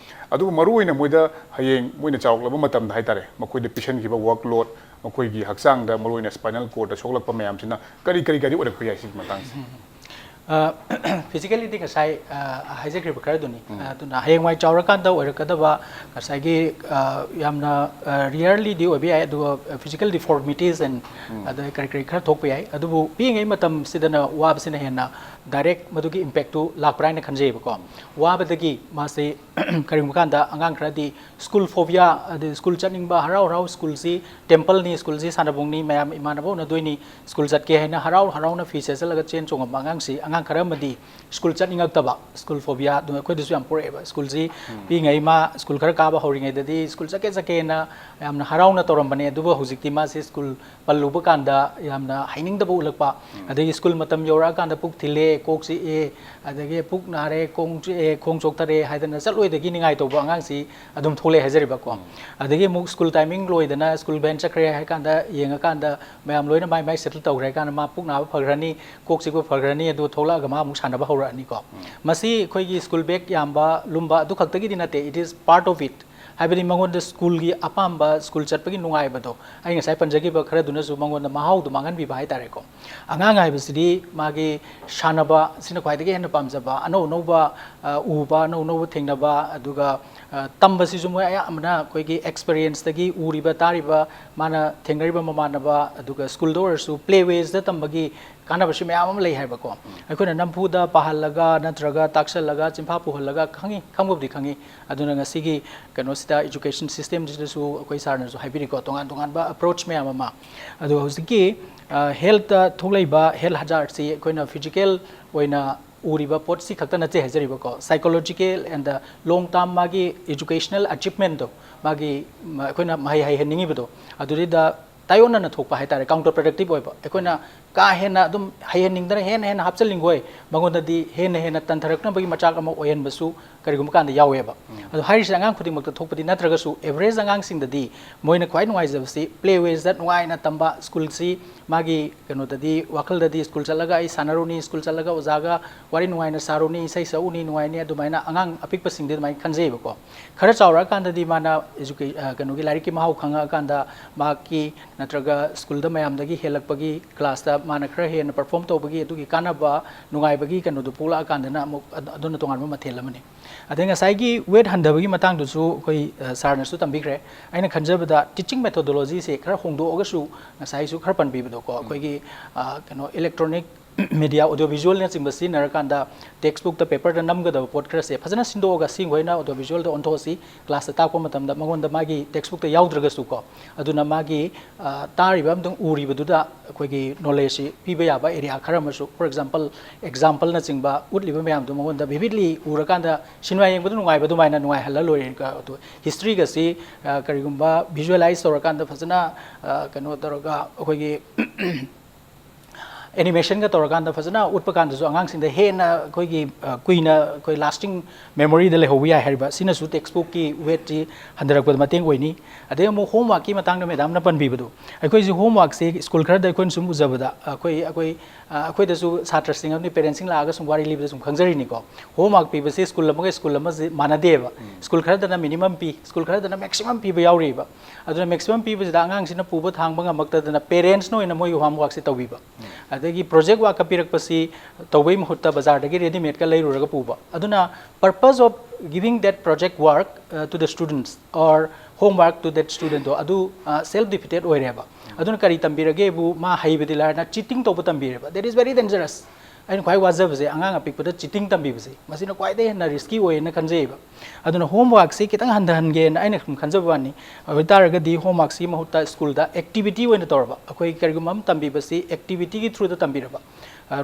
ꯑꯗꯨꯕꯨ ꯃꯔꯨꯑꯣꯏꯅ ꯃꯣꯏꯗ ꯍꯌꯦꯡ ꯃꯣꯏꯅ ꯆꯥꯎꯔꯛꯂꯕ ꯃꯇꯝꯗ ꯍꯥꯏ ꯇꯥꯔꯦ, ꯃꯈꯣꯏꯗ ꯄꯤꯁꯟꯈꯤꯕ workload, ꯃꯈꯣꯏꯒꯤ ꯍꯛꯆꯥꯡꯗ ꯃꯔꯨꯑꯣꯏꯅ spinal cord ꯗ ꯁꯣꯛꯂꯛꯄ ꯃꯌꯥꯝꯁꯤꯅ ꯀꯔꯤ ꯀꯔꯤ ꯀꯔꯤ ꯑꯣꯏꯔꯛꯄ ꯌꯥꯏ ꯁꯤꯒꯤ ꯃꯇꯥꯡꯁꯦ? ꯑ, physically ꯗꯤ ꯉꯁꯥꯏ, ꯑ, ꯍꯥꯏꯖꯈ꯭ꯔꯤꯕ ꯈꯔꯗꯨꯅꯤ꯫ ꯎꯝ꯫ ꯑꯗꯨꯅ ꯍꯌꯦꯡꯋꯥꯏ ꯆꯥꯎꯔꯀꯥꯟꯗ ꯑꯣꯏꯔꯛꯀꯗꯕ ꯉꯁꯥꯏꯒꯤ, ꯑ, ꯌꯥꯝꯅ, ꯑ, rarely ꯗꯤ ꯑꯣꯏꯕ ꯌꯥꯏ, ꯑꯗꯨꯒ physical deformities and ꯎꯝ꯫ ꯑꯗ ꯀꯔꯤ ꯀꯔꯤ ꯈꯔ ꯊꯣꯛꯄ ꯌꯥꯏ꯫ ꯑꯗꯨꯕꯨ ꯄꯤꯛꯏꯉꯩ ꯃꯇꯝꯁꯤꯗꯅ ꯋꯥꯕꯁꯤꯅ ꯍꯦꯟꯅ ꯗꯥꯏꯔꯦꯛ ꯃꯗꯨꯒꯤ ꯏꯝꯄꯦꯛꯇꯨ ꯂꯥꯛꯄ꯭ꯔꯥ ꯍꯥꯏꯅ ꯈꯟꯖꯩꯌꯦꯕꯀꯣ꯫ ꯋꯥꯕꯗꯒꯤ ꯃꯥꯁꯤ ꯀꯔꯤꯒꯨꯝꯕ ꯀꯥꯟꯗ ꯑꯉꯥꯡ ꯈꯔꯗꯤ ꯁ꯭ꯀꯨꯜ ꯐꯣꯕꯤꯌꯥ, ꯑꯗꯩ ꯁ꯭ꯀꯨꯜ ꯆꯠꯅꯤꯡꯕ, ꯍꯔꯥꯎ ꯍꯔꯥꯎ ꯁ꯭ꯀꯨꯜꯁꯤ ꯇꯦꯝꯄꯜꯅꯤ, ꯁ꯭ꯀꯨꯜꯁꯤ ꯁꯥꯟꯅꯕꯨꯡꯅꯤ, ꯃꯌꯥꯝ ꯏꯃꯥꯟꯅꯕ ꯎꯅꯗꯣꯏꯅꯤ, ꯁ꯭ꯀꯨꯜ ꯆꯠꯀꯦ ꯍꯥꯏꯅ ꯍꯔꯥꯎ ꯍꯔꯥꯎꯅ ꯐꯤ ꯁꯦꯠꯆꯜꯂꯒ ꯆꯦꯟ ꯆꯣꯡꯉꯝꯕ ꯑꯉꯥꯡꯁꯤ, ꯑꯉꯥꯡ ꯈꯔ ꯑꯃꯗꯤ ꯁ꯭ꯀꯨꯜ ꯆꯠꯅꯤꯡꯉꯛꯇꯕ, ꯁ꯭ꯀꯨꯜ ꯐꯣꯕꯤꯌꯥ ꯑꯗꯨ ꯑꯩꯈꯣꯏꯗꯁꯨ ꯌꯥꯝ ꯄꯣꯛꯂꯛꯑꯦꯕ꯫ ꯁ꯭ꯀꯨꯜꯁꯤ ꯄꯤꯛꯏꯉꯩ ꯃꯥ ꯁ꯭ꯀꯨꯜ ꯈꯔ ꯀꯥꯕ ꯍꯧꯔꯤꯉꯩꯗꯗꯤ ꯁ꯭ꯀꯨꯜ ꯆꯠꯀꯦ ꯆꯠꯀꯦꯅ ꯌꯥꯝꯅ ꯍꯔꯥꯎꯅ ꯇꯧꯔꯝꯕꯅꯦ, ꯑꯗꯨꯕꯨ ꯍꯧꯖꯤꯛꯇꯤ ꯃꯥꯁꯤ ꯁ꯭ꯀꯨꯜ ꯄꯜꯂꯨꯕ ꯀꯥꯟꯗ ꯌꯥꯝꯅ ꯍꯩꯅꯤꯡꯗꯕ ꯎꯠꯂꯛꯄ, ꯑꯗꯒꯤ ꯁ꯭ꯀꯨꯜ ꯃꯇꯝ ꯌꯧꯔꯛꯑꯀꯥꯟꯗ ꯄꯨꯛ ꯊꯤꯜꯂꯦ, ꯀꯣꯛ ꯆꯤꯛꯑꯦ, ꯑꯗꯒꯤ ꯄꯨꯛ ꯅꯥꯔꯦ, ꯈꯣꯡ ꯆꯤꯛꯑꯦ, ꯈꯣꯡ ꯆꯣꯛꯊꯔꯦ ꯍꯥꯏꯗꯅ ꯆꯠꯂꯣꯏꯗꯒꯤ ꯅꯤꯡꯉꯥꯏ ꯇꯧꯕ ꯑꯉꯥꯡꯁꯤ ꯑꯗꯨꯝ ꯊꯣꯛꯂꯛꯑꯦ ꯍꯥꯏꯖꯔꯤꯕꯀꯣ꯫ ꯑꯗꯒꯤ ꯑꯃꯨꯛ ꯁ꯭ꯀꯨꯜ ꯇꯥꯏꯃꯤꯡ ꯂꯣꯏꯗꯅ ꯁ꯭ꯀꯨꯜ ꯚꯦꯟ ꯆꯠꯈ꯭ꯔꯦ ꯍꯥꯏ ꯀꯥꯟꯗ ꯌꯦꯡꯉꯀꯥꯟꯗ ꯃꯌꯥꯝ ꯂꯣꯏꯅ ꯃꯥꯏ ꯃꯥꯏ ꯁꯦꯇꯜ ꯇꯧꯈ꯭ꯔꯦ ꯍꯥꯏ ꯀꯥꯟꯗ ꯃꯥ ꯄꯨꯛ ꯅꯥꯕ ꯐꯈ꯭ꯔꯅꯤ, ꯀꯣꯛ ꯆꯤꯛꯄ ꯐꯈ꯭ꯔꯅꯤ, ꯑꯗꯨ ꯊꯣꯛꯂꯛꯑꯒ ꯃꯥ ꯑꯃꯨꯛ ꯁꯥꯟꯅꯕ ꯍꯧꯔꯛꯑꯅꯤꯀꯣ꯫ ꯃꯁꯤ ꯑꯩꯈꯣꯏꯒꯤ ꯁ꯭ꯀꯨꯜ ꯕꯦꯛ ꯌꯥꯝꯕ ꯂꯨꯝꯕ ꯑꯗꯨ ꯈꯛꯇꯒꯤꯗꯤ ꯅꯠꯇꯦ, it is part of it꯫ ꯍꯥꯏꯕꯗꯤ ꯃꯉꯣꯟꯗ ꯁ꯭ꯀꯨꯜꯒꯤ ꯑꯄꯥꯝꯕ, ꯁ꯭ꯀꯨꯜ ꯆꯠꯄꯒꯤ ꯅꯨꯡꯉꯥꯏꯕꯗꯣ, ꯑꯩ ꯉꯁꯥꯏ ꯄꯟꯖꯈꯤꯕ ꯈꯔꯗꯨꯅꯁꯨ ꯃꯉꯣꯟꯗ ꯃꯍꯥꯎꯗꯣ ꯃꯥꯡꯍꯟꯕꯤꯕ ꯍꯥꯏꯇꯥꯔꯦꯀꯣ꯫ ꯑꯉꯥꯡ ꯍꯥꯏꯕꯁꯤꯗꯤ ꯃꯥꯒꯤ ꯁꯥꯟꯅꯕ ꯁꯤꯅ ꯈ꯭ꯋꯥꯏꯗꯒꯤ ꯍꯦꯟꯅ ꯄꯥꯝꯖꯕ, ꯑꯅꯧ ꯑꯅꯧꯕ, ꯑ, ꯎꯕ, ꯑꯅꯧ ꯑꯅꯧꯕ ꯊꯦꯡꯅꯕ, ꯑꯗꯨꯒ, ꯑ, ꯇꯝꯕꯁꯤꯁꯨ ꯃꯣꯏ ꯑꯌꯥꯝꯕꯅ ꯑꯩꯈꯣꯏꯒꯤ ꯑꯦꯛꯁꯄꯤꯔꯤꯌꯦꯟꯁꯇꯒꯤ ꯎꯔꯤꯕ, ꯇꯥꯔꯤꯕ, ꯃꯥꯅ ꯊꯦꯡꯅꯔꯤꯕ ꯃꯃꯥꯟꯅꯕ, ꯑꯗꯨꯒ ꯁ꯭ꯀꯨꯜꯗ ꯑꯣꯏꯔꯁꯨ ꯄ꯭ꯂꯦ ꯋꯦꯁꯇ ꯇꯝꯕꯒꯤ ꯀꯥꯟꯅꯕꯁꯨ ꯃꯌꯥꯝ ꯑꯃ ꯂꯩ ꯍꯥꯏꯕꯀꯣ꯫ ꯑꯩꯈꯣꯏꯅ ꯅꯝꯐꯨꯗ ꯄꯥꯍꯜꯂꯒ ꯅꯠꯇ꯭ꯔꯒ ꯇꯥꯛꯁꯜꯂꯒ ꯆꯤꯟꯐꯥ ꯄꯨꯍꯜꯂꯒ ꯈꯪꯉꯤ, ꯈꯪꯕꯕꯨꯗꯤ ꯈꯪꯉꯤ꯫ ꯑꯗꯨꯅ ꯉꯁꯤꯒꯤ ꯀꯩꯅꯣꯁꯤꯗ, ꯏꯖꯨꯀꯦꯁꯟ ꯁꯤꯁꯇꯦꯝꯁꯤꯗꯁꯨ ꯑꯩꯈꯣꯏ ꯁꯥꯔꯅꯁꯨ ꯍꯥꯏꯕꯤꯔꯤꯀꯣ, ꯇꯣꯉꯥꯟ ꯇꯣꯉꯥꯟꯕ ꯑꯦꯄ꯭ꯔꯣꯆ ꯃꯌꯥꯝ ꯑꯃ꯫ ꯑꯗꯣ ꯍꯧꯖꯤꯛꯀꯤ, ꯑ, ꯍꯦꯜꯠꯇ ꯊꯣꯛꯂꯛꯏꯕ ꯍꯦꯜꯠ ꯍꯖꯥꯔꯠꯁꯤ ꯑꯩꯈꯣꯏꯅ ꯐꯤꯖꯤꯀꯦꯜ ꯑꯣꯏꯅ ꯎꯔꯤꯕ ꯄꯣꯠꯁꯤ ꯈꯛꯇ ꯅꯠꯇꯦ ꯍꯥꯏꯖꯔꯤꯕꯀꯣ, psychological and the long term ꯃꯥꯒꯤ educational achievementꯗꯣ, ꯃꯥꯒꯤ, ꯃ-, ꯑꯩꯈꯣꯏꯅ ꯃꯍꯩ ꯍꯩꯍꯟꯅꯤꯡꯉꯤꯕꯗꯣ, ꯑꯗꯨꯗꯩꯗ ꯇꯥꯏꯑꯣꯟꯅꯅ ꯊꯣꯛꯄ ꯍꯥꯏꯇꯥꯔꯦ, ꯀꯥꯎꯟꯇꯔ ꯄ꯭ꯔꯗꯛꯇꯤꯞ ꯑꯣꯏꯕ꯫ ꯑꯩꯈꯣꯏꯅ ꯀꯥ ꯍꯦꯟꯅ ꯑꯗꯨꯝ ꯍꯩꯍꯟꯅꯤꯡꯗꯅ ꯍꯦꯟꯅ ꯍꯦꯟꯅ ꯍꯥꯞꯆꯤꯟꯅꯤꯡꯕ ꯑꯣꯏ, ꯃꯉꯣꯟꯗꯗꯤ ꯍꯦꯟꯅ ꯍꯦꯟꯅ ꯇꯟꯊꯔꯛꯅꯕꯒꯤ ꯃꯆꯥꯛ ꯑꯃ ꯑꯣꯏꯍꯟꯕꯁꯨ ꯀꯔꯤꯒꯨꯝꯕ ꯀꯥꯟꯗ ꯌꯥꯎꯋꯦꯕ꯫ ꯑꯗꯣ ꯍꯥꯏꯔꯤꯁꯦ ꯑꯉꯥꯡ ꯈꯨꯗꯤꯡꯃꯛꯇ ꯊꯣꯛꯄꯗꯤ ꯅꯠꯇ꯭ꯔꯒꯁꯨ, ꯑꯦꯚꯔꯦꯖ ꯑꯉꯥꯡꯁꯤꯡꯗꯗꯤ ꯃꯣꯏꯅ ꯈ꯭ꯋꯥꯏ ꯅꯨꯡꯉꯥꯏꯖꯕꯁꯤ ꯄ꯭ꯂꯦ ꯋꯦꯁꯇ ꯅꯨꯡꯉꯥꯏꯅ ꯇꯝꯕ, ꯁ꯭ꯀꯨꯜꯁꯤ ꯃꯥꯒꯤ ꯀꯩꯅꯣꯗꯗꯤ, ꯋꯥꯈꯜꯗꯗꯤ ꯁ꯭ꯀꯨꯜ ꯆꯠꯂꯒ ꯑꯩ ꯁꯥꯟꯅꯔꯨꯅꯤ, ꯁ꯭ꯀꯨꯜ ꯆꯠꯂꯒ ꯑꯣꯖꯥꯒ ꯋꯥꯔꯤ ꯅꯨꯡꯉꯥꯏꯅ ꯁꯥꯔꯨꯅꯤ, ꯏꯁꯩ ꯁꯛꯎꯅꯤ, ꯅꯨꯡꯉꯥꯏꯅꯤ, ꯑꯗꯨꯃꯥꯏꯅ ꯑꯉꯥꯡ ꯑꯄꯤꯛꯄꯁꯤꯡꯗꯤ ꯑꯗꯨꯃꯥꯏꯅ ꯈꯟꯖꯩꯌꯦꯕꯀꯣ꯫ ꯈꯔ ꯆꯥꯎꯔꯛꯑꯀꯥꯟꯗꯗꯤ ꯃꯥꯅ educa-, ꯑ, ꯀꯩꯅꯣꯒꯤ ꯂꯥꯏꯔꯤꯛꯀꯤ ꯃꯍꯥꯎ ꯈꯪꯉꯛꯑꯀꯥꯟꯗ, ꯃꯍꯥꯛꯀꯤ ꯅꯠꯇ꯭ꯔꯒ ꯁ꯭ꯀꯨꯜꯗ ꯃꯌꯥꯝꯗꯒꯤ ꯍꯦꯜꯂꯛꯄꯒꯤ, ꯀ꯭ꯂꯥꯁꯇ ꯃꯥꯅ ꯈꯔ ꯍꯦꯟꯅ ꯄꯔꯐꯣꯔꯝ ꯇꯧꯕꯒꯤ, ꯑꯗꯨꯒꯤ ꯀꯥꯟꯅꯕ, ꯅꯨꯡꯉꯥꯏꯕꯒꯤ ꯀꯩꯅꯣꯗꯣ ꯄꯣꯛꯂꯛꯑꯀꯥꯟꯗꯅ ꯑꯃꯨꯛ ꯑꯗꯨ-, ꯑꯗꯨꯅ ꯇꯣꯉꯥꯟꯕ ꯃꯊꯦꯜ ꯑꯃꯅꯤ꯫ ꯑꯗꯩ ꯉꯁꯥꯏꯒꯤ ꯋꯦꯠ ꯍꯟꯊꯕꯒꯤ ꯃꯇꯥꯡꯗꯨꯁꯨ ꯑꯩꯈꯣꯏ, ꯑ, ꯁꯥꯔꯅꯁꯨ ꯇꯝꯕꯤꯈ꯭ꯔꯦ꯫ ꯑꯩꯅ ꯈꯟꯖꯕꯗ ꯇꯤꯆꯤꯡ ꯃꯦꯊꯣꯗꯣꯂꯣꯖꯤꯁꯦ ꯈꯔ ꯍꯣꯡꯗꯣꯛꯑꯒꯁꯨ, ꯉꯁꯥꯏꯁꯨ ꯈꯔ ꯄꯟꯕꯤꯕꯗꯣꯀꯣ, ꯑꯩꯈꯣꯏꯒꯤ, ꯑ, ꯀꯩꯅꯣ, ꯏꯂꯦꯛꯇ꯭ꯔꯣꯅꯤꯛ ꯃꯦꯗꯤꯌꯥ ꯑꯣꯗꯤꯑꯣ ꯚꯤꯖꯨꯋꯦꯜꯅꯆꯤꯡꯕ ꯁꯤꯖꯤꯟꯅꯔꯀꯥꯟꯗ ꯇꯦꯛꯁ ꯕꯨꯛꯇ ꯄꯦꯄꯔꯗ ꯅꯝꯒꯗꯕ ꯄꯣꯠ ꯈꯔꯁꯦ ꯐꯖꯅ ꯁꯤꯟꯗꯣꯛꯑꯒ ꯁꯤꯈꯣꯏꯅ ꯑꯣꯗꯤꯑꯣ ꯚꯤꯖꯨꯋꯦꯜꯗ ꯑꯣꯟꯊꯣꯛꯑꯁꯤ, ꯀ꯭ꯂꯥꯁꯇ ꯇꯥꯛꯄ ꯃꯇꯝꯗ ꯃꯉꯣꯟꯗ ꯃꯥꯒꯤ ꯇꯦꯛꯁ ꯕꯨꯛꯇ ꯌꯥꯎꯗ꯭ꯔꯒꯁꯨꯀꯣ꯫ ꯑꯗꯨꯅ ꯃꯥꯒꯤ ꯇꯥꯔꯤꯕ ꯑꯃꯁꯨꯡ ꯎꯔꯤꯕꯗꯨꯗ ꯑꯩꯈꯣꯏꯒꯤ ꯅꯣꯂꯦꯖꯁꯤ ꯄꯤꯕ ꯌꯥꯕ ꯑꯦꯔꯤꯌꯥ ꯈꯔ ꯑꯃꯁꯨ, ꯐꯣꯔ ꯑꯦꯛꯖꯥꯝꯄꯜ, ꯑꯦꯛꯖꯥꯝꯄꯜꯅꯆꯤꯡꯕ ꯎꯠꯂꯤꯕ ꯃꯌꯥꯝꯗꯨ ꯃꯉꯣꯟꯗ ꯚꯤꯚꯤꯗꯂꯤ ꯎꯔꯀꯥꯟꯗ ꯁꯤꯅꯦꯃꯥ ꯌꯦꯡꯕꯗ ꯅꯨꯡꯉꯥꯏꯕ ꯑꯗꯨꯃꯥꯏꯅ ꯅꯨꯡꯉꯥꯏꯍꯜꯂ ꯂꯣꯏꯔꯦ꯫ ꯑꯗꯨ ꯍꯤꯁꯇ꯭ꯔꯤꯒꯁꯤ ꯀꯔꯤꯒꯨꯝꯕ ꯚꯤꯖꯨꯋꯦꯂꯥꯏꯁ ꯇꯧꯔꯀꯥꯟꯗ ꯐꯖꯅ ꯀꯩꯅꯣ ꯇꯧꯔꯒ ꯑꯩꯈꯣꯏꯒꯤ ꯑꯦꯅꯤꯃꯦꯁꯟꯒ ꯇꯧꯔꯀꯥꯟꯗ ꯐꯖꯅ ꯎꯠꯄ ꯀꯥꯟꯗꯁꯨ ꯑꯉꯥꯡꯁꯤꯡꯗ ꯍꯦꯟꯅ ꯑꯩꯈꯣꯏꯒꯤ ꯀꯨꯏꯅ ꯑꯩꯈꯣꯏ ꯂꯥꯁꯇꯤꯡ ꯃꯦꯃꯣꯔꯤꯗ ꯂꯩꯍꯧꯕ ꯌꯥꯏ ꯍꯥꯏꯔꯤꯕ꯫ ꯁꯤꯅꯁꯨ ꯇꯦꯛꯁ ꯕꯨꯛꯀꯤ ꯋꯦꯠꯁꯤ ꯍꯟꯊꯔꯛꯄꯗ ꯃꯇꯦꯡ ꯑꯣꯏꯅꯤ꯫ ꯑꯗꯩ ꯑꯃꯨꯛ ꯍꯣꯝꯋꯥꯔꯛꯀꯤ ꯃꯇꯥꯡꯗ ꯃꯦꯗꯥꯝꯅ ꯄꯟꯕꯤꯕꯗꯣ, ꯑꯩꯈꯣꯏꯁꯤ ꯍꯣꯝꯋꯥꯔꯛꯁꯤ ꯁ꯭ꯀꯨꯜ ꯈꯔꯗ ꯑꯩꯈꯣꯏꯅ ꯁꯨꯝ ꯎꯖꯕꯗ ꯑꯩꯈꯣꯏ ꯑꯩꯈꯣꯏ ꯑꯩꯈꯣꯏꯗꯁꯨ ꯁꯥꯇ꯭ꯔꯁꯤꯡ ꯑꯃꯗꯤ ꯄꯦꯔꯦꯟꯁꯁꯤꯡ ꯂꯥꯛꯑꯒ ꯁꯨꯝ ꯋꯥꯔꯤ ꯂꯤꯕꯗ ꯁꯨꯝ ꯈꯪꯖꯔꯤꯅꯤꯀꯣ꯫ ꯍꯣꯝꯋꯥꯔꯛ ꯄꯤꯕꯁꯤ ꯁ꯭ꯀꯨꯜ ꯑꯃꯒ ꯁ꯭ꯀꯨꯜ ꯑꯃꯁꯤ ꯃꯥꯟꯅꯗꯦꯕ꯫ ꯁ꯭ꯀꯨꯜ ꯈꯔꯗꯅ ꯃꯤꯅꯤꯃꯝ ꯄꯤ, ꯁ꯭ꯀꯨꯜ ꯈꯔꯗꯅ ꯃꯦꯛꯁꯤꯃꯝ ꯄꯤꯕ ꯌꯥꯎꯔꯤꯕ꯫ ꯑꯗꯨꯅ ꯃꯦꯛꯁꯤꯃꯝ ꯄꯤꯕꯁꯤꯗ ꯑꯉꯥꯡꯁꯤꯅ ꯄꯨꯕ ꯊꯥꯡꯕ ꯉꯝꯃꯛꯇꯗꯅ ꯄꯦꯔꯦꯟꯁꯅ ꯑꯣꯏꯅ ꯃꯣꯏꯒꯤ ꯍꯣꯝꯋꯥꯔꯛꯁꯦ ꯇꯧꯕꯤꯕ꯫ ꯑꯗꯒꯤ ꯄ꯭ꯔꯣꯖꯦꯛ ꯋꯥꯔꯛꯀ ꯄꯤꯔꯛꯄꯁꯤ ꯇꯧꯕꯩ ꯃꯍꯨꯠꯇ ꯕꯖꯥꯔꯗꯒꯤ ꯔꯦꯗꯤꯃꯦꯗꯀ ꯂꯩꯔꯨꯔꯒ ꯄꯨꯕ꯫ ꯑꯗꯨꯅ purpose of giving that project work to the students or homework to that student ꯗꯣ ꯑꯗꯨ ꯁꯦꯜꯐ ꯗꯤꯐꯤꯇꯦꯠ ꯑꯣꯏꯔꯦꯕ꯫ ꯑꯗꯨꯅ ꯀꯔꯤ ꯇꯝꯕꯤꯔꯒꯦꯕꯨ ꯃꯥ ꯍꯩꯕꯗꯤ ꯂꯥꯏꯔꯅ ꯆꯤꯇꯤꯡ ꯇꯧꯕ ꯇꯝꯕꯤꯔꯦꯕ꯫ That is very dangerous. ꯑꯩꯅ ꯈ꯭ꯋꯥꯏ ꯋꯥꯖꯕꯁꯦ ꯑꯉꯥꯡ ꯑꯄꯤꯛꯄꯗ ꯆꯤꯇꯤꯡ ꯇꯝꯕꯤꯕꯁꯦ, ꯃꯁꯤꯅ ꯈ꯭ꯋꯥꯏꯗꯒꯤ ꯍꯦꯟꯅ ꯔꯤꯁꯀꯤ ꯑꯣꯏꯌꯦꯅ ꯈꯟꯖꯩꯌꯦꯕ꯫ ꯑꯗꯨꯅ ꯍꯣꯝꯋꯥꯔꯛꯁꯤ ꯈꯤꯇꯪ ꯍꯟꯊꯍꯟꯒꯦꯅ ꯑꯩꯅ ꯁꯨꯝ ꯈꯟꯖꯕ ꯋꯥꯅꯤ꯫ ꯑꯗꯨ ꯑꯣꯏꯇꯥꯔꯒꯗꯤ ꯍꯣꯝꯋꯥꯔꯛꯁꯤꯒꯤ ꯃꯍꯨꯠꯇ ꯁ꯭ꯀꯨꯜꯗ ꯑꯦꯛꯇꯤꯚꯤꯇꯤ ꯑꯣꯏꯅ ꯇꯧꯔꯕ, ꯑꯩꯈꯣꯏ ꯀꯔꯤꯒꯨꯝꯕ ꯑꯃ ꯇꯝꯕꯤꯕꯁꯤ ꯑꯦꯛꯇꯤꯚꯤꯇꯤꯒꯤ ꯊ꯭ꯔꯨꯗ ꯇꯝꯕꯤꯔꯕ,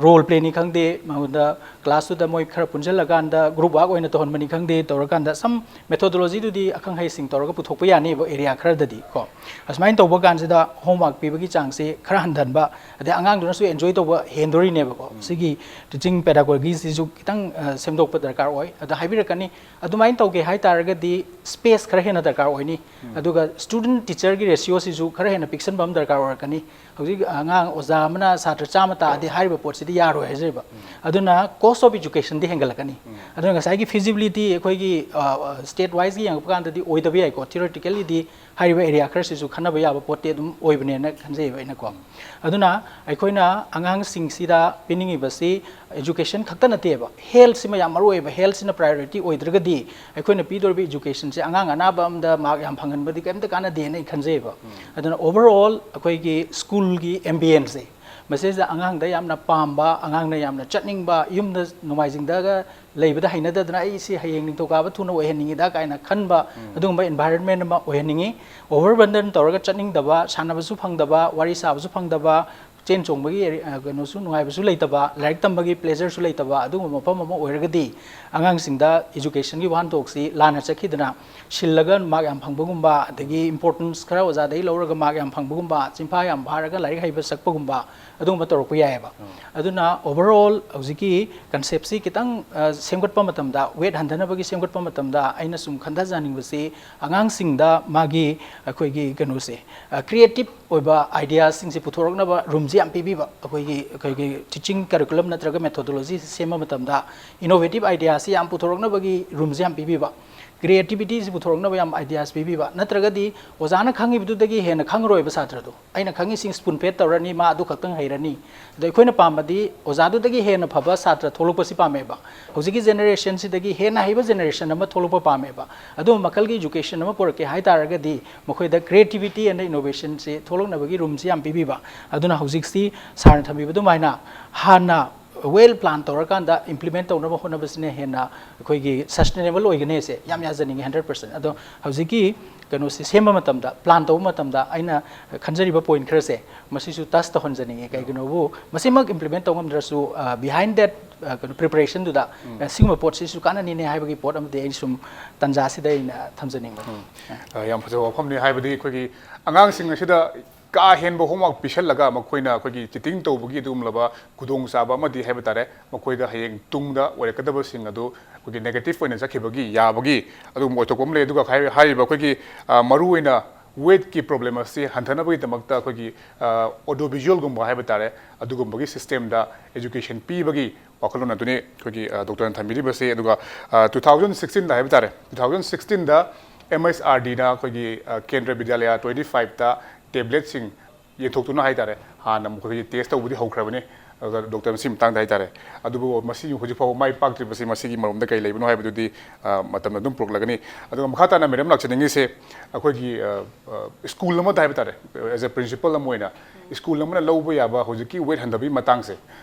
ꯔꯣꯜ ꯄ꯭ꯂꯦꯅꯤ ꯈꯪꯗꯦ, ꯃꯉꯣꯟꯗ ꯀ꯭ꯂꯥꯁꯇꯨꯗ ꯃꯣꯏ ꯈꯔ ꯄꯨꯟꯁꯤꯜꯂꯀꯥꯟꯗ ꯒ꯭ꯔꯨꯞ ꯋꯥꯔꯛ ꯑꯣꯏꯅ ꯇꯧꯍꯟꯕꯅꯤ ꯈꯪꯗꯦ, ꯇꯧꯔꯀꯥꯟꯗ ꯁꯝ ꯃꯦꯊꯣꯗꯣꯂꯣꯖꯤꯗꯨꯗꯤ ꯑꯈꯪ ꯑꯍꯩꯁꯤꯡ ꯇꯧꯔꯒ ꯄꯨꯊꯣꯛꯄ ꯌꯥꯅꯤꯕ ꯑꯦꯔꯤꯌꯥ ꯈꯔꯗꯗꯤ ꯀꯣ꯫ ꯑꯁꯨꯃꯥꯏꯅ ꯇꯧꯕ ꯀꯥꯟꯁꯤꯗ ꯍꯣꯝꯋꯥꯔꯛ ꯄꯤꯕꯒꯤ ꯆꯥꯡꯁꯤ ꯈꯔ ꯍꯟꯊꯍꯟꯕ, ꯑꯗꯩ ꯑꯉꯥꯡꯗꯨꯅꯁꯨ ꯑꯦꯟꯖꯣꯏ ꯇꯧꯕ ꯍꯦꯟꯗꯣꯔꯤꯅꯦꯕꯀꯣ꯫ ꯁꯤꯒꯤ ꯇꯤꯆꯤꯡ ꯄꯦꯗꯥꯒꯣꯒꯤꯁꯤꯁꯨ ꯈꯤꯇꯪ ꯁꯦꯝꯗꯣꯛꯄ ꯗꯔꯀꯥꯔ ꯑꯣꯏ꯫ ꯑꯗ ꯍꯥꯏꯕꯤꯔꯛꯀꯅꯤ, ꯑꯗꯨꯃꯥꯏꯅ ꯇꯧꯒꯦ ꯍꯥꯏ ꯇꯥꯔꯒꯗꯤ ꯁ꯭ꯄꯦꯁ ꯈꯔ ꯍꯦꯟꯅ ꯗꯔꯀꯥꯔ ꯑꯣꯏꯅꯤ꯫ ꯑꯗꯨꯒ ꯁ꯭ꯇꯨꯗꯦꯟꯠ ꯇꯤꯆꯔꯒꯤ ꯔꯦꯁꯤꯌꯣꯁꯤꯁꯨ ꯈꯔ ꯍꯦꯟꯅ ꯄꯤꯛꯁꯟꯕ ꯑꯃ ꯗꯔꯀꯥꯔ ꯑꯣꯏꯔꯛꯀꯅꯤ꯫ ꯍꯧꯖꯤꯛ ꯑꯉꯥꯡ ꯑꯣꯖꯥ ꯑꯃꯅ ꯁꯥꯇ꯭ꯔ ꯆꯥꯝꯃ ꯇꯥꯛꯑꯗꯤ ꯍꯥꯏꯔꯤꯕ ꯄꯣꯠꯁꯤꯗꯤ ꯌꯥꯔꯣꯏ ꯍꯥꯏꯖꯔꯤꯕ꯫ ꯑꯗꯨꯅ cost of educationꯗꯤ ꯍꯦꯟꯒꯠꯂꯛꯀꯅꯤ꯫ ꯑꯗꯨꯅ ꯉꯁꯥꯏꯒꯤ feasibilityꯗꯤ ꯑꯩꯈꯣꯏꯒꯤ ꯁ꯭ꯇꯦꯠ ꯋꯥꯏꯁꯀꯤ ꯌꯦꯡꯉꯛꯄ ꯀꯥꯟꯗꯗꯤ ꯑꯣꯏꯗꯕ ꯌꯥꯏꯀꯣ꯫ Theoreticallyꯗꯤ ꯍꯥꯏꯔꯤꯕ ꯑꯦꯔꯤꯌꯥ ꯈꯔꯁꯤꯁꯨ ꯈꯟꯅꯕ ꯌꯥꯕ ꯄꯣꯠꯇꯤ ꯑꯗꯨꯝ ꯑꯣꯏꯕꯅꯦꯅ ꯈꯟꯖꯩꯌꯦꯕ ꯑꯩꯅꯀꯣ꯫ ꯑꯗꯨꯅ ꯑꯩꯈꯣꯏꯅ ꯑꯉꯥꯡꯁꯤꯡꯁꯤꯗ ꯄꯤꯅꯤꯡꯉꯤꯕꯁꯤ education ꯈꯛꯇ ꯅꯠꯇꯦꯕ, healthꯁꯤꯃ ꯌꯥꯝ ꯃꯔꯨ ꯑꯣꯏꯕ꯫ Healthꯁꯤꯅ priority ꯑꯣꯏꯗ꯭ꯔꯒꯗꯤ ꯑꯩꯈꯣꯏꯅ ꯄꯤꯗꯧꯔꯤꯕ educationꯁꯦ ꯑꯉꯥꯡ ꯑꯅꯥꯕ ꯑꯃꯗ ꯃꯥꯔꯛ ꯌꯥꯝ ꯐꯪꯍꯟꯕꯗꯤ ꯀꯔꯤꯝꯇ ꯀꯥꯟꯅꯗꯦꯅ ꯑꯩ ꯈꯟꯖꯩꯌꯦꯕ꯫ ꯑꯗꯨꯅ overall ꯑꯩꯈꯣꯏꯒꯤ ꯁ꯭ꯀꯨꯜꯒꯤ ambienceꯁꯦ, ꯃꯁꯤꯗ ꯑꯉꯥꯡꯗ ꯌꯥꯝꯅ ꯄꯥꯝꯕ, ꯑꯉꯥꯡꯅ ꯌꯥꯝꯅ ꯆꯠꯅꯤꯡꯕ, ꯌꯨꯝꯗ ꯅꯣꯡꯃꯥꯏꯖꯤꯡꯗꯒ ꯂꯩꯕꯗ ꯍꯩꯅꯗꯗꯅ ꯑꯩ ꯁꯤ ꯍꯌꯦꯡ ꯅꯤꯡꯊꯧꯀꯥꯕ ꯊꯨꯅ ꯑꯣꯏꯍꯟꯅꯤꯡꯉꯤꯗ ꯀꯥꯏꯅ ꯈꯟꯕ, ꯑꯗꯨꯒꯨꯝꯕ environment ꯑꯃ ꯑꯣꯏꯍꯟꯅꯤꯡꯉꯤ꯫ Overburden ꯇꯧꯔꯒ ꯆꯠꯅꯤꯡꯗꯕ, ꯁꯥꯟꯅꯕꯁꯨ ꯐꯪꯗꯕ, ꯋꯥꯔꯤ ꯁꯥꯕꯁꯨ ꯐꯪꯗꯕ, ꯆꯦꯟ ꯆꯣꯡꯕꯒꯤ ꯑꯦꯔꯤ-, ꯑ, ꯀꯩꯅꯣꯁꯨ ꯅꯨꯡꯉꯥꯏꯕꯁꯨ ꯂꯩꯇꯕ, ꯂꯥꯏꯔꯤꯛ ꯇꯝꯕꯒꯤ pleasureꯁꯨ ꯂꯩꯇꯕ, ꯑꯗꯨꯒꯨꯝꯕ ꯃꯐꯝ ꯑꯃ ꯑꯣꯏꯔꯒꯗꯤ ꯑꯉꯥꯡꯁꯤꯡꯗ educationꯒꯤ ꯋꯥꯍꯟꯊꯣꯛꯁꯤ ꯂꯥꯟꯅ ꯆꯠꯈꯤꯗꯅ ꯁꯤꯜꯂꯒ mark ꯌꯥꯝ ꯐꯪꯕꯒꯨꯝꯕ, ꯑꯗꯒꯤ importance ꯈꯔ ꯑꯣꯖꯥꯗꯒꯤ ꯂꯧꯔꯒ mark ꯌꯥꯝ ꯐꯪꯕꯒꯨꯝꯕ, ꯆꯤꯟꯐꯥ ꯌꯥꯝ ꯐꯥꯔꯒ ꯂꯥꯏꯔꯤꯛ ꯍꯩꯕ ꯁꯛꯄꯒꯨꯝꯕ, ꯑꯗꯨꯒꯨꯝꯕ ꯇꯧꯔꯛꯄ ꯌꯥꯏꯑꯕ꯫ ꯑꯗꯨꯅ overall ꯍꯧꯖꯤꯛꯀꯤ conceptꯁꯤ ꯈꯤꯇꯪ, ꯑ, ꯁꯦꯝꯒꯠꯄ ꯃꯇꯝꯗ, weight ꯍꯟꯊꯅꯕꯒꯤ ꯁꯦꯝꯒꯠꯄ ꯃꯇꯝꯗ ꯑꯩꯅ ꯁꯨꯝ ꯈꯟꯊꯖꯅꯤꯡꯕꯁꯤ ꯑꯉꯥꯡꯁꯤꯡꯗ ꯃꯥꯒꯤ ꯑꯩꯈꯣꯏꯒꯤ ꯀꯩꯅꯣꯁꯦ, ꯑ, creative ꯑꯣꯏꯕ ideasꯁꯤꯡꯁꯦ ꯄꯨꯊꯣꯔꯛꯅꯕ roomꯁꯦ ꯌꯥꯝ ꯄꯤꯕꯤꯕ꯫ ꯑꯩꯈꯣꯏꯒꯤ, ꯑꯩꯈꯣꯏꯒꯤ teaching curriculum ꯅꯠꯇ꯭ꯔꯒ methodology ꯁꯦꯝꯕ ꯃꯇꯝꯗ innovative ideaꯁꯤ ꯌꯥꯝ ꯄꯨꯊꯣꯔꯛꯅꯕꯒꯤ roomꯁꯦ ꯌꯥꯝ ꯄꯤꯕꯤꯕ꯫ Creativityꯁꯤ ꯄꯨꯊꯣꯔꯛꯅꯕ ꯌꯥꯝ ideas ꯄꯤꯕꯤꯕ꯫ ꯅꯠꯇ꯭ꯔꯒꯗꯤ ꯑꯣꯖꯥꯅ ꯈꯪꯉꯤꯕꯗꯨꯗꯒꯤ ꯍꯦꯟꯅ ꯈꯪꯉꯔꯣꯏꯕ ꯁꯥꯇ꯭ꯔꯗꯣ꯫ ꯑꯩꯅ ꯈꯪꯉꯤꯁꯤꯡ spoon fed ꯇꯧꯔꯅꯤ, ꯃꯥ ꯑꯗꯨ ꯈꯛꯇꯪ ꯍꯩꯔꯅꯤ꯫ ꯑꯗꯣ ꯑꯩꯈꯣꯏꯅ ꯄꯥꯝꯕꯗꯤ ꯑꯣꯖꯥꯗꯨꯗꯒꯤ ꯍꯦꯟꯅ ꯐꯕ ꯁꯥꯇ꯭ꯔ ꯊꯣꯛꯂꯛꯄꯁꯤ ꯄꯥꯝꯃꯦꯕ꯫ ꯍꯧꯖꯤꯛꯀꯤ generationꯁꯤꯗꯒꯤ ꯍꯦꯟꯅ ꯍꯩꯕ generation ꯑꯃ ꯊꯣꯛꯂꯛꯄ ꯄꯥꯝꯃꯦꯕ꯫ ꯑꯗꯨꯝꯕ ꯃꯈꯜꯒꯤ education ꯑꯃ ꯄꯨꯔꯛꯀꯦ ꯍꯥꯏ ꯇꯥꯔꯒꯗꯤ ꯃꯈꯣꯏꯗ creativity and innovationꯁꯤ ꯊꯣꯛꯂꯛꯅꯕꯒꯤ roomꯁꯤ ꯌꯥꯝ ꯄꯤꯕꯤꯕ꯫ ꯑꯗꯨꯅ ꯍꯧꯖꯤꯛꯁꯤ sirꯅ ꯊꯝꯕꯤꯕ ꯑꯗꯨꯃꯥꯏꯅ ꯍꯥꯟꯅ well plan ꯇꯧꯔꯀꯥꯟꯗ implement ꯇꯧꯅꯕ ꯍꯣꯠꯅꯕꯁꯤꯅ ꯍꯦꯟꯅ ꯑꯩꯈꯣꯏꯒꯤ sustainable ꯑꯣꯏꯒꯅꯤ ꯍꯥꯏꯁꯦ ꯌꯥꯝ ꯌꯥꯖꯅꯤꯡꯉꯤ hundred percent꯫ ꯑꯗꯣ ꯍꯧꯖꯤꯛꯀꯤ ꯀꯩꯅꯣꯁꯤ ꯁꯦꯝꯕ ꯃꯇꯝꯗ, plan ꯇꯧꯕ ꯃꯇꯝꯗ ꯑꯩꯅ ꯈꯟꯖꯔꯤꯕ point ꯈꯔꯁꯦ ꯃꯁꯤꯁꯨ touch ꯇꯧꯍꯟꯖꯅꯤꯡꯉꯤ꯫ ꯀꯩꯒꯤꯅꯣꯕꯨ ꯃꯁꯤꯃꯛ implement ꯇꯧ ꯉꯝꯗ꯭ꯔꯁꯨ, ꯑ, behind that, ꯑ, ꯀꯩꯅꯣ preparationꯗꯨꯗ, ꯑ, ꯁꯤꯒꯨꯝꯕ ꯄꯣꯠꯁꯤꯁꯨ ꯀꯥꯟꯅꯅꯤꯅꯦ ꯍꯥꯏꯕꯒꯤ ꯄꯣꯠ ꯑꯃꯗꯤ ꯑꯩ ꯁꯨꯝ ꯇꯟꯖꯥꯁꯤꯗ ꯑꯩꯅ ꯊꯝꯖꯅꯤꯡꯕꯅꯤ꯫ ꯑ, ꯌꯥꯝ ꯐꯖꯕ ꯋꯥꯐꯝꯅꯤ꯫ ꯍꯥꯏꯕꯗꯤ ꯑꯩꯈꯣꯏꯒꯤ ꯑꯉꯥꯡꯁꯤꯡ ꯑꯁꯤꯗ ꯀꯥ ꯍꯦꯟꯕ homework ꯄꯤꯁꯜꯂꯒ ꯃꯈꯣꯏꯅ ꯑꯩꯈꯣꯏꯒꯤ cheating ꯇꯧꯕꯒꯤ ꯑꯗꯨꯒꯨꯝꯂꯕ ꯈꯨꯗꯣꯡꯆꯥꯕ ꯑꯃꯗꯤ ꯍꯥꯏꯕ ꯇꯥꯔꯦ, ꯃꯈꯣꯏꯗ ꯍꯌꯦꯡ ꯇꯨꯡꯗ ꯑꯣꯏꯔꯛꯀꯗꯕꯁꯤꯡ ꯑꯗꯨ ꯑꯩꯈꯣꯏꯒꯤ negative ꯑꯣꯏꯅ ꯆꯠꯈꯤꯕꯒꯤ ꯌꯥꯕꯒꯤ ꯑꯗꯨꯒꯨꯝꯕ ꯑꯣꯏꯊꯣꯛꯄ ꯑꯃ ꯂꯩ꯫ ꯑꯗꯨꯒ ꯍꯥꯏ-, ꯍꯥꯏꯔꯤꯕ ꯑꯩꯈꯣꯏꯒꯤ, ꯑ, ꯃꯔꯨꯑꯣꯏꯅ weightꯀꯤ problem ꯑꯁꯤ ꯍꯟꯊꯅꯕꯒꯤꯗꯃꯛꯇ ꯑꯩꯈꯣꯏꯒꯤ, ꯑ, audio visualꯒꯨꯝꯕ ꯍꯥꯏꯕ ꯇꯥꯔꯦ, ꯑꯗꯨꯒꯨꯝꯕꯒꯤ systemꯗ education ꯄꯤꯕꯒꯤ ꯋꯥꯈꯜꯂꯣꯟ ꯑꯗꯨꯅꯤ ꯑꯩꯈꯣꯏꯒꯤ, ꯑ, doctorꯅ ꯊꯝꯕꯤꯔꯤꯕꯁꯦ꯫ ꯑꯗꯨꯒ, ꯑ, two thousand sixteenꯗ ꯍꯥꯏꯕ ꯇꯥꯔꯦ, two thousand sixteenꯗ MHRDꯅ ꯑꯩꯈꯣꯏꯒꯤ, ꯑ, ꯀꯦꯟꯗ꯭ꯔ ꯕꯤꯗ꯭ꯌꯥꯂꯌꯥ twenty fiveꯇ tabletꯁꯤꯡ ꯌꯦꯟꯊꯣꯛꯇꯨꯅ ꯍꯥꯏ ꯇꯥꯔꯦ, ꯍꯥꯟꯅ ꯃꯈꯣꯏꯒꯤ test ꯇꯧꯕꯗꯤ ꯍꯧꯈ꯭ꯔꯕꯅꯤ꯫ ꯑꯗꯨꯒ ꯗꯣꯛꯇꯔ, ꯃꯁꯤꯒꯤ ꯃꯇꯥꯡꯗ ꯍꯥꯏꯇꯥꯔꯦ, ꯑꯗꯨꯕꯨ ꯃꯁꯤ ꯍꯧꯖꯤꯛ ꯐꯥꯎꯕ ꯃꯥꯏ ꯄꯥꯛꯇ꯭ꯔꯤꯕꯁꯤ, ꯃꯁꯤꯒꯤ ꯃꯔꯝꯗ ꯀꯔꯤ ꯂꯩꯕꯅꯣ ꯍꯥꯏꯕꯗꯨꯗꯤ, ꯑ, ꯃꯇꯝꯅ ꯑꯗꯨꯝ ꯄꯨꯔꯛꯂꯒꯅꯤ꯫ ꯑꯗꯨꯒ ꯃꯈꯥ ꯇꯥꯅ ꯃꯦꯗꯝ ꯂꯥꯛꯆꯅꯤꯡꯉꯤꯁꯦ, ꯑꯩꯈꯣꯏꯒꯤ, ꯑ, ꯑ, ꯁ꯭ꯀꯨꯜ ꯑꯃꯗ ꯍꯥꯏꯕ ꯇꯥꯔꯦ, as a principal ꯑꯃ ꯑꯣꯏꯅ ꯁ꯭ꯀꯨꯜ ꯑꯃꯅ ꯂꯧꯕ ꯌꯥꯕ ꯍꯧꯖꯤꯛꯀꯤ ꯋꯦꯠ ꯍꯟꯊꯕꯒꯤ ꯃꯇꯥꯡꯁꯦ,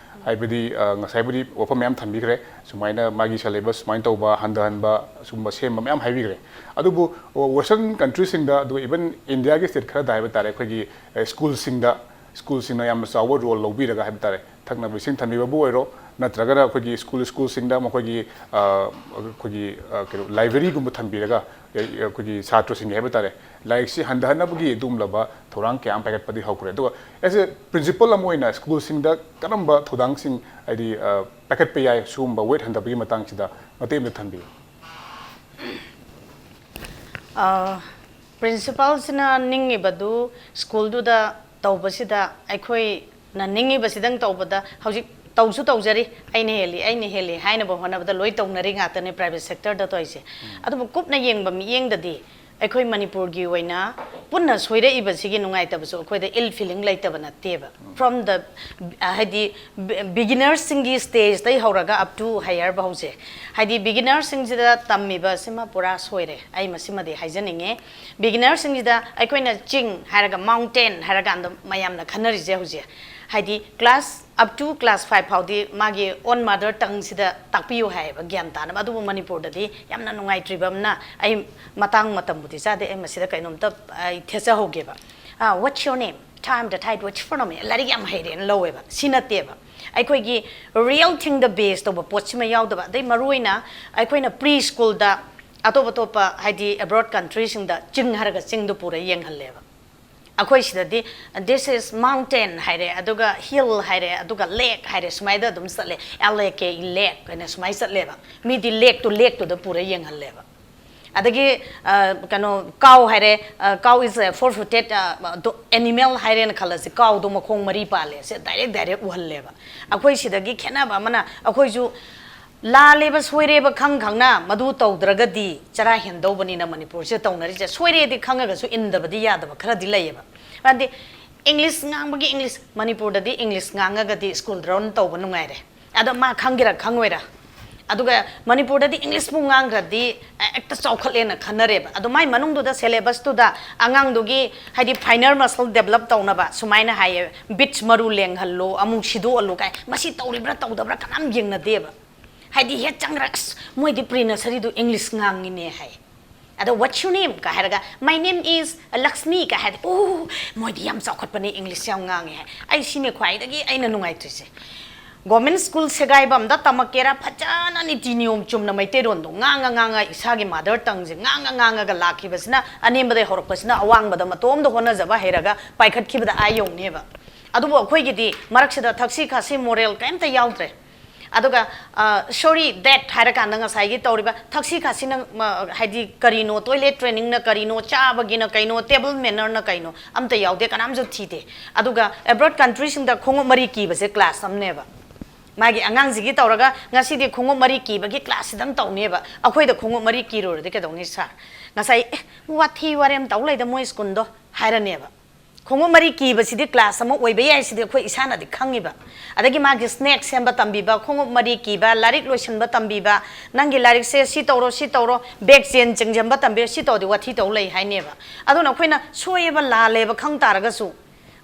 ꯍꯥꯏꯕꯗꯤ, ꯑ, ꯉꯁꯥꯏꯕꯨꯗꯤ ꯋꯥꯐꯝ ꯃꯌꯥꯝ ꯊꯝꯕꯤꯈ꯭ꯔꯦ, ꯁꯨꯃꯥꯏꯅ ꯃꯥꯒꯤ ꯁꯦꯂꯦꯕꯁ ꯁꯨꯃꯥꯏꯅ ꯇꯧꯕ, ꯍꯟꯊꯍꯟꯕ, ꯁꯨꯝꯕ ꯁꯦꯝꯕ ꯃꯌꯥꯝ ꯍꯥꯏꯕꯤꯈ꯭ꯔꯦ꯫ ꯑꯗꯨꯕꯨ ꯋꯦꯁꯇꯔꯟ ꯀꯟꯇ꯭ꯔꯤꯁꯤꯡꯗ, ꯑꯗꯨꯒ ꯏꯚꯟ ꯏꯟꯗꯤꯌꯥꯒꯤ ꯁ꯭ꯇꯦꯠ ꯈꯔꯗ ꯍꯥꯏꯕ ꯇꯥꯔꯦ, ꯑꯩꯈꯣꯏꯒꯤ, ꯑ, ꯁ꯭ꯀꯨꯜꯁꯤꯡꯗ, ꯁ꯭ꯀꯨꯜꯁꯤꯡꯅ ꯌꯥꯝꯅ ꯆꯥꯎꯕ ꯔꯣꯜ ꯂꯧꯕꯤꯔꯒ ꯍꯥꯏꯕ ꯇꯥꯔꯦ, ꯊꯛꯅꯕ ꯏꯁꯤꯡ ꯊꯝꯕꯤꯕꯕꯨ ꯑꯣꯏꯔꯣ, ꯅꯠꯇ꯭ꯔꯒꯅ ꯑꯩꯈꯣꯏꯒꯤ ꯁ꯭ꯀꯨꯜ, ꯁ꯭ꯀꯨꯜꯁꯤꯡꯗ ꯃꯈꯣꯏꯒꯤ, ꯑ, ꯑꯩꯈꯣꯏꯒꯤ, ꯑ, ꯀꯩꯅꯣ, ꯂꯥꯏꯕ꯭ꯔꯦꯔꯤꯒꯨꯝꯕ ꯊꯝꯕꯤꯔꯒ, ꯑꯩꯈꯣꯏꯒꯤ ꯁꯥꯇ꯭ꯔꯁꯤꯡꯒꯤ ꯍꯥꯏꯕ ꯇꯥꯔꯦ, ꯂꯥꯏꯔꯤꯛꯁꯤ ꯍꯟꯊꯍꯟꯅꯕꯒꯤ ꯑꯗꯨꯒꯨꯝꯂꯕ ꯊꯧꯔꯥꯡ ꯀꯌꯥ ꯑꯃ ꯄꯥꯏꯈꯠꯄꯗꯤ ꯍꯧꯈ꯭ꯔꯦ꯫ ꯑꯗꯨꯒ as a principal ꯑꯃ ꯑꯣꯏꯅ ꯁ꯭ꯀꯨꯜꯁꯤꯡꯗ ꯀꯔꯝꯕ ꯊꯧꯗꯥꯡꯁꯤꯡ, ꯍꯥꯏꯗꯤ, ꯑ, ꯄꯥꯏꯈꯠꯄ ꯌꯥꯏ, ꯁꯤꯒꯨꯝꯕ ꯋꯦꯠ ꯍꯟꯊꯕꯒꯤ ꯃꯇꯥꯡꯁꯤꯗ ꯃꯇꯦꯛ ꯑꯃꯇ ꯊꯝꯕꯤꯌꯨ꯫ ꯄ꯭ꯔꯤꯟꯁꯤꯄꯥꯜꯁꯤꯅ ꯅꯤꯡꯉꯤꯕꯗꯨ ꯁ꯭ꯀꯨꯜꯗꯨꯗ ꯇꯧꯕꯁꯤꯗ, ꯑꯩꯈꯣꯏꯅ ꯅꯤꯡꯉꯤꯕꯁꯤꯗꯪ ꯇꯧꯕꯗ, ꯍꯧꯖꯤꯛ ꯇꯧꯁꯨ ꯇꯧꯖꯔꯤ, ꯑꯩꯅ ꯍꯦꯜꯂꯤ, ꯑꯩꯅ ꯍꯦꯜꯂꯤ ꯍꯥꯏꯅꯕ ꯍꯣꯠꯅꯕꯗ ꯂꯣꯏ ꯇꯧꯅꯔꯤ ꯉꯥꯛꯇꯅꯦ ꯄ꯭ꯔꯥꯏꯚꯦꯠ ꯁꯦꯛꯇꯔꯗ ꯇꯧꯔꯤꯁꯦ꯫ ꯑꯗꯨꯕꯨ ꯀꯨꯞꯅ ꯌꯦꯡꯕ ꯃꯤꯠꯌꯦꯡꯗꯗꯤ ꯑꯩꯈꯣꯏ ꯃꯅꯤꯄꯨꯔꯒꯤ ꯑꯣꯏꯅ ꯄꯨꯟꯅ ꯁꯣꯏꯔꯛꯏꯕꯁꯤꯒꯤ ꯅꯨꯡꯉꯥꯏꯇꯕꯁꯨ ꯑꯩꯈꯣꯏꯗ ꯏꯜ ꯐꯤꯂꯤꯡ ꯂꯩꯇꯕ ꯅꯠꯇꯦꯕ꯫ From the, ꯍꯥꯏꯗꯤ, ꯕꯤꯒꯤꯅꯔꯁꯤꯡꯒꯤ ꯁ꯭ꯇꯦꯖꯇꯩ ꯍꯧꯔꯒ up to higher ꯐꯥꯎꯁꯦ, ꯍꯥꯏꯗꯤ ꯕꯤꯒꯤꯅꯔꯁꯤꯡꯁꯤꯗ ꯇꯝꯃꯤꯕ ꯑꯁꯤꯃ ꯄꯨꯔꯥ ꯁꯣꯏꯔꯦ꯫ ꯑꯩ ꯃꯁꯤꯃꯗꯤ ꯍꯥꯏꯖꯅꯤꯡꯉꯦ꯫ ꯕꯤꯒꯤꯅꯔꯁꯤꯡꯁꯤꯗ ꯑꯩꯈꯣꯏꯅ ꯆꯤꯡ ꯍꯥꯏꯔꯒ, ꯃꯥꯎꯟꯇꯦꯟ ꯍꯥꯏꯔꯀꯥꯟꯗ ꯃꯌꯥꯝꯅ ꯈꯟꯅꯔꯤꯁꯦ ꯍꯧꯖꯤꯛ, ꯍꯥꯏꯗꯤ class up to class five ꯐꯥꯎꯗꯤ ꯃꯥꯒꯤ own mother tongueꯁꯤꯗ ꯇꯥꯛꯄꯤꯌꯨ ꯍꯥꯏꯌꯦꯕ, ꯒ꯭ꯌꯥꯟ ꯇꯥꯅꯕ꯫ ꯑꯗꯨꯕꯨ ꯃꯅꯤꯄꯨꯔꯗꯗꯤ ꯌꯥꯝꯅ ꯅꯨꯡꯉꯥꯏꯇ꯭ꯔꯤꯕ ꯑꯃꯅ, ꯑꯩ ꯃꯇꯥꯡ ꯃꯇꯝꯕꯨꯗꯤ ꯆꯥꯗꯦ, ꯑꯩ ꯃꯁꯤꯗ ꯀꯩꯅꯣꯝꯇ ꯑꯩ ꯊꯦꯠꯆꯍꯧꯒꯦꯕ꯫ What's your name? Time the tide, what's your name? ꯂꯥꯏꯔꯤꯛ ꯌꯥꯝ ꯍꯩꯔꯦꯅ ꯂꯧꯋꯦꯕ꯫ ꯁꯤ ꯅꯠꯇꯦꯕ꯫ ꯑꯩꯈꯣꯏꯒꯤ real thingꯗ base ꯇꯧꯕ ꯄꯣꯠꯁꯤꯃ ꯌꯥꯎꯗꯕ, ꯑꯗꯩ ꯃꯔꯨꯑꯣꯏꯅ ꯑꯩꯈꯣꯏꯅ pre schoolꯗ ꯑꯇꯣꯞ ꯑꯇꯣꯞꯄ, ꯍꯥꯏꯗꯤ abroad countryꯁꯤꯡꯗ ꯆꯤꯡ ꯍꯥꯏꯔꯒ ꯆꯤꯡꯗꯣ ꯄꯨꯔ ꯌꯦꯡꯍꯜꯂꯦꯕ꯫ ꯑꯩꯈꯣꯏ ꯁꯤꯗꯗꯤ this is mountain ꯍꯥꯏꯔꯦ, ꯑꯗꯨꯒ hill ꯍꯥꯏꯔꯦ, ꯑꯗꯨꯒ lake ꯍꯥꯏꯔꯦ, ꯁꯨꯃꯥꯏꯗ ꯑꯗꯨꯝ ꯆꯠꯂꯦ꯫ L A K E, lake ꯍꯥꯏꯅ ꯁꯨꯃꯥꯏꯅ ꯆꯠꯂꯦꯕ꯫ ꯃꯤꯗꯤ lakeꯇꯨ, lakeꯇꯨꯗ ꯄꯨꯔ ꯌꯦꯡꯍꯜꯂꯦꯕ꯫ ꯑꯗꯒꯤ, ꯑ, ꯀꯩꯅꯣ, cow ꯍꯥꯏꯔꯦ, ꯑ, cow is a four footed, ꯑ, animal ꯍꯥꯏꯔꯦꯅ ꯈꯜꯂꯁꯤ, cowꯗꯣ ꯃꯈꯣꯡ ꯃꯔꯤ ꯄꯥꯜꯂꯦ, ꯁꯦ direct direct ꯎꯍꯜꯂꯦꯕ꯫ ꯑꯩꯈꯣꯏ ꯁꯤꯗꯒꯤ ꯈꯦꯠꯅꯕ ꯑꯃꯅ, ꯑꯩꯈꯣꯏꯁꯨ ꯂꯥꯜꯂꯦꯕ ꯁꯣꯏꯔꯦꯕ ꯈꯪ ꯈꯪꯅ ꯃꯗꯨ ꯇꯧꯗ꯭ꯔꯒꯗꯤ ꯆꯔꯥ ꯍꯦꯟꯗꯧꯕꯅꯤꯅ ꯃꯅꯤꯄꯨꯔꯁꯤꯗ ꯇꯧꯅꯔꯤꯁꯦ꯫ ꯁꯣꯏꯔꯦꯗꯤ ꯈꯪꯉꯒꯁꯨ ꯏꯟꯗꯕꯗꯤ ꯌꯥꯗꯕ ꯈꯔꯗꯤ ꯂꯩꯌꯦꯕ꯫ ꯃꯔꯝꯗꯤ ꯏꯪꯂꯤꯁ ꯉꯥꯡꯕꯒꯤ ꯏꯪꯂꯤꯁ, ꯃꯅꯤꯄꯨꯔꯗꯗꯤ ꯏꯪꯂꯤꯁ ꯉꯥꯡꯉꯒꯗꯤ ꯁ꯭ꯀꯨꯜ ꯗ꯭ꯔꯣꯟ ꯇꯧꯕ ꯅꯨꯡꯉꯥꯏꯔꯦ꯫ ꯑꯗꯣ ꯃꯥ ꯈꯪꯒꯦꯔꯥ ꯈꯪꯉꯣꯏꯔꯥ, ꯑꯗꯨꯒ ꯃꯅꯤꯄꯨꯔꯗꯗꯤ ꯏꯪꯂꯤꯁꯄꯨ ꯉꯥꯡꯈ꯭ꯔꯗꯤ ꯍꯦꯛꯇ ꯆꯥꯎꯈꯠꯂꯦꯅ ꯈꯟꯅꯔꯦꯕ꯫ ꯑꯗꯣ ꯃꯥꯏ ꯃꯅꯨꯡꯗꯨꯗ ꯁꯦꯂꯦꯕꯁꯇꯨꯗ ꯑꯉꯥꯡꯗꯨꯒꯤ ꯍꯥꯏꯗꯤ ꯐꯥꯏꯅꯔ ꯃꯁꯜ ꯗꯦꯕꯂꯞ ꯇꯧꯅꯕ ꯁꯨꯃꯥꯏꯅ ꯍꯥꯏꯌꯦ, ꯕꯤꯠꯁ ꯃꯔꯨ ꯂꯦꯡꯍꯜꯂꯣ, ꯑꯃꯨꯛ ꯁꯤꯗꯣꯛꯍꯜꯂꯣ ꯀꯥꯏ꯫ ꯃꯁꯤ ꯇꯧꯔꯤꯕ꯭ꯔꯥ ꯇꯧꯗꯕ꯭ꯔꯥ ꯀꯅꯥꯝ ꯌꯦꯡꯅꯗꯦꯕ꯫ ꯍꯥꯏꯗꯤ ꯍꯦꯛ ꯆꯪꯈ꯭ꯔ, "ꯑꯁ, ꯃꯣꯏꯗꯤ ꯄ꯭ꯔꯤ ꯅꯁꯔꯤꯗꯨ ꯏꯪꯂꯤꯁ ꯉꯥꯡꯉꯤꯅꯦ" ꯍꯥꯏ꯫ ꯑꯗꯣ "What's your name?" ꯀ ꯍꯥꯏꯔꯒ "My name is ꯂꯛꯁꯃꯤ" ꯀ ꯍꯥꯏꯔꯗꯤ, "ꯑꯣ, ꯃꯣꯏꯗꯤ ꯌꯥꯝ ꯆꯥꯎꯈꯠꯄꯅꯦ, ꯏꯪꯂꯤꯁ ꯌꯥꯝ ꯉꯥꯡꯉꯦ" ꯍꯥꯏ꯫ ꯑꯩ ꯁꯤꯅꯦ ꯈ꯭ꯋꯥꯏꯗꯒꯤ ꯑꯩꯅ ꯅꯨꯡꯉꯥꯏꯇ꯭ꯔꯤꯁꯦ꯫ ꯒꯣꯔꯃꯦꯟ ꯁ꯭ꯀꯨꯜ ꯁꯦꯒꯥꯏꯕ ꯑꯝꯗ ꯇꯝꯃꯛꯀꯦꯔꯥ, ꯐꯖꯅ ꯅꯤꯇꯤ ꯅꯤꯌꯣꯝ ꯆꯨꯝꯅ ꯃꯩꯇꯩꯔꯣꯟꯗꯣ ꯉꯥꯡꯉ ꯉꯥꯡꯉ, ꯏꯁꯥꯒꯤ ꯃꯥꯗꯔ ꯇꯪꯁꯦ ꯉꯥꯡꯉ ꯉꯥꯡꯉꯒ ꯂꯥꯛꯈꯤꯕꯁꯤꯅ, ꯑꯅꯦꯝꯕꯗꯩ ꯍꯧꯔꯛꯄꯁꯤꯅ ꯑꯋꯥꯡꯕꯗ ꯃꯇꯣꯝꯗ ꯍꯣꯠꯅꯖꯕ ꯍꯩꯔꯒ ꯄꯥꯏꯈꯠꯈꯤꯕꯗ ꯑꯥ ꯌꯧꯅꯦꯕ꯫ ꯑꯗꯨꯕꯨ ꯑꯩꯈꯣꯏꯒꯤꯗꯤ ꯃꯔꯛꯁꯤꯗ ꯊꯛꯁꯤ ꯈꯥꯁꯤ ꯃꯣꯔꯦꯜ ꯀꯩꯝꯇ ꯌꯥꯎꯗ꯭ꯔꯦ꯫ ꯑꯗꯨꯒ "Sorry, that" ꯍꯥꯏꯔꯀꯥꯟꯗ ꯉꯁꯥꯏꯒꯤ ꯇꯧꯔꯤꯕ ꯊꯛꯁꯤ ꯈꯥꯁꯤꯅ, ꯃ, ꯍꯥꯏꯗꯤ ꯀꯔꯤꯅꯣ, ꯇꯣꯏꯂꯦꯠ ꯇ꯭ꯔꯦꯅꯤꯡꯅ ꯀꯔꯤꯅꯣ, ꯆꯥꯕꯒꯤꯅ ꯀꯩꯅꯣ, ꯇꯦꯕꯜ ꯃꯦꯅꯔꯅ ꯀꯩꯅꯣ, ꯑꯝꯇ ꯌꯥꯎꯗꯦ, ꯀꯅꯥꯝꯁꯨ ꯊꯤꯗꯦ꯫ ꯑꯗꯨꯒ ꯑꯦꯕ꯭ꯔꯣꯗ ꯀꯟꯇ꯭ꯔꯤꯁꯤꯡꯗ ꯈꯣꯡꯎꯞ ꯃꯔꯤ ꯀꯤꯕꯁꯦ ꯀ꯭ꯂꯥꯁ ꯑꯃꯅꯦꯕ꯫ ꯃꯥꯒꯤ ꯑꯉꯥꯡꯁꯤꯒꯤ ꯇꯧꯔꯒ ꯉꯁꯤꯗꯤ ꯈꯣꯡꯎꯞ ꯃꯔꯤ ꯀꯤꯕꯒꯤ ꯀ꯭ꯂꯥꯁꯁꯤꯗꯪ ꯇꯧꯅꯦꯕ꯫ ꯑꯩꯈꯣꯏꯗ ꯈꯣꯡꯎꯞ ꯃꯔꯤ ꯀꯤꯔꯨꯔꯗꯤ ꯀꯩꯗꯧꯅꯤ ꯁꯥꯔ? ꯉꯁꯥꯏ, "ꯑꯦ, ꯋꯥꯊꯤ ꯋꯥꯔꯦꯝ ꯇꯧ ꯂꯩꯗ ꯃꯣꯏ ꯁ꯭ꯀꯨꯜꯗꯣ" ꯍꯥꯏꯔꯅꯦꯕ꯫ ꯈꯣꯡꯎꯞ ꯃꯔꯤ ꯀꯤꯕꯁꯤꯗꯤ ꯀ꯭ꯂꯥꯁ ꯑꯃ ꯑꯣꯏꯕ ꯌꯥꯏ, ꯁꯤꯗꯤ ꯑꯩꯈꯣꯏ ꯏꯁꯥꯅꯗꯤ ꯈꯪꯉꯤꯕ꯫ ꯑꯗꯒꯤ ꯃꯥꯒꯤ ꯁ꯭ꯅꯦꯛ ꯁꯦꯝꯕ ꯇꯝꯕꯤꯕ, ꯈꯣꯡꯎꯞ ꯃꯔꯤ ꯀꯤꯕ, ꯂꯥꯏꯔꯤꯛ ꯂꯣꯏꯁꯤꯟꯕ ꯇꯝꯕꯤꯕ, ꯅꯪꯒꯤ ꯂꯥꯏꯔꯤꯛꯁꯦ ꯁꯤ ꯇꯧꯔꯣ, ꯁꯤ ꯇꯧꯔꯣ, ꯕꯦꯛ ꯆꯦꯟ ꯆꯤꯡꯁꯤꯟꯕ ꯇꯝꯕꯤꯔꯣ, ꯁꯤ ꯇꯧꯔꯗꯤ ꯋꯥꯊꯤ ꯇꯧ ꯂꯩ ꯍꯥꯏꯅꯦꯕ꯫ ꯑꯗꯨꯅ ꯑꯩꯈꯣꯏꯅ ꯁꯣꯏꯌꯦꯕ, ꯂꯥꯜꯂꯦꯕ ꯈꯪ ꯇꯥꯔꯒꯁꯨ,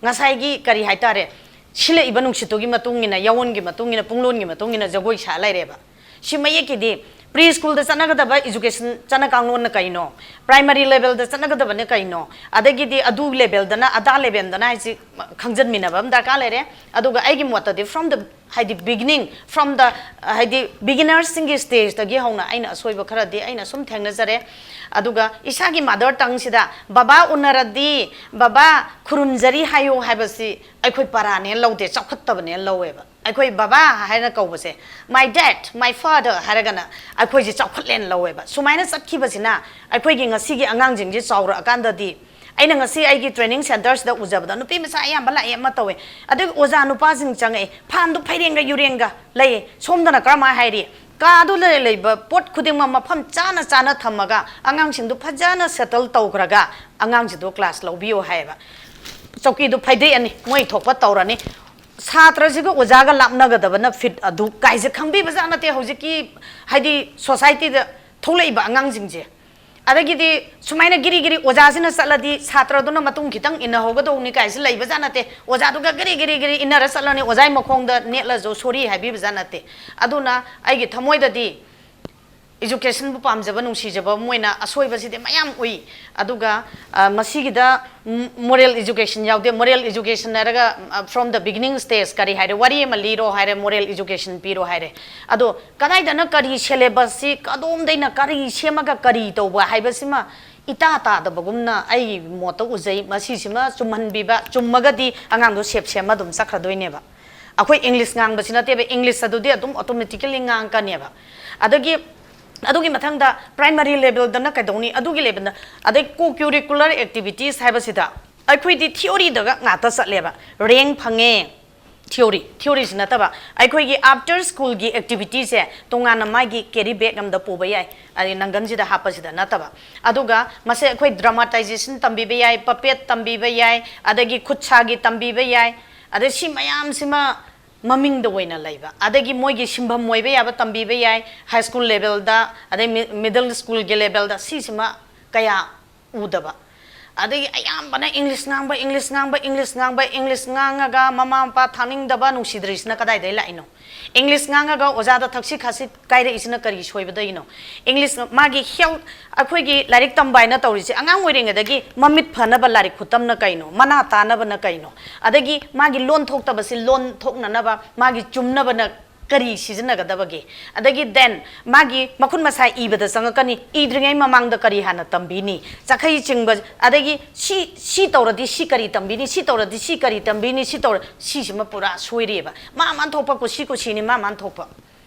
ꯉꯁꯥꯏꯒꯤ ꯀꯔꯤ ꯍꯥꯏꯇꯥꯔꯦ, ꯁꯤꯜꯂꯛꯏꯕ ꯅꯨꯡꯁꯤꯠꯇꯨꯒꯤ ꯃꯇꯨꯡ ꯏꯟꯅ, ꯌꯥꯑꯣꯟꯒꯤ ꯃꯇꯨꯡ ꯏꯟꯅ, ꯄꯨꯡꯂꯣꯟꯒꯤ ꯃꯇꯨꯡ ꯏꯟꯅ ꯖꯒꯣꯏ ꯁꯥ ꯂꯩꯔꯦꯕ꯫ ꯁꯤ ꯃꯌꯦꯛꯀꯤꯗꯤ ꯄ꯭ꯔꯤ ꯁ꯭ꯀꯨꯜꯗ ꯆꯠꯅꯒꯗꯕ ꯏꯖꯨꯀꯦꯁꯟ ꯆꯠꯅ ꯀꯥꯡꯂꯣꯟꯅ ꯀꯩꯅꯣ, ꯄ꯭ꯔꯥꯏꯃꯔꯤ ꯂꯦꯚꯦꯜꯗ ꯆꯠꯅꯒꯗꯕꯅ ꯀꯩꯅꯣ, ꯑꯗꯒꯤꯗꯤ ꯑꯗꯨ ꯂꯦꯚꯦꯜꯗꯅ ꯑꯗꯥ ꯂꯦꯚꯦꯜꯗꯅ ꯍꯥꯏꯁꯤ ꯈꯪꯖꯟꯃꯤꯟꯅꯕ ꯑꯃ ꯗꯔꯀꯥꯔ ꯂꯩꯔꯦ꯫ ꯑꯗꯨꯒ ꯑꯩꯒꯤ ꯃꯣꯠꯇꯗꯤ from the, ꯍꯥꯏꯗꯤ beginning, from the, ꯍꯥꯏꯗꯤ ꯕꯤꯒꯤꯅꯔꯁꯤꯡꯒꯤ ꯁ꯭ꯇꯦꯖꯇꯒꯤ ꯍꯧꯅ ꯑꯩꯅ ꯑꯁꯣꯏꯕ ꯈꯔꯗꯤ ꯑꯩꯅ ꯁꯨꯝ ꯊꯦꯡꯅꯖꯔꯦ꯫ ꯑꯗꯨꯒ ꯏꯁꯥꯒꯤ ꯃꯥꯗꯔ ꯇꯪꯁꯤꯗ "ꯕꯕꯥ ꯎꯅꯔꯗꯤ, ꯕꯕꯥ ꯈꯨꯔꯨꯝꯖꯔꯤ" ꯍꯥꯏꯌꯣ ꯍꯥꯏꯕꯁꯤ ꯑꯩꯈꯣꯏ ꯄꯔꯥꯅꯦꯅ ꯂꯧꯗꯦ, ꯆꯥꯎꯈꯠꯇꯕꯅꯦꯅ ꯂꯧꯋꯦꯕ꯫ ꯑꯩꯈꯣꯏ ꯕꯕꯥ ꯍꯥꯏꯅ ꯀꯧꯕꯁꯦ, "My dad, my father" ꯍꯥꯏꯔꯒꯅ ꯑꯩꯈꯣꯏꯁꯦ ꯆꯥꯎꯈꯠꯂꯦꯅ ꯂꯧꯋꯦꯕ꯫ ꯁꯨꯃꯥꯏꯅ ꯆꯠꯈꯤꯕꯁꯤꯅ ꯑꯩꯈꯣꯏꯒꯤ ꯉꯁꯤꯒꯤ ꯑꯉꯥꯡꯁꯤꯡꯁꯦ ꯆꯥꯎꯔꯛꯑꯀꯥꯟꯗꯗꯤ, ꯑꯩꯅ ꯉꯁꯤ ꯑꯩꯒꯤ ꯇ꯭ꯔꯦꯅꯤꯡ ꯁꯦꯟꯇꯔꯁꯤꯗ ꯎꯖꯕꯗ ꯅꯨꯄꯤ ꯃꯆꯥ ꯑꯌꯥꯝꯕ ꯂꯥꯛꯑꯦ, ꯑꯃ ꯇꯧꯋꯦ, ꯑꯗꯨꯒ ꯑꯣꯖꯥ ꯅꯨꯄꯥꯁꯤꯡ ꯆꯪꯉꯛꯑꯦ, ꯐꯥꯟꯗꯨ ꯐꯩꯔꯦꯡꯒ ꯌꯨꯔꯦꯡꯒ ꯂꯩꯌꯦ, ꯁꯣꯝꯗꯅ ꯀꯔꯝꯍꯥꯏꯅ ꯍꯥꯏꯔꯤ? ꯀꯥꯗꯨ ꯂꯩ-, ꯂꯩꯕ ꯄꯣꯠ ꯈꯨꯗꯤꯡꯃꯛ ꯃꯐꯝ ꯆꯥꯅ ꯆꯥꯅ ꯊꯝꯃꯒ ꯑꯉꯥꯡꯁꯤꯡꯗꯨ ꯐꯖꯅ ꯁꯦꯇꯜ ꯇꯧꯈ꯭ꯔꯒ ꯑꯉꯥꯡꯁꯤꯡꯗꯨ ꯀ꯭ꯂꯥꯁ ꯂꯧꯕꯤꯌꯣ ꯍꯥꯏꯌꯦꯕ꯫ ꯆꯧꯀꯤꯗꯨ ꯐꯩꯗꯦꯛꯑꯅꯤ, ꯃꯣꯏ ꯊꯣꯛꯄ ꯇꯧꯔꯅꯤ꯫ ꯁꯥꯇ꯭ꯔꯁꯤꯒ ꯑꯣꯖꯥꯒ ꯂꯥꯞꯅꯒꯗꯕꯅ ꯐꯤꯠ ꯑꯗꯨ ꯀꯥꯏꯁꯦ ꯈꯪꯕꯤꯕꯖꯥꯠ ꯅꯠꯇꯦ ꯍꯧꯖꯤꯛꯀꯤ, ꯍꯥꯏꯗꯤ, ꯁꯣꯁꯥꯏꯇꯤꯗ ꯊꯣꯛꯂꯛꯏꯕ ꯑꯉꯥꯡꯁꯤꯡꯁꯦ꯫ ꯑꯗꯒꯤꯗꯤ ꯁꯨꯃꯥꯏꯅ ꯒꯤꯔꯤ ꯒꯤꯔꯤ ꯑꯣꯖꯥꯁꯤꯅ ꯆꯠꯂꯗꯤ ꯁꯥꯇ꯭ꯔꯗꯨꯅ ꯃꯇꯨꯡ ꯈꯤꯇꯪ ꯏꯟꯅꯍꯧꯒꯗꯧꯅꯤ ꯀꯥꯏꯁꯦ ꯂꯩꯕꯖꯥꯠ ꯅꯠꯇꯦ꯫ ꯑꯣꯖꯥꯗꯨꯒ ꯒꯤꯔꯤ ꯒꯤꯔꯤ ꯒꯤꯔꯤ ꯏꯟꯅꯔ ꯆꯠꯂꯅꯤ, ꯑꯣꯖꯥꯒꯤ ꯃꯈꯣꯡꯗ ꯅꯦꯠꯂꯁꯨ ꯁꯣꯔꯤ ꯍꯥꯏꯕꯤꯕꯖꯥꯠ ꯅꯠꯇꯦ꯫ ꯑꯗꯨꯅ ꯑꯩꯒꯤ ꯊꯃꯣꯏꯗꯗꯤ educationꯕꯨ ꯄꯥꯝꯖꯕ, ꯅꯨꯡꯁꯤꯖꯕ ꯃꯣꯏꯅ ꯑꯁꯣꯏꯕꯁꯤꯗꯤ ꯃꯌꯥꯝ ꯎꯏ꯫ ꯑꯗꯨꯒ, ꯑ, ꯃꯁꯤꯒꯤꯗ moral education ꯌꯥꯎꯗꯦ꯫ Moral education ꯍꯥꯏꯔꯒ, ꯑ, from the beginning stage ꯀꯔꯤ ꯍꯥꯏꯔꯦ, ꯋꯥꯔꯤ ꯑꯃ ꯂꯤꯔꯣ ꯍꯥꯏꯔꯦ, moral education ꯄꯤꯔꯣ ꯍꯥꯏꯔꯦ꯫ ꯑꯗꯣ ꯀꯗꯥꯏꯗꯅ ꯀꯔꯤ syllabusꯁꯤ, ꯀꯗꯣꯝꯗꯩꯅ ꯀꯔꯤ ꯁꯦꯝꯃꯒ ꯀꯔꯤ ꯇꯧꯕ ꯍꯥꯏꯕꯁꯤꯃ ꯏꯇꯥ ꯇꯥꯗꯕꯒꯨꯝꯅ ꯑꯩꯒꯤ ꯃꯣꯠꯇ ꯎꯖꯩ꯫ ꯃꯁꯤꯁꯤꯃ ꯆꯨꯝꯍꯟꯕꯤꯕ, ꯆꯨꯝꯃꯒꯗꯤ ꯑꯉꯥꯡꯗꯣ ꯁꯦꯞ ꯁꯦꯝꯃ ꯑꯗꯨꯝ ꯆꯠꯈ꯭ꯔꯗꯣꯏꯅꯦꯕ꯫ ꯑꯩꯈꯣꯏ English ꯉꯥꯡꯕꯁꯤ ꯅꯠꯇꯦꯕ, English ꯑꯗꯨꯗꯤ ꯑꯗꯨꯝ automatically ꯉꯥꯡꯉꯛꯀꯅꯦꯕ꯫ ꯑꯗꯒꯤ ꯑꯗꯨꯒꯤ ꯃꯊꯪꯗ primary levelꯗꯅ ꯀꯩꯗꯧꯅꯤ, ꯑꯗꯨꯒꯤ levelꯗ, ꯑꯗꯩ co-curricular activities ꯍꯥꯏꯕꯁꯤꯗ ꯑꯩꯈꯣꯏꯗꯤ theoryꯗꯒ ꯉꯥꯛꯇ ꯆꯠꯂꯦꯕ, rank ꯐꯪꯉꯦ, theory, theoryꯁꯤ ꯅꯠꯇꯕ ꯑꯩꯈꯣꯏꯒꯤ after schoolꯒꯤ activityꯁꯦ ꯇꯣꯉꯥꯟꯅ ꯃꯥꯒꯤ carry bag ꯑꯃꯗ ꯄꯨꯕ ꯌꯥꯏ, ꯑꯗꯩ ꯅꯪꯒꯟꯁꯤꯗ ꯍꯥꯞꯄꯁꯤꯗ ꯅꯠꯇꯕ꯫ ꯑꯗꯨꯒ ꯃꯁꯦ ꯑꯩꯈꯣꯏ dramatization ꯇꯝꯕꯤꯕ ꯌꯥꯏ, puppet ꯇꯝꯕꯤꯕ ꯌꯥꯏ, ꯑꯗꯒꯤ ꯈꯨꯠ ꯁꯥꯒꯤ ꯇꯝꯕꯤꯕ ꯌꯥꯏ, ꯑꯗꯩ ꯁꯤ ꯃꯌꯥꯝꯁꯤꯃ ꯃꯃꯤꯡꯗ ꯑꯣꯏꯅ ꯂꯩꯕ, ꯑꯗꯒꯤ ꯃꯣꯏꯒꯤ ꯁꯤꯟꯐꯝ ꯑꯣꯏꯕ ꯌꯥꯕ ꯇꯝꯕꯤꯕ ꯌꯥꯏ, high school levelꯗ, ꯑꯗꯩ mi-, middle schoolꯒꯤ levelꯗ, ꯁꯤꯁꯤꯃ ꯀꯌꯥ ꯎꯗꯕ꯫ ꯑꯗꯒꯤ ꯑꯌꯥꯝꯕꯅ English ꯉꯥꯡꯕ, English ꯉꯥꯡꯕ, English ꯉꯥꯡꯕ, English ꯉꯥꯡꯉꯒ ꯃꯃꯥ ꯃꯄꯥ ꯊꯥꯅꯤꯡꯗꯕ, ꯅꯨꯡꯁꯤꯗ꯭ꯔꯤꯁꯤꯅ ꯀꯗꯥꯏꯗꯒꯤ ꯂꯥꯛꯏꯅꯣ? English ꯉꯥꯡꯉꯒ ꯑꯣꯖꯥꯗ ꯊꯛꯁꯤ ꯈꯥꯁꯤ ꯀꯥꯏꯔꯛꯏꯁꯤꯅ ꯀꯔꯤ ꯁꯣꯏꯕꯗꯒꯤꯅꯣ? English, ꯃꯥꯒꯤ health, ꯑꯩꯈꯣꯏꯒꯤ ꯂꯥꯏꯔꯤꯛ ꯇꯝꯕ ꯍꯥꯏꯅ ꯇꯧꯔꯤꯁꯦ, ꯑꯉꯥꯡ ꯑꯣꯏꯔꯤꯉꯩꯗꯒꯤ ꯃꯃꯤꯠ ꯐꯅꯕ ꯂꯥꯏꯔꯤꯛ ꯈꯨꯇꯝꯅ ꯀꯩꯅꯣ? ꯃꯅꯥ ꯇꯥꯅꯕꯅ ꯀꯩꯅꯣ? ꯑꯗꯒꯤ ꯃꯥꯒꯤ ꯂꯣꯟ ꯊꯣꯛꯇꯕꯁꯤ ꯂꯣꯟ ꯊꯣꯛꯅꯅꯕ ꯃꯥꯒꯤ ꯆꯨꯝꯅꯕꯅ ꯀꯔꯤ ꯁꯤꯖꯤꯟꯅꯒꯗꯕꯒꯦ? ꯑꯗꯒꯤ then ꯃꯥꯒꯤ ꯃꯈꯨꯠ ꯃꯁꯥ ꯏꯕꯗ ꯆꯪꯉꯛꯀꯅꯤ, ꯏꯗ꯭ꯔꯤꯉꯩ ꯃꯃꯥꯡꯗ ꯀꯔꯤ ꯍꯥꯟꯅ ꯇꯝꯕꯤꯅꯤ? ꯆꯈꯩ ꯆꯤꯡꯕ, ꯑꯗꯒꯤ ꯁꯤ, ꯁꯤ ꯇꯧꯔꯗꯤ ꯁꯤ ꯀꯔꯤ ꯇꯝꯕꯤꯅꯤ? ꯁꯤ ꯇꯧꯔꯗꯤ ꯁꯤ ꯀꯔꯤ ꯇꯝꯕꯤꯅꯤ? ꯁꯤ ꯇꯧꯔ-, ꯁꯤꯁꯤꯃ ꯄꯨꯔꯥ ꯁꯣꯏꯔꯤꯑꯕ꯫ ꯃꯥ ꯃꯥꯟ ꯊꯣꯛꯄ ꯀꯨꯁꯤ ꯀꯨꯁꯤꯅꯤ, ꯃꯥ ꯃꯥꯟ ꯊꯣꯛꯄ꯫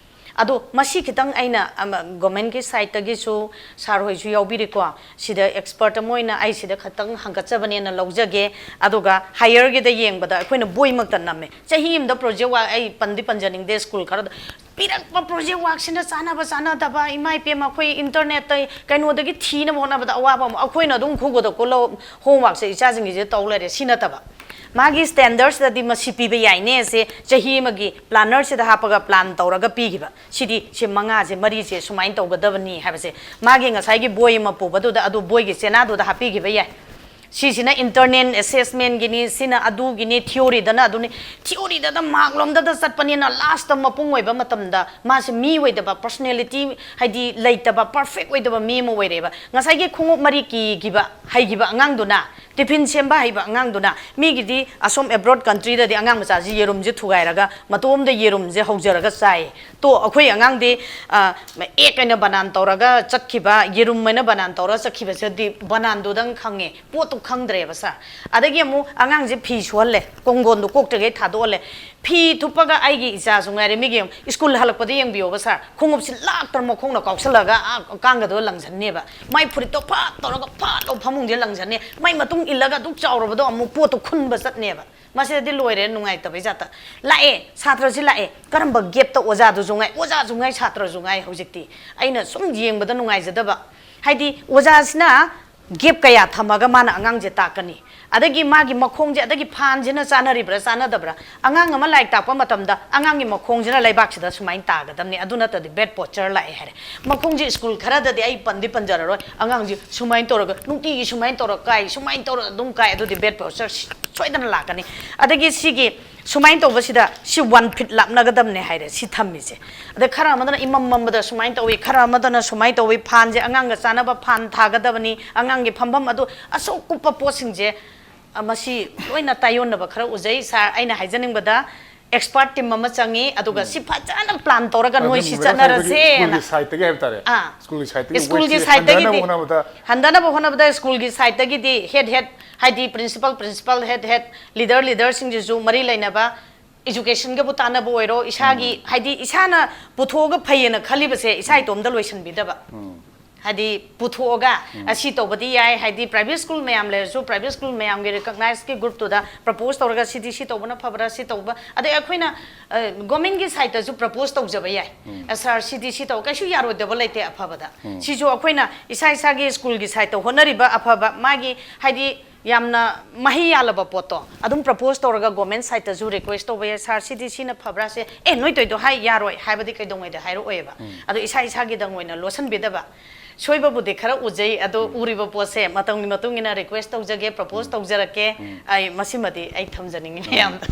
ꯑꯗꯣ ꯃꯁꯤ ꯈꯤꯇꯪ ꯑꯩꯅ, ꯑꯃ, governmentꯀꯤ sideꯇꯒꯤꯁꯨ, sir ꯍꯣꯏꯁꯨ ꯌꯥꯎꯕꯤꯔꯤꯀꯣ, ꯁꯤꯗ expert ꯑꯃ ꯑꯣꯏꯅ ꯑꯩ ꯁꯤꯗ ꯈꯤꯇꯪ ꯍꯪꯒꯠꯆꯕꯅꯦꯅ ꯂꯧꯖꯒꯦ꯫ ꯑꯗꯨꯒ higherꯒꯤꯗ ꯌꯦꯡꯕꯗ ꯑꯩꯈꯣꯏꯅ ꯕꯣꯏꯃꯛꯇ ꯅꯝꯃꯦ꯫ ꯆꯍꯤ ꯑꯃꯗ project work, ꯑꯩ ꯄꯟꯗꯤ ꯄꯟꯖꯅꯤꯡꯗꯦ, school ꯈꯔꯗ ꯄꯤꯔꯛꯄ project workꯁꯤꯅ ꯆꯥꯟꯅꯕ ꯆꯥꯟꯅꯗꯕ, ꯏꯃꯥ ꯏꯄꯦꯝꯃ, ꯑꯩꯈꯣꯏ internetꯇ ꯀꯩꯅꯣꯗꯒꯤ ꯊꯤꯅꯕ ꯍꯣꯠꯅꯕꯗ ꯑꯋꯥꯕ ꯑꯃ꯫ ꯑꯩꯈꯣꯏꯅ ꯑꯗꯨꯝ ꯈꯨꯒꯗ ꯀꯨꯜꯂ homeworkꯁꯦ ꯏꯆꯥꯁꯤꯡꯒꯤꯁꯦ ꯇꯧ ꯂꯩꯔꯦ, ꯁꯤ ꯅꯠꯇꯕ꯫ ꯃꯥꯒꯤ ꯁ꯭ꯇꯦꯟꯗꯔꯗꯁꯤꯗꯗꯤ ꯃꯁꯤ ꯄꯤꯕ ꯌꯥꯏꯅꯦ ꯁꯦ ꯆꯍꯤ ꯑꯃꯒꯤ ꯄ꯭ꯂꯥꯅꯔꯁꯤꯗ ꯍꯥꯞꯄꯒ ꯄ꯭ꯂꯥꯟ ꯇꯧꯔꯒ ꯄꯤꯈꯤꯕ꯫ ꯁꯤꯗꯤ ꯁꯤ ꯃꯉꯥꯁꯦ, ꯃꯔꯤꯁꯦ ꯁꯨꯃꯥꯏꯅ ꯇꯧꯒꯗꯕꯅꯤ ꯍꯥꯏꯕꯁꯦ꯫ ꯃꯥꯒꯤ ꯉꯁꯥꯏꯒꯤ ꯕꯣꯏ ꯑꯃ ꯄꯨꯕꯗꯨꯗ, ꯑꯗꯨ ꯕꯣꯏꯒꯤ ꯆꯦꯅꯥꯗꯨꯗ ꯍꯥꯞꯄꯤꯈꯤꯕ ꯌꯥꯏ꯫ ꯁꯤꯁꯤꯅ ꯏꯟꯇꯔꯅꯦꯜ ꯑꯦꯁꯦꯁꯃꯦꯟꯒꯤꯅꯤ, ꯁꯤꯅ ꯑꯗꯨꯒꯤꯅꯤ, ꯊꯤꯑꯣꯔꯤꯗꯅ ꯑꯗꯨꯅꯤ, ꯊꯤꯑꯣꯔꯤꯗꯅ ꯃꯥꯔꯛ ꯂꯣꯝꯗꯗ ꯆꯠꯄꯅꯤꯅ ꯂꯥꯁꯇ ꯃꯄꯨꯡ ꯑꯣꯏꯕ ꯃꯇꯝꯗ ꯃꯥꯁꯦ ꯃꯤ ꯑꯣꯏꯗꯕ, ꯄꯔꯁꯣꯅꯦꯂꯤꯇꯤ ꯍꯥꯏꯗꯤ ꯂꯩꯇꯕ, ꯄꯔꯐꯦꯛ ꯑꯣꯏꯗꯕ ꯃꯤ ꯑꯃ ꯑꯣꯏꯔꯦꯕ꯫ ꯉꯁꯥꯏꯒꯤ ꯈꯣꯡꯎꯞ ꯃꯔꯤ ꯀꯤꯈꯤꯕ ꯍꯩꯈꯤꯕ ꯑꯉꯥꯡꯗꯨꯅ, ꯇꯤꯐꯤꯟ ꯁꯦꯝꯕ ꯍꯩꯕ ꯑꯉꯥꯡꯗꯨꯅ, ꯃꯤꯒꯤꯗꯤ ꯑꯁꯣꯝ ꯑꯦꯕ꯭ꯔꯣꯗ ꯀꯟꯇ꯭ꯔꯤꯗꯗꯤ ꯑꯉꯥꯡ ꯃꯆꯥꯁꯤ ꯌꯦꯔꯨꯝꯁꯦ ꯊꯨꯒꯥꯏꯔꯒ ꯃꯇꯣꯝꯗ ꯌꯦꯔꯨꯝꯁꯦ ꯍꯧꯖꯔꯒ ꯆꯥꯏ꯫ ꯇꯣ ꯑꯩꯈꯣꯏ ꯑꯉꯥꯡꯗꯤ ꯑꯦꯛ ꯍꯥꯏꯅ ꯕꯅꯥꯟ ꯇꯧꯔꯒ ꯆꯠꯈꯤꯕ, ꯌꯦꯔꯨꯝ ꯍꯥꯏꯅ ꯕꯅꯥꯟ ꯇꯧꯔꯒ ꯆꯠꯈꯤꯕꯁꯤꯗꯤ ꯕꯅꯥꯟꯗꯨꯗꯪ ꯈꯪꯉꯦ, ꯄꯣꯠꯇꯨ ꯈꯪꯗ꯭ꯔꯦꯕ ꯁꯥꯔ꯫ ꯑꯗꯒꯤ ꯑꯃꯨꯛ ꯑꯉꯥꯡꯁꯦ ꯐꯤ ꯁꯨꯍꯜꯂꯦ, ꯀꯣꯡꯒꯣꯟꯗꯨ ꯀꯣꯛꯇ꯭ꯔꯤꯈꯩ ꯊꯥꯗꯣꯛꯍꯜꯂꯦ꯫ ꯐꯤ ꯊꯨꯞꯄꯒ ꯑꯩꯒꯤ ꯏꯆꯥꯁꯨ ꯉꯥꯏꯔꯦ, ꯃꯤꯒꯤ ꯁ꯭ꯀꯨꯜ ꯍꯜꯂꯛꯄꯗ ꯌꯦꯡꯕꯤꯌꯣꯕ ꯁꯥꯔ, ꯈꯣꯡꯎꯞꯁꯤ ꯂꯥꯛꯇ꯭ꯔ ꯃꯈꯣꯡꯅ ꯀꯥꯎꯁꯜꯂꯒ ꯑꯥ ꯀꯥꯡꯒꯗꯣ ꯂꯪꯁꯟꯅꯦꯕ꯫ ꯃꯥꯏ ꯐꯨꯔꯤꯠꯇꯣ ꯐꯠ ꯇꯧꯔꯒ ꯐꯠ ꯂꯧ ꯐꯃꯨꯡꯁꯦ ꯂꯪꯁꯟꯅꯤ꯫ ꯃꯥꯏ ꯃꯇꯨꯡ ꯏꯜꯂꯒ ꯑꯗꯨꯛ ꯆꯥꯎꯔꯕꯗꯣ ꯑꯃꯨꯛ ꯄꯣꯠꯇꯣ ꯈꯨꯟꯕ ꯆꯠꯅꯦꯕ꯫ ꯃꯁꯤꯗꯗꯤ ꯂꯣꯏꯔꯦ ꯅꯨꯡꯉꯥꯏꯇꯕꯩ ꯖꯥꯠꯇ꯫ ꯂꯥꯛꯑꯦ, ꯁꯥꯇ꯭ꯔꯁꯤ ꯂꯥꯛꯑꯦ꯫ ꯀꯔꯝꯕ ꯒꯦꯞꯇ? ꯑꯣꯖꯥꯗꯨꯁꯨ ꯉꯥꯏ, ꯑꯣꯖꯥꯁꯨ ꯉꯥꯏ, ꯁꯥꯇ꯭ꯔꯁꯨ ꯉꯥꯏ꯫ ꯍꯧꯖꯤꯛꯇꯤ ꯑꯩꯅ ꯁꯨꯝ ꯌꯦꯡꯕꯗ ꯅꯨꯡꯉꯥꯏꯖꯗꯕ꯫ ꯍꯥꯏꯗꯤ ꯑꯣꯖꯥꯁꯤꯅ ꯒꯦꯞ ꯀꯌꯥ ꯊꯝꯃꯒ ꯃꯥꯅ ꯑꯉꯥꯡꯁꯦ ꯇꯥꯛꯀꯅꯤ? ꯑꯗꯒꯤ ꯃꯥꯒꯤ ꯃꯈꯣꯡꯁꯦ, ꯑꯗꯒꯤ ꯐꯥꯟꯁꯤꯅ ꯆꯥꯅꯔꯤꯕ꯭ꯔꯥ ꯆꯥꯅꯗꯕ꯭ꯔꯥ? ꯑꯉꯥꯡ ꯑꯃ ꯂꯥꯏꯔꯤꯛ ꯇꯥꯛꯄ ꯃꯇꯝꯗ ꯑꯉꯥꯡꯒꯤ ꯃꯈꯣꯡꯁꯤꯅ ꯂꯩꯕꯥꯛꯁꯤꯗ ꯁꯨꯃꯥꯏꯅ ꯇꯥꯒꯗꯕꯅꯤ, ꯑꯗꯨ ꯅꯠꯇ꯭ꯔꯗꯤ ꯕꯦꯗ ꯄꯣꯁꯆꯔ ꯂꯥꯛꯑꯦ ꯍꯥꯏꯔꯦ꯫ ꯃꯈꯣꯡꯁꯦ ꯁ꯭ꯀꯨꯜ ꯈꯔꯗꯗꯤ ꯑꯩ ꯄꯟꯗꯤ ꯄꯟꯖꯔꯔꯣꯏ, ꯑꯉꯥꯡꯁꯦ ꯁꯨꯃꯥꯏꯅ ꯇꯧꯔꯒ, ꯅꯨꯡꯇꯤꯒꯤ ꯁꯨꯃꯥꯏꯅ ꯇꯧꯔꯒ ꯀꯥꯏ, ꯁꯨꯃꯥꯏꯅ ꯇꯧꯔꯒ ꯑꯗꯨꯝ ꯀꯥꯏ, ꯑꯗꯨꯗꯤ ꯕꯦꯗ ꯄꯣꯁꯆꯔ ꯁꯣꯏꯗꯅ ꯂꯥꯛꯀꯅꯤ꯫ ꯑꯗꯒꯤ ꯁꯤꯒꯤ ꯁꯨꯃꯥꯏꯅ ꯇꯧꯕꯁꯤꯗ ꯁꯤ ꯋꯥꯟ ꯐꯤꯠ ꯂꯥꯞꯅꯒꯗꯕꯅꯦ ꯍꯥꯏꯔꯦ, ꯁꯤ ꯊꯝꯃꯤꯁꯦ꯫ ꯑꯗꯩ ꯈꯔ ꯑꯃꯗꯅ ꯏꯃꯝ ꯃꯝꯕꯗ ꯁꯨꯃꯥꯏꯅ ꯇꯧꯏ, ꯈꯔ ꯑꯃꯗꯅ ꯁꯨꯃꯥꯏꯅ ꯇꯧꯏ, ꯐꯥꯟꯁꯦ ꯑꯉꯥꯡꯒ ꯆꯥꯟꯅꯕ ꯐꯥꯟ ꯊꯥꯒꯗꯕꯅꯤ, ꯑꯉꯥꯡꯒꯤ ꯐꯝꯐꯝ ꯑꯗꯨ, ꯑꯁꯨꯛ ꯀꯨꯞꯄ ꯄꯣꯠꯁꯤꯡꯁꯦ, ꯑ, ꯃꯁꯤ ꯂꯣꯏꯅ ꯇꯥꯏꯌꯣꯟꯅꯕ ꯈꯔ ꯎꯖꯩ ꯁꯥꯔ꯫ ꯑꯩꯅ ꯍꯥꯏꯖꯅꯤꯡꯕꯗ ꯑꯦꯛꯁꯄꯥꯔꯠ ꯇꯤꯝ ꯑꯃ ꯆꯪꯉꯤ, ꯑꯗꯨꯒ ꯁꯤ ꯐꯖꯅ ꯄ꯭ꯂꯥꯟ ꯇꯧꯔꯒ ꯅꯣꯏ ꯁꯤ ꯆꯠꯅꯔꯁꯦꯅ꯫ ꯁ꯭ꯀꯨꯜꯒꯤ ꯁꯥꯏꯠꯇꯒꯤ ꯍꯥꯏꯕ ꯇꯥꯔꯦ꯫ ꯑꯥ꯫ ꯁ꯭ꯀꯨꯜꯒꯤ ꯁꯥꯏꯠꯇꯒꯤ ꯁ꯭ꯀꯨꯜꯒꯤ ꯋꯦꯠꯁꯤ ꯁꯥꯏꯠꯇꯒꯤꯗꯤ ꯍꯟꯊꯅꯕ ꯍꯣꯠꯅꯕꯗ ꯍꯟꯊꯅꯕ ꯍꯣꯠꯅꯕꯗ ꯁ꯭ꯀꯨꯜꯒꯤ ꯁꯥꯏꯠꯇꯒꯤꯗꯤ ꯍꯦꯗ ꯍꯦꯗ, ꯍꯥꯏꯗꯤ principal, principal head head, leader ꯂꯤꯗꯔꯁꯤꯡꯁꯤꯁꯨ ꯃꯔꯤ ꯂꯩꯅꯕ, ꯏꯖꯨꯀꯦꯁꯟꯒꯕꯨ ꯇꯥꯟꯅꯕ ꯑꯣꯏꯔꯣ, ꯏꯁꯥꯒꯤ, ꯍꯥꯏꯗꯤ ꯏꯁꯥꯅ ꯄꯨꯊꯣꯛꯑꯒ ꯐꯩꯌꯦꯅ ꯈꯜꯂꯤꯕꯁꯦ ꯏꯁꯥ ꯏꯇꯣꯝꯗ ꯂꯣꯏꯁꯤꯟꯕꯤꯗꯕ꯫ ꯍꯥꯏꯗꯤ ꯄꯨꯊꯣꯛꯑꯒ, "ꯑꯁꯤ ꯇꯧꯕꯗꯤ ꯌꯥꯏ", ꯍꯥꯏꯗꯤ ꯄ꯭ꯔꯥꯏꯚꯦꯠ ꯁ꯭ꯀꯨꯜ ꯃꯌꯥꯝ ꯂꯩꯔꯁꯨ, ꯄ꯭ꯔꯥꯏꯚꯦꯠ ꯁ꯭ꯀꯨꯜ ꯃꯌꯥꯝꯒꯤ ꯔꯤꯀꯛꯅꯥꯏꯖꯀꯤ ꯒ꯭ꯔꯨꯞꯇꯨꯗ ꯄ꯭ꯔꯄꯣꯁ ꯇꯧꯔꯒ, "ꯁꯤꯗꯤ ꯁꯤ ꯇꯧꯕꯅ ꯐꯕ꯭ꯔꯥ, ꯁꯤ ꯇꯧꯕ", ꯑꯗꯩ ꯑꯩꯈꯣꯏꯅ, ꯑ, ꯒꯣꯔꯃꯦꯟꯒꯤ ꯁꯥꯏꯠꯇꯁꯨ ꯄ꯭ꯔꯄꯣꯁ ꯇꯧꯖꯕ ꯌꯥꯏ꯫ "ꯑ, ꯁꯥꯔ, ꯁꯤꯗꯤ ꯁꯤ ꯇꯧ", ꯀꯩꯁꯨ ꯌꯥꯔꯣꯏꯗꯕ ꯂꯩꯇꯦ ꯑꯐꯕꯗ꯫ ꯁꯤꯁꯨ ꯑꯩꯈꯣꯏꯅ ꯏꯁꯥ ꯏꯁꯥꯒꯤ ꯁ꯭ꯀꯨꯜꯒꯤ ꯁꯥꯏꯠꯇ ꯍꯣꯠꯅꯔꯤꯕ ꯑꯐꯕ, ꯃꯥꯒꯤ ꯍꯥꯏꯗꯤ ꯌꯥꯝꯅ ꯃꯍꯩ ꯌꯥꯜꯂꯕ ꯄꯣꯠꯇꯣ ꯑꯗꯨꯝ ꯄ꯭ꯔꯄꯣꯁ ꯇꯧꯔꯒ ꯒꯣꯔꯃꯦꯟ ꯁꯥꯏꯠꯇꯁꯨ ꯔꯤꯀ꯭ꯋꯦꯁ ꯇꯧꯕ ꯌꯥꯏ, "ꯁꯥꯔ, ꯁꯤꯗꯤ ꯁꯤꯅ ꯐꯕ꯭ꯔꯥ?" ꯁꯦ, "ꯑꯦ, ꯅꯣꯏ ꯇꯧꯔꯤꯗꯣ ꯍꯥꯏ ꯌꯥꯔꯣꯏ" ꯍꯥꯏꯕꯗꯤ ꯀꯩꯗꯧꯉꯩꯗ ꯍꯥꯏꯔꯛꯑꯣꯏꯕ꯫ ꯑꯗꯣ ꯏꯁꯥ ꯏꯁꯥꯒꯤꯗꯪ ꯑꯣꯏꯅ ꯂꯣꯠꯁꯤꯟꯕꯤꯗꯕ꯫ ꯁꯣꯏꯕꯕꯨꯗꯤ ꯈꯔ ꯎꯖꯩ, ꯑꯗꯣ ꯎꯔꯤꯕ ꯄꯣꯠꯁꯦ ꯃꯇꯝꯒꯤ ꯃꯇꯨꯡ ꯏꯟꯅ ꯔꯤꯀ꯭ꯋꯦꯁ ꯇꯧꯖꯒꯦ, ꯄ꯭ꯔꯄꯣꯁ ꯇꯧꯖꯔꯛꯀꯦ꯫ ꯑꯩ ꯃꯁꯤꯃꯗꯤ ꯑꯩ ꯊꯝꯖꯅꯤꯡꯉꯤ ꯃꯌꯥꯝꯗ꯫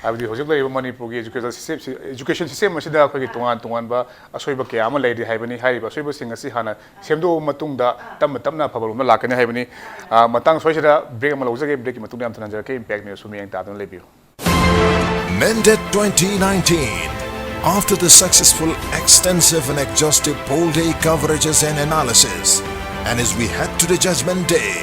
ꯍꯥꯏꯕꯗꯤ ꯍꯧꯖꯤꯛ ꯂꯩꯔꯤꯕ ꯃꯅꯤꯄꯨꯔꯒꯤ ꯏꯖꯨꯀꯦꯁꯟ ꯁꯤꯁꯇꯦꯝ, ꯏꯖꯨꯀꯦꯁꯟ ꯁꯤꯁꯇꯦꯝ ꯑꯁꯤꯗ ꯑꯩꯈꯣꯏꯒꯤ ꯇꯣꯉꯥꯟ ꯇꯣꯉꯥꯟꯕ ꯑꯁꯣꯏꯕ ꯀꯌꯥ ꯑꯃ ꯂꯩꯔꯤ ꯍꯥꯏꯕꯅꯤ꯫ ꯍꯥꯏꯔꯤꯕ ꯑꯁꯣꯏꯕꯁꯤꯡ ꯑꯁꯤ ꯍꯥꯟꯅ ꯁꯦꯝꯗꯣꯛꯑꯕ ꯃꯇꯨꯡꯗ ꯇꯞꯅ ꯇꯞꯅ ꯑꯐꯕꯔꯣꯝꯗ ꯂꯥꯛꯀꯅꯤ ꯍꯥꯏꯕꯅꯤ꯫ ꯑ, ꯃꯇꯥꯡ ꯁꯣꯏꯁꯤꯗ ꯕ꯭ꯔꯦꯛ ꯑꯃ ꯂꯧꯖꯒꯦ꯫ ꯕ꯭ꯔꯦꯛꯀꯤ ꯃꯇꯨꯡꯗ ꯌꯥꯝ ꯊꯨꯅ ꯍꯟꯖꯔꯛꯀꯦ꯫ ꯏꯝꯄꯦꯛ ꯅ꯭ꯌꯨꯁꯁꯨ ꯃꯤꯠꯌꯦꯡ ꯇꯥꯗꯨꯅ ꯂꯩꯕꯤꯌꯨ꯫ Mendet twenty nineteen. After the successful, extensive and exhaustive poll day coverages and analysis, and as we head to the judgment day,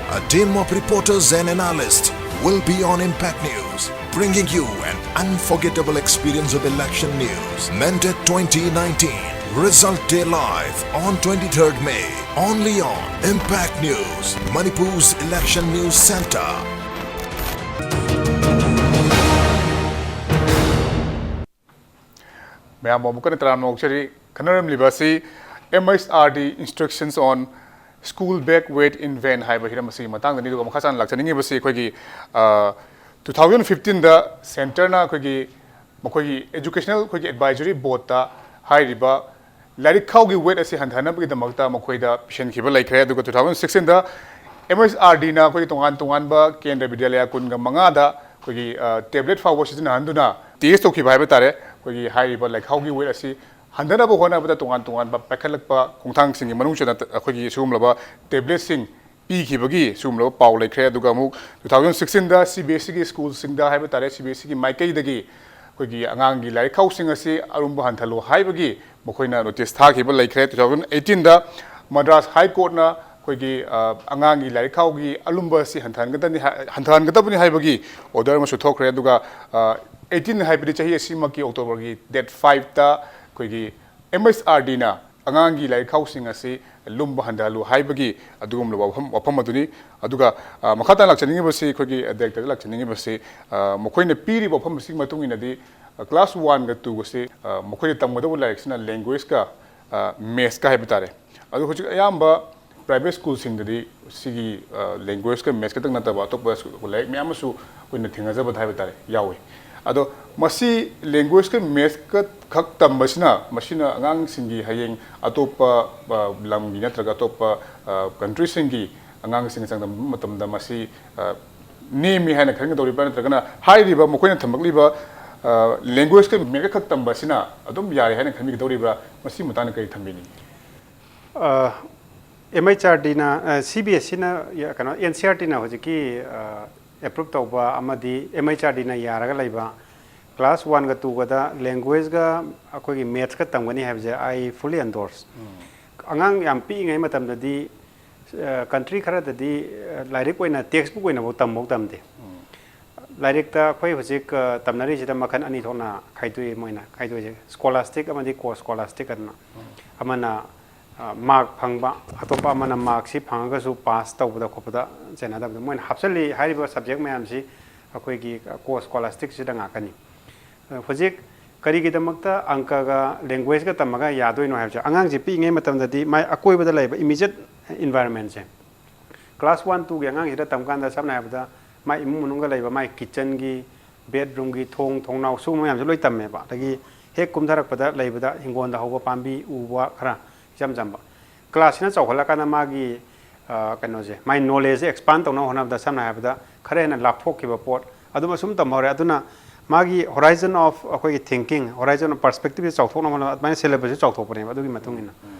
a team of reporters and analysts will be on Impact News, bringing you an unforgettable experience of election news. Mendet twenty nineteen, Result Day Live on twenty-third May, only on Impact News, Manipur's election news center. ꯃꯌꯥꯝꯕꯨ ꯑꯃꯨꯛꯀ ꯍꯟꯅ ꯇꯔꯥꯝꯅ ꯑꯣꯛꯆꯔꯤ꯫ ꯈꯟꯅꯔꯝꯂꯤꯕ ꯑꯁꯤ M H R D instructions on school bag weight in van ꯍꯥꯏꯕ ꯍꯤꯔꯝ ꯑꯁꯤꯒꯤ ꯃꯇꯥꯡꯗꯅꯤ꯫ ꯑꯗꯨꯒ ꯃꯈꯥ ꯇꯥꯅ ꯂꯥꯛꯆꯅꯤꯡꯉꯤꯕꯁꯤ ꯑꯩꯈꯣꯏꯒꯤ, ꯑ, two thousand fifteen ꯗ ꯁꯦꯟꯇꯔꯅ ꯑꯩꯈꯣꯏꯒꯤ, ꯃꯈꯣꯏꯒꯤ educational ꯑꯩꯈꯣꯏꯒꯤ advisory board ꯇ ꯍꯥꯏꯔꯤꯕ ꯂꯥꯏꯔꯤꯛ ꯈꯥꯎꯒꯤ weight ꯑꯁꯤ ꯍꯟꯊꯍꯟꯅꯕꯒꯤꯗꯃꯛꯇ ꯃꯈꯣꯏꯗ ꯄꯤꯁꯤꯟꯈꯤꯕ ꯂꯩꯈ꯭ꯔꯦ꯫ ꯑꯗꯨꯒ two thousand sixteen ꯗ M H R D ꯅ ꯑꯩꯈꯣꯏꯒꯤ ꯇꯣꯉꯥꯟ ꯇꯣꯉꯥꯟꯕ ꯀꯦꯟꯗ꯭ꯔ ꯕꯤꯗ꯭ꯌꯥꯂꯌ ꯀꯨꯟꯒ ꯃꯉꯥꯗ ꯑꯩꯈꯣꯏꯒꯤ, ꯑ, tablet ꯐꯥꯎꯕ ꯁꯤꯖꯤꯟꯅꯍꯟꯗꯨꯅ test ꯇꯧꯈꯤꯕ ꯍꯥꯏꯕ ꯇꯥꯔꯦ꯫ ꯑꯩꯈꯣꯏꯒꯤ ꯍꯥꯏꯔꯤꯕ ꯂꯥꯏꯔꯤꯛ ꯈꯥꯎꯒꯤ weight ꯑꯁꯤ ꯍꯟꯊꯅꯕ ꯍꯣꯠꯅꯕꯗ ꯇꯣꯉꯥꯟ ꯇꯣꯉꯥꯟꯕ ꯄꯥꯏꯈꯠꯂꯛꯄ ꯈꯣꯡꯊꯥꯡꯁꯤꯡꯒꯤ ꯃꯅꯨꯡ ꯆꯟꯅ ꯑꯩꯈꯣꯏꯒꯤ ꯁꯤꯒꯨꯝꯂꯕ tablet ꯁꯤꯡ ꯄꯤꯈꯤꯕꯒꯤ ꯁꯤꯒꯨꯝꯂꯕ ꯄꯥꯎ ꯂꯩꯈ꯭ꯔꯦ꯫ ꯑꯗꯨꯒ ꯑꯃꯨꯛ two thousand sixteen ꯗ C B S E ꯒꯤ school ꯁꯤꯡꯗ ꯍꯥꯏꯕ ꯇꯥꯔꯦ, C B S E ꯒꯤ ꯃꯥꯏꯀꯩꯗꯒꯤ ꯑꯩꯈꯣꯏꯒꯤ ꯑꯉꯥꯡꯒꯤ ꯂꯥꯏꯔꯤꯛ ꯈꯥꯎꯁꯤꯡ ꯑꯁꯤ ꯑꯔꯨꯝꯕ ꯍꯟꯊꯍꯜꯂꯨ ꯍꯥꯏꯕꯒꯤ ꯃꯈꯣꯏꯅ notice ꯊꯥꯈꯤꯕ ꯂꯩꯈ꯭ꯔꯦ꯫ Two thousand eighteen ꯗ ꯃꯗ꯭ꯔꯥꯁ ꯍꯥꯏ ꯀꯣꯔꯠꯅ ꯑꯩꯈꯣꯏꯒꯤ, ꯑ, ꯑꯉꯥꯡꯒꯤ ꯂꯥꯏꯔꯤꯛ ꯈꯥꯎꯒꯤ ꯑꯂꯨꯝꯕ ꯑꯁꯤ ꯍꯟꯊꯍꯟꯒꯗꯕꯅꯤ ꯍꯥꯏ-, ꯍꯟꯊꯍꯟꯒꯗꯕꯅꯤ ꯍꯥꯏꯕꯒꯤ order ꯑꯃꯁꯨ ꯊꯣꯛꯈ꯭ꯔꯦ꯫ ꯑꯗꯨꯒ, ꯑ, eighteen ꯍꯥꯏꯕꯗꯤ ꯆꯍꯤ ꯑꯁꯤꯃꯛꯀꯤ October ꯒꯤ date five ꯇ ꯑꯩꯈꯣꯏꯒꯤ M H R D ꯅ ꯑꯉꯥꯡꯒꯤ ꯂꯥꯏꯔꯤꯛ ꯈꯥꯎꯁꯤꯡ ꯑꯁꯤ ꯂꯨꯝꯕ ꯍꯟꯊꯍꯜꯂꯨ ꯍꯥꯏꯕꯒꯤ ꯑꯗꯨꯒꯨꯝꯂꯕ ꯋꯥꯐꯝ, ꯋꯥꯐꯝ ꯑꯗꯨꯅꯤ꯫ ꯑꯗꯨꯒ, ꯑ, ꯃꯈꯥ ꯇꯥꯅ ꯂꯥꯛꯆꯅꯤꯡꯉꯤꯕꯁꯤ, ꯑꯩꯈꯣꯏꯒꯤ director ꯗ ꯂꯥꯛꯆꯅꯤꯡꯉꯤꯕꯁꯤ, ꯑ, ꯃꯈꯣꯏꯅ ꯄꯤꯔꯤꯕ ꯋꯥꯐꯝ ꯑꯁꯤꯒꯤ ꯃꯇꯨꯡ ꯏꯟꯅꯗꯤ, ꯑ, class one ꯒ two ꯒꯁꯤ, ꯑ, ꯃꯈꯣꯏꯅ ꯇꯝꯒꯗꯧꯕ ꯂꯥꯏꯔꯤꯛꯁꯤꯅ language ꯀ, ꯑ, maths ꯀ ꯍꯥꯏꯕ ꯇꯥꯔꯦ꯫ ꯑꯗꯨ ꯍꯧꯖꯤꯛ ꯑꯌꯥꯝꯕ Private schoolꯁꯤꯡꯗꯗꯤ ꯁꯤꯒꯤ ꯂꯦꯡꯒ꯭ꯋꯦꯖꯀ ꯃꯦꯠꯁ ꯈꯛꯇꯪ ꯅꯠꯇꯕ ꯑꯇꯣꯞꯄ ꯂꯥꯏꯔꯤꯛ ꯃꯌꯥꯝ ꯑꯃꯁꯨ ꯑꯩꯈꯣꯏꯅ ꯊꯦꯡꯅꯖꯕ ꯍꯥꯏꯕ ꯇꯥꯔꯦ, ꯌꯥꯎꯏ꯫ ꯑꯗꯣ ꯃꯁꯤ ꯂꯦꯡꯒ꯭ꯋꯦꯖꯀ ꯃꯦꯠꯁꯀ ꯈꯛ ꯇꯝꯕꯁꯤꯅ, ꯃꯁꯤꯅ ꯑꯉꯥꯡꯁꯤꯡꯒꯤ ꯍꯌꯦꯡ ꯑꯇꯣꯞꯄ ꯂꯝꯒꯤ ꯅꯠꯇ꯭ꯔꯒ ꯑꯇꯣꯞꯄ ꯀꯟꯇ꯭ꯔꯤꯁꯤꯡꯒꯤ ꯑꯉꯥꯡꯁꯤꯡ ꯆꯪꯗꯝꯕ ꯃꯇꯝꯗ ꯃꯁꯤ ꯅꯦꯝꯃꯤ ꯍꯥꯏꯅ ꯈꯟꯒꯗꯧꯔꯤꯕ꯭ꯔꯥ, ꯅꯠꯇ꯭ꯔꯒꯅ ꯍꯥꯏꯔꯤꯕ ꯃꯈꯣꯏꯅ ꯊꯝꯂꯛꯂꯤꯕ ꯂꯦꯡꯒ꯭ꯋꯦꯖꯀ ꯃꯦꯠꯁꯀ ꯈꯛ ꯇꯝꯕꯁꯤꯅ ꯑꯗꯨꯝ ꯌꯥꯔꯦ ꯍꯥꯏꯅ ꯈꯟꯕꯤꯒꯗꯧꯔꯤꯕ꯭ꯔꯥ? ꯃꯁꯤ ꯃꯇꯥꯡꯗ ꯀꯔꯤ ꯊꯝꯕꯤꯅꯤꯡꯉꯤ? ꯑꯦꯝ ꯑꯩꯆ ꯑꯥꯔ ꯗꯤꯅ, ꯁꯤ ꯕꯤ ꯑꯦꯁ ꯏꯅ, ꯀꯩꯅꯣ, ꯑꯦꯟ ꯁꯤ ꯑꯥꯔ ꯇꯤꯅ ꯍꯧꯖꯤꯛꯀꯤ ꯑꯦꯄ꯭ꯔꯨꯞ ꯇꯧꯕ ꯑꯃꯗꯤ ꯑꯦꯝ ꯑꯩꯆ ꯑꯥꯔ ꯗꯤꯅ ꯌꯥꯔꯒ ꯂꯩꯕ ꯀ꯭ꯂꯥꯁ ꯋꯥꯟꯒ ꯇꯨꯒꯗ ꯂꯦꯡꯒ꯭ꯋꯦꯖꯒ ꯑꯩꯈꯣꯏꯒꯤ ꯃꯦꯠꯁꯀ ꯇꯝꯒꯅꯤ ꯍꯥꯏꯕꯁꯦ, I fully endorse꯫ ꯑꯉꯥꯡ ꯌꯥꯝ ꯄꯤꯛꯏꯉꯩ ꯃꯇꯝꯗꯗꯤ ꯀꯟꯇ꯭ꯔꯤ ꯈꯔꯗꯗꯤ ꯂꯥꯏꯔꯤꯛ ꯑꯣꯏꯅ ꯇꯦꯛꯁ ꯕꯨꯛ ꯑꯣꯏꯅꯐꯥꯎ ꯇꯝꯐꯥꯎ ꯇꯝꯗꯦ꯫ ꯂꯥꯏꯔꯤꯛꯇ ꯑꯩꯈꯣꯏ ꯍꯧꯖꯤꯛ ꯇꯝꯅꯔꯤꯁꯤꯗ ꯃꯈꯜ ꯑꯅꯤ ꯊꯣꯛꯅ ꯈꯥꯏꯗꯣꯛꯏ꯫ ꯃꯣꯏꯅ ꯈꯥꯏꯗꯣꯛꯏꯁꯦ ꯁ꯭ꯀꯣꯂꯥꯁꯇꯤꯛ ꯑꯃꯗꯤ ꯀꯣ ꯁ꯭ꯀꯣꯂꯥꯁꯇꯤꯛ ꯑꯅ꯫ ꯑꯃꯅ ꯃꯥꯔꯛ ꯐꯪꯕ, ꯑꯇꯣꯞꯄ ꯑꯃꯅ ꯃꯥꯔꯛꯁꯤ ꯐꯪꯉꯒꯁꯨ ꯄꯥꯁ ꯇꯧꯕꯗ ꯈꯣꯠꯄꯗ ꯆꯦꯟꯅꯗꯕꯗ ꯃꯣꯏꯅ ꯍꯥꯞꯆꯜꯂꯤ꯫ ꯍꯥꯏꯔꯤꯕ ꯁꯕꯖꯦꯛ ꯃꯌꯥꯝꯁꯤ ꯑꯩꯈꯣꯏꯒꯤ ꯀꯣ ꯁ꯭ꯀꯣꯂꯥꯁꯇꯤꯛꯁꯤꯗ ꯉꯥꯛꯀꯅꯤ꯫ ꯍꯧꯖꯤꯛ ꯀꯔꯤꯒꯤꯗꯃꯛꯇ ꯑꯪꯀꯒ ꯂꯦꯡꯒ꯭ꯋꯦꯖꯀ ꯇꯝꯃꯒ ꯌꯥꯗꯣꯏꯅꯣ ꯍꯥꯏꯕꯁꯦ, ꯑꯉꯥꯡꯁꯤ ꯄꯤꯛꯏꯉꯩ ꯃꯇꯝꯗꯗꯤ ꯃꯥꯏ ꯑꯀꯣꯏꯕꯗ ꯂꯩꯕ ꯏꯃꯤꯖꯦꯠ ꯏꯟꯚꯥꯏꯔꯣꯟꯃꯦꯟꯁꯦ, ꯀ꯭ꯂꯥꯁ ꯋꯥꯟ ꯇꯨꯒꯤ ꯑꯉꯥꯡꯁꯤꯗ ꯇꯝ ꯀꯥꯟꯗ ꯁꯝꯅ ꯍꯥꯏꯔꯕꯗ ꯃꯥꯏ ꯏꯃꯨꯡ ꯃꯅꯨꯡꯗ ꯂꯩꯕ ꯃꯥꯏ ꯀꯤꯠꯆꯟꯒꯤ, ꯕꯦꯠꯔꯨꯝꯒꯤ ꯊꯣꯡ ꯊꯣꯡꯅꯥꯎ ꯁꯤꯒꯨꯝꯕ ꯃꯌꯥꯝꯁꯦ ꯂꯣꯏ ꯇꯝꯃꯦꯕ꯫ ꯑꯗꯒꯤ ꯍꯦꯛ ꯀꯨꯝꯊꯔꯛꯄꯗ ꯂꯩꯕꯗ ꯍꯤꯡꯒꯣꯜꯗ ꯍꯧꯕ ꯄꯥꯝꯕꯤ ꯎ ꯋꯥ ꯈꯔ ꯏꯆꯝ ꯆꯝꯕ꯫ ꯀ꯭ꯂꯥꯁꯁꯤꯅ ꯆꯥꯎꯈꯠꯂꯛꯀꯥꯟꯗ ꯃꯥꯒꯤ ꯀꯩꯅꯣꯁꯦ, ꯃꯥꯏ ꯅꯣꯂꯦꯖꯁꯦ ꯑꯦꯛꯁꯄꯥꯟ ꯇꯧꯅꯕ ꯍꯣꯠꯅꯕꯗ ꯁꯝꯅ ꯍꯥꯏꯔꯕꯗ ꯈꯔ ꯍꯦꯟꯅ ꯂꯥꯞꯊꯣꯛꯈꯤꯕ ꯄꯣꯠ ꯑꯗꯨꯝ ꯑꯁꯨꯝ ꯇꯝꯍꯧꯔꯦ꯫ ꯑꯗꯨꯅ ꯃꯥꯒꯤ horizon of ꯑꯩꯈꯣꯏꯒꯤ thinking, horizon of perspective ꯁꯦ ꯆꯥꯎꯊꯣꯛꯅꯕ ꯍꯣꯠꯅꯕ ꯑꯗꯨꯃꯥꯏꯅ syllabus ꯁꯦ ꯆꯥꯎꯊꯣꯛꯄꯅꯦꯕ꯫ ꯑꯗꯨꯒꯤ ꯃꯇꯨꯡ ꯏꯟꯅ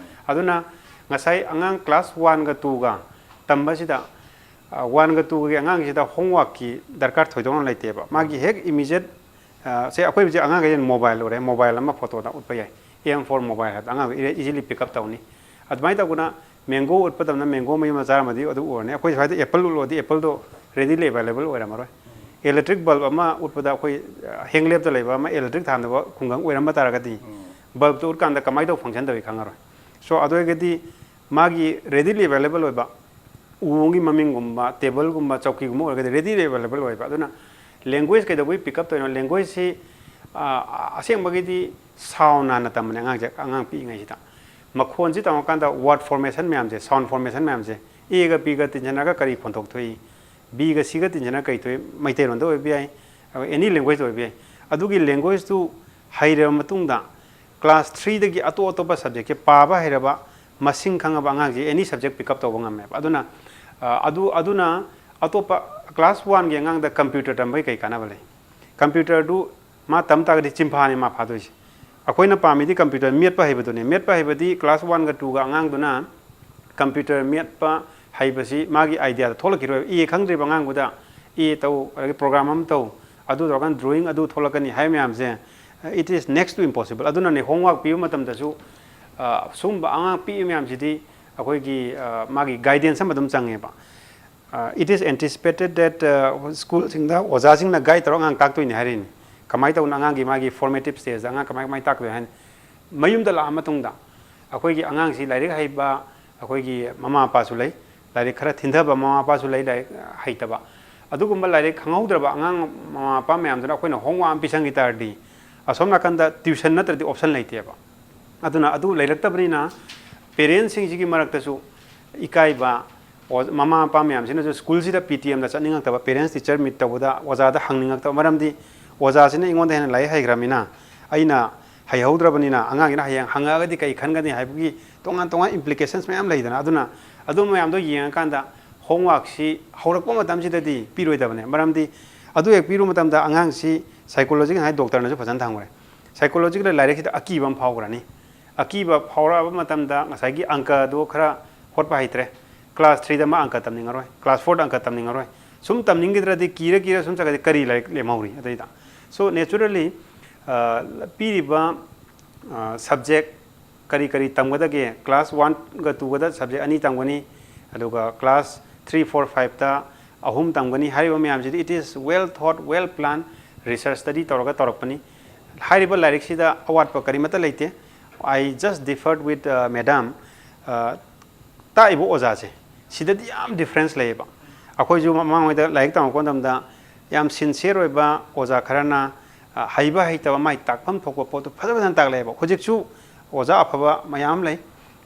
ꯑꯗꯨꯅ ꯉꯁꯥꯏ ꯑꯉꯥꯡ ꯀ꯭ꯂꯥꯁ ꯋꯥꯟꯒ ꯇꯨꯒ ꯇꯝꯕꯁꯤꯗ ꯋꯥꯟꯒ ꯇꯨꯒꯤ ꯑꯉꯥꯡꯁꯤꯗ homework ꯀꯤ ꯗꯔꯀꯥꯔ ꯊꯣꯏꯗꯣꯛꯅ ꯂꯩꯇꯦꯕ꯫ ꯃꯥꯒꯤ ꯍꯦꯛ ꯏꯃꯤꯖꯦꯠ ꯁꯦ ꯑꯩꯈꯣꯏ ꯍꯧꯖꯤꯛ ꯑꯉꯥꯡꯈꯩꯁꯤꯅ ꯃꯣꯕꯥꯏꯜ ꯎꯔꯦ, ꯃꯣꯕꯥꯏꯜ ꯑꯃ ꯐꯣꯇꯣꯗ ꯎꯠꯄ ꯌꯥꯏ꯫ M for mobile ꯍꯥꯏꯕꯗ ꯑꯉꯥꯡꯗꯣ easily pick up ꯇꯧꯅꯤ꯫ ꯑꯗꯨꯃꯥꯏꯅ ꯇꯧꯗꯅ ꯃꯦꯡꯒꯣ ꯎꯠꯄ ꯃꯇꯝꯗ ꯃꯦꯡꯒꯣ ꯃꯌꯨꯝꯗ ꯆꯥꯔꯝꯃꯗꯤ ꯑꯗꯨ ꯎꯔꯅꯤ꯫ ꯑꯩꯈꯣꯏ ꯁ꯭ꯋꯥꯏꯗ ꯑꯦꯄꯜ ꯎꯠꯂꯨꯔꯗꯤ ꯑꯦꯄꯜꯗꯣ readily available ꯑꯣꯏꯔꯝꯃꯔꯣꯏ꯫ Electric bulb ꯑꯃ ꯎꯠꯄꯗ ꯑꯩꯈꯣꯏ ꯍꯦꯡꯂꯦꯞꯇ ꯂꯩꯕ ꯑꯃ electric ꯊꯥꯟꯗꯕ ꯈꯨꯡꯒꯪ ꯑꯣꯏꯔꯝꯕ ꯇꯥꯔꯒꯗꯤ bulb ꯇꯣ ꯎꯠꯀꯥꯟꯗ ꯀꯃꯥꯏꯅ ꯇꯧꯕ function ꯇꯧꯏ ꯈꯪꯉꯔꯣꯏ꯫ So ꯑꯗꯨ ꯑꯣꯏꯔꯒꯗꯤ ꯃꯥꯒꯤ readily available ꯑꯣꯏꯕ ꯎꯒꯤ ꯃꯃꯤꯡꯒꯨꯝꯕ, ꯇꯦꯕꯜꯒꯨꯝꯕ, ꯆꯧꯀꯤꯒꯨꯝꯕ ꯑꯣꯏꯔꯒꯗꯤ readily available ꯑꯣꯏꯕ꯫ ꯑꯗꯨꯅ language ꯀꯩꯗꯧꯕꯩ pick up ꯇꯧꯔꯤꯅꯣ? Language ꯁꯤ ꯑꯁꯦꯡꯕꯒꯤꯗꯤ sound ꯍꯥꯟꯅ ꯇꯝꯕꯅꯦ ꯑꯉꯥꯡꯁꯦ, ꯑꯉꯥꯡ ꯄꯤꯛꯏꯉꯩꯁꯤꯗ꯫ ꯃꯈꯣꯟꯁꯤ ꯇꯝꯃꯀꯥꯟꯗ word formation ꯃꯌꯥꯝꯁꯦ, sound formation ꯃꯌꯥꯝꯁꯦ, ꯑꯦꯒ ꯕꯤꯒ ꯇꯤꯟꯁꯤꯟꯅꯔꯒ ꯀꯔꯤ ꯈꯣꯟꯊꯣꯛ ꯊꯣꯛꯏ, ꯕꯤꯒ ꯁꯤꯒ ꯇꯤꯟꯁꯤꯟꯅꯔꯒ ꯀꯔꯤ ꯊꯣꯛꯏ, ꯃꯩꯇꯩꯂꯣꯟꯗ ꯑꯣꯏꯕ ꯌꯥꯏ, ꯑꯦꯅꯤ ꯂꯦꯡꯒ꯭ꯋꯦꯖꯇ ꯑꯣꯏꯕ ꯌꯥꯏ꯫ ꯑꯗꯨꯒꯤ ꯂꯦꯡꯒ꯭ꯋꯦꯖꯇꯨ ꯍꯩꯔꯕ ꯃꯇꯨꯡꯗ class threeꯗꯒꯤ ꯑꯇꯣꯞ ꯑꯇꯣꯞꯄ subjectꯁꯦ ꯄꯥꯕ ꯍꯩꯔꯕ, ꯃꯁꯤꯡ ꯈꯪꯉꯕ ꯑꯉꯥꯡꯁꯦ any subject pick up ꯇꯧꯕ ꯉꯝꯃꯦꯕ꯫ ꯑꯗꯨꯅ, ꯑ, ꯑꯗꯨ, ꯑꯗꯨꯅ ꯑꯇꯣꯞꯄ class oneꯒꯤ ꯑꯉꯥꯡꯗ computer ꯇꯝꯕꯒꯤ ꯀꯩ ꯀꯥꯟꯅꯕ ꯂꯩ? Computerꯗꯨ ꯃꯥ ꯇꯝ ꯇꯥꯔꯒꯗꯤ ꯆꯤꯟꯐꯥꯅꯤ ꯃꯥ ꯐꯥꯗꯣꯏꯁꯦ꯫ ꯑꯩꯈꯣꯏꯅ ꯄꯥꯝꯃꯤꯗꯤ computer ꯃꯦꯠꯄ ꯍꯩꯕꯗꯨꯅꯦ꯫ ꯃꯦꯠꯄ ꯍꯩꯕꯗꯤ class oneꯒ twoꯒ ꯑꯉꯥꯡꯗꯨꯅ computer ꯃꯦꯠꯄ ꯍꯩꯕꯁꯤ ꯃꯥꯒꯤ ideaꯗ ꯊꯣꯛꯂꯛꯈꯤꯔꯣꯏ꯫ ꯑꯦ ꯈꯪꯗ꯭ꯔꯤꯕ ꯑꯉꯥꯡꯗꯨꯗ ꯑꯦ ꯇꯧ, ꯑꯗꯒꯤ program ꯑꯃ ꯇꯧ, ꯑꯗꯨ ꯇꯧꯔꯀꯥꯟꯗ drawing ꯑꯗꯨ ꯊꯣꯛꯂꯛꯀꯅꯤ ꯍꯥꯏꯕ ꯃꯌꯥꯝꯁꯦ, it is next to impossible꯫ ꯑꯗꯨꯅꯅꯦ homework ꯄꯤꯕ ꯃꯇꯝꯗꯁꯨ, ꯑ, ꯁꯨꯝꯕ ꯑꯉꯥꯡ ꯄꯤꯛꯏ ꯃꯌꯥꯝꯁꯤꯗꯤ ꯑꯩꯈꯣꯏꯒꯤ, ꯑ, ꯃꯥꯒꯤ guidance ꯑꯃ ꯑꯗꯨꯝ ꯆꯪꯉꯦꯕ꯫ ꯑ, it is anticipated that, ꯑ, ꯁ꯭ꯀꯨꯜꯁꯤꯡꯗ ꯑꯣꯖꯥꯁꯤꯡꯅ guide ꯇꯧꯔꯒ ꯑꯉꯥꯡ ꯇꯥꯛꯇꯣꯏꯅꯤ ꯍꯥꯏꯔꯤꯅꯤ꯫ ꯀꯃꯥꯏꯅ ꯇꯧꯅ ꯑꯉꯥꯡꯒꯤ ꯃꯥꯒꯤ formative stageꯗ ꯑꯉꯥꯡ ꯀꯃꯥꯏ, ꯀꯃꯥꯏꯅ ꯇꯥꯛꯇꯣꯏꯅꯤ ꯍꯥꯏꯅ꯫ ꯃꯌꯨꯝꯗ ꯂꯥꯛꯑ ꯃꯇꯨꯡꯗ ꯑꯩꯈꯣꯏꯒꯤ ꯑꯉꯥꯡꯁꯤ ꯂꯥꯏꯔꯤꯛ ꯍꯩꯕ ꯑꯩꯈꯣꯏꯒꯤ ꯃꯃꯥ ꯃꯄꯥꯁꯨ ꯂꯩ, ꯂꯥꯏꯔꯤꯛ ꯈꯔ ꯊꯤꯟꯊꯕ ꯃꯃꯥ ꯃꯄꯥꯁꯨ ꯂꯩ, ꯂꯥꯏꯔꯤꯛ ꯍꯩꯇꯕ꯫ ꯑꯗꯨꯒꯨꯝꯕ ꯂꯥꯏꯔꯤꯛ ꯈꯪꯍꯧꯗ꯭ꯔꯕ ꯑꯉꯥꯡ ꯃꯃꯥ ꯃꯄꯥ ꯃꯌꯥꯝꯗꯨꯅ ꯑꯩꯈꯣꯏꯅ homework ꯑꯃ ꯄꯤꯁꯟꯈꯤ ꯇꯥꯔꯗꯤ, ꯑꯁꯣꯝ ꯅꯥꯀꯟꯗ tuition ꯅꯠꯇ꯭ꯔꯗꯤ option ꯂꯩꯇꯦꯕ꯫ ꯑꯗꯨꯅ ꯑꯗꯨ ꯂꯩꯔꯛꯇꯕꯅꯤꯅ parentꯁꯤꯡꯁꯤꯒꯤ ꯃꯔꯛꯇꯁꯨ ꯏꯀꯥꯏꯕ, ꯑꯣ-, ꯃꯃꯥ ꯃꯄꯥ ꯃꯌꯥꯝꯁꯤꯅꯁꯨ ꯁ꯭ꯀꯨꯜꯁꯤꯗ P T Mꯗ ꯆꯠꯅꯤꯡꯉꯛꯇꯕ, parents teacher meet ꯇꯧꯕꯗ ꯑꯣꯖꯥꯗ ꯍꯪꯅꯤꯡꯉꯛꯇꯕ, ꯃꯔꯝꯗꯤ ꯑꯣꯖꯥꯁꯤꯅ ꯑꯩꯉꯣꯟꯗ ꯍꯦꯟꯅ ꯂꯥꯏꯔꯤꯛ ꯍꯩꯈ꯭ꯔꯕꯅꯤꯅ, ꯑꯩꯅ ꯍꯩꯍꯧꯗ꯭ꯔꯕꯅꯤꯅ ꯑꯉꯥꯡꯁꯤꯅ ꯍꯌꯦꯡ ꯍꯪꯉꯛꯑꯒꯗꯤ ꯀꯩ ꯈꯟꯒꯅꯤ ꯍꯥꯏꯕꯒꯤ ꯇꯣꯉꯥꯟ ꯇꯣꯉꯥꯟ implications ꯃꯌꯥꯝ ꯂꯩꯗꯅ꯫ ꯑꯗꯨꯅ ꯑꯗꯨ ꯃꯌꯥꯝꯗꯣ ꯌꯦꯡꯉꯀꯥꯟꯗ homeworkꯁꯤ ꯍꯧꯔꯛꯄ ꯃꯇꯝꯁꯤꯗꯗꯤ ꯄꯤꯔꯣꯏꯗꯕꯅꯦ꯫ ꯃꯔꯝꯗꯤ ꯑꯗꯨ ꯍꯦꯛ ꯄꯤꯔꯨ ꯃꯇꯝꯗ ꯑꯉꯥꯡꯁꯤ psychology, ꯉꯁꯥꯏ doctorꯅꯁꯨ ꯐꯖꯅ ꯊꯝꯈ꯭ꯔꯦ, psychological ꯂꯥꯏꯔꯤꯛꯁꯤꯗ ꯑꯀꯤꯕ ꯑꯃ ꯐꯥꯎꯈ꯭ꯔꯅꯤ꯫ ꯑꯀꯤꯕ ꯐꯥꯎꯔꯛꯑꯕ ꯃꯇꯝꯗ ꯉꯁꯥꯏꯒꯤ ꯑꯪꯀꯗꯣ ꯈꯔ ꯍꯣꯠꯄ ꯍꯩꯇ꯭ꯔꯦ, class threeꯗ ꯃꯥ ꯑꯪꯀ ꯇꯝꯅꯤꯡꯉꯔꯣꯏ, class fourꯗ ꯑꯪꯀ ꯇꯝꯅꯤꯡꯉꯔꯣꯏ꯫ ꯁꯨꯝ ꯇꯝꯅꯤꯡꯈꯤꯗ꯭ꯔꯗꯤ ꯀꯤꯔ ꯀꯤꯔ ꯁꯨꯝ ꯆꯠꯈ꯭ꯔꯗꯤ ꯀꯔꯤ ꯂꯥꯏꯔꯤꯛ ꯂꯦꯝꯍꯧꯔꯤ ꯑꯗꯩꯗ? So naturally, ꯑ, ꯄꯤꯔꯤꯕ, ꯑ, subject ꯀꯔꯤ ꯀꯔꯤ ꯇꯝꯒꯗꯒꯦ? Class oneꯒ twoꯒꯗ subject ꯑꯅꯤ ꯇꯝꯒꯅꯤ, ꯑꯗꯨꯒ class three, four, fiveꯇ ꯑꯍꯨꯝ ꯇꯝꯒꯅꯤ꯫ ꯍꯥꯏꯔꯤꯕ ꯃꯌꯥꯝꯁꯤꯗꯤ it is well thought, well plan, research study ꯇꯧꯔꯒ ꯇꯧꯔꯛꯄꯅꯤ꯫ ꯍꯥꯏꯔꯤꯕ ꯂꯥꯏꯔꯤꯛꯁꯤꯗ ꯑꯋꯥꯠꯄ ꯀꯔꯤꯃꯠꯇ ꯂꯩꯇꯦ꯫ I just differed with, uh, madam꯫ ꯑ, ꯇꯥꯛꯏꯕ ꯑꯣꯖꯥꯁꯦ, ꯁꯤꯗꯗꯤ ꯌꯥꯝ difference ꯂꯩꯌꯦꯕ꯫ ꯑꯩꯈꯣꯏꯁꯨ ꯃꯃꯥꯡꯉꯩꯗ ꯂꯥꯏꯔꯤꯛ ꯇꯝꯃꯛꯄ ꯃꯇꯝꯗ ꯌꯥꯝ sincere ꯑꯣꯏꯕ ꯑꯣꯖꯥ ꯈꯔꯅ, ꯑ, ꯍꯩꯕ ꯍꯩꯇꯕ ꯃꯥꯏ ꯇꯥꯛꯐꯝ ꯊꯣꯛꯄ ꯄꯣꯠꯇꯨ ꯐꯖ ꯐꯖꯅ ꯇꯥꯛꯂꯛꯑꯦꯕ꯫ ꯍꯧꯖꯤꯛꯁꯨ ꯑꯣꯖꯥ ꯑꯐꯕ ꯃꯌꯥꯝ ꯂꯩ,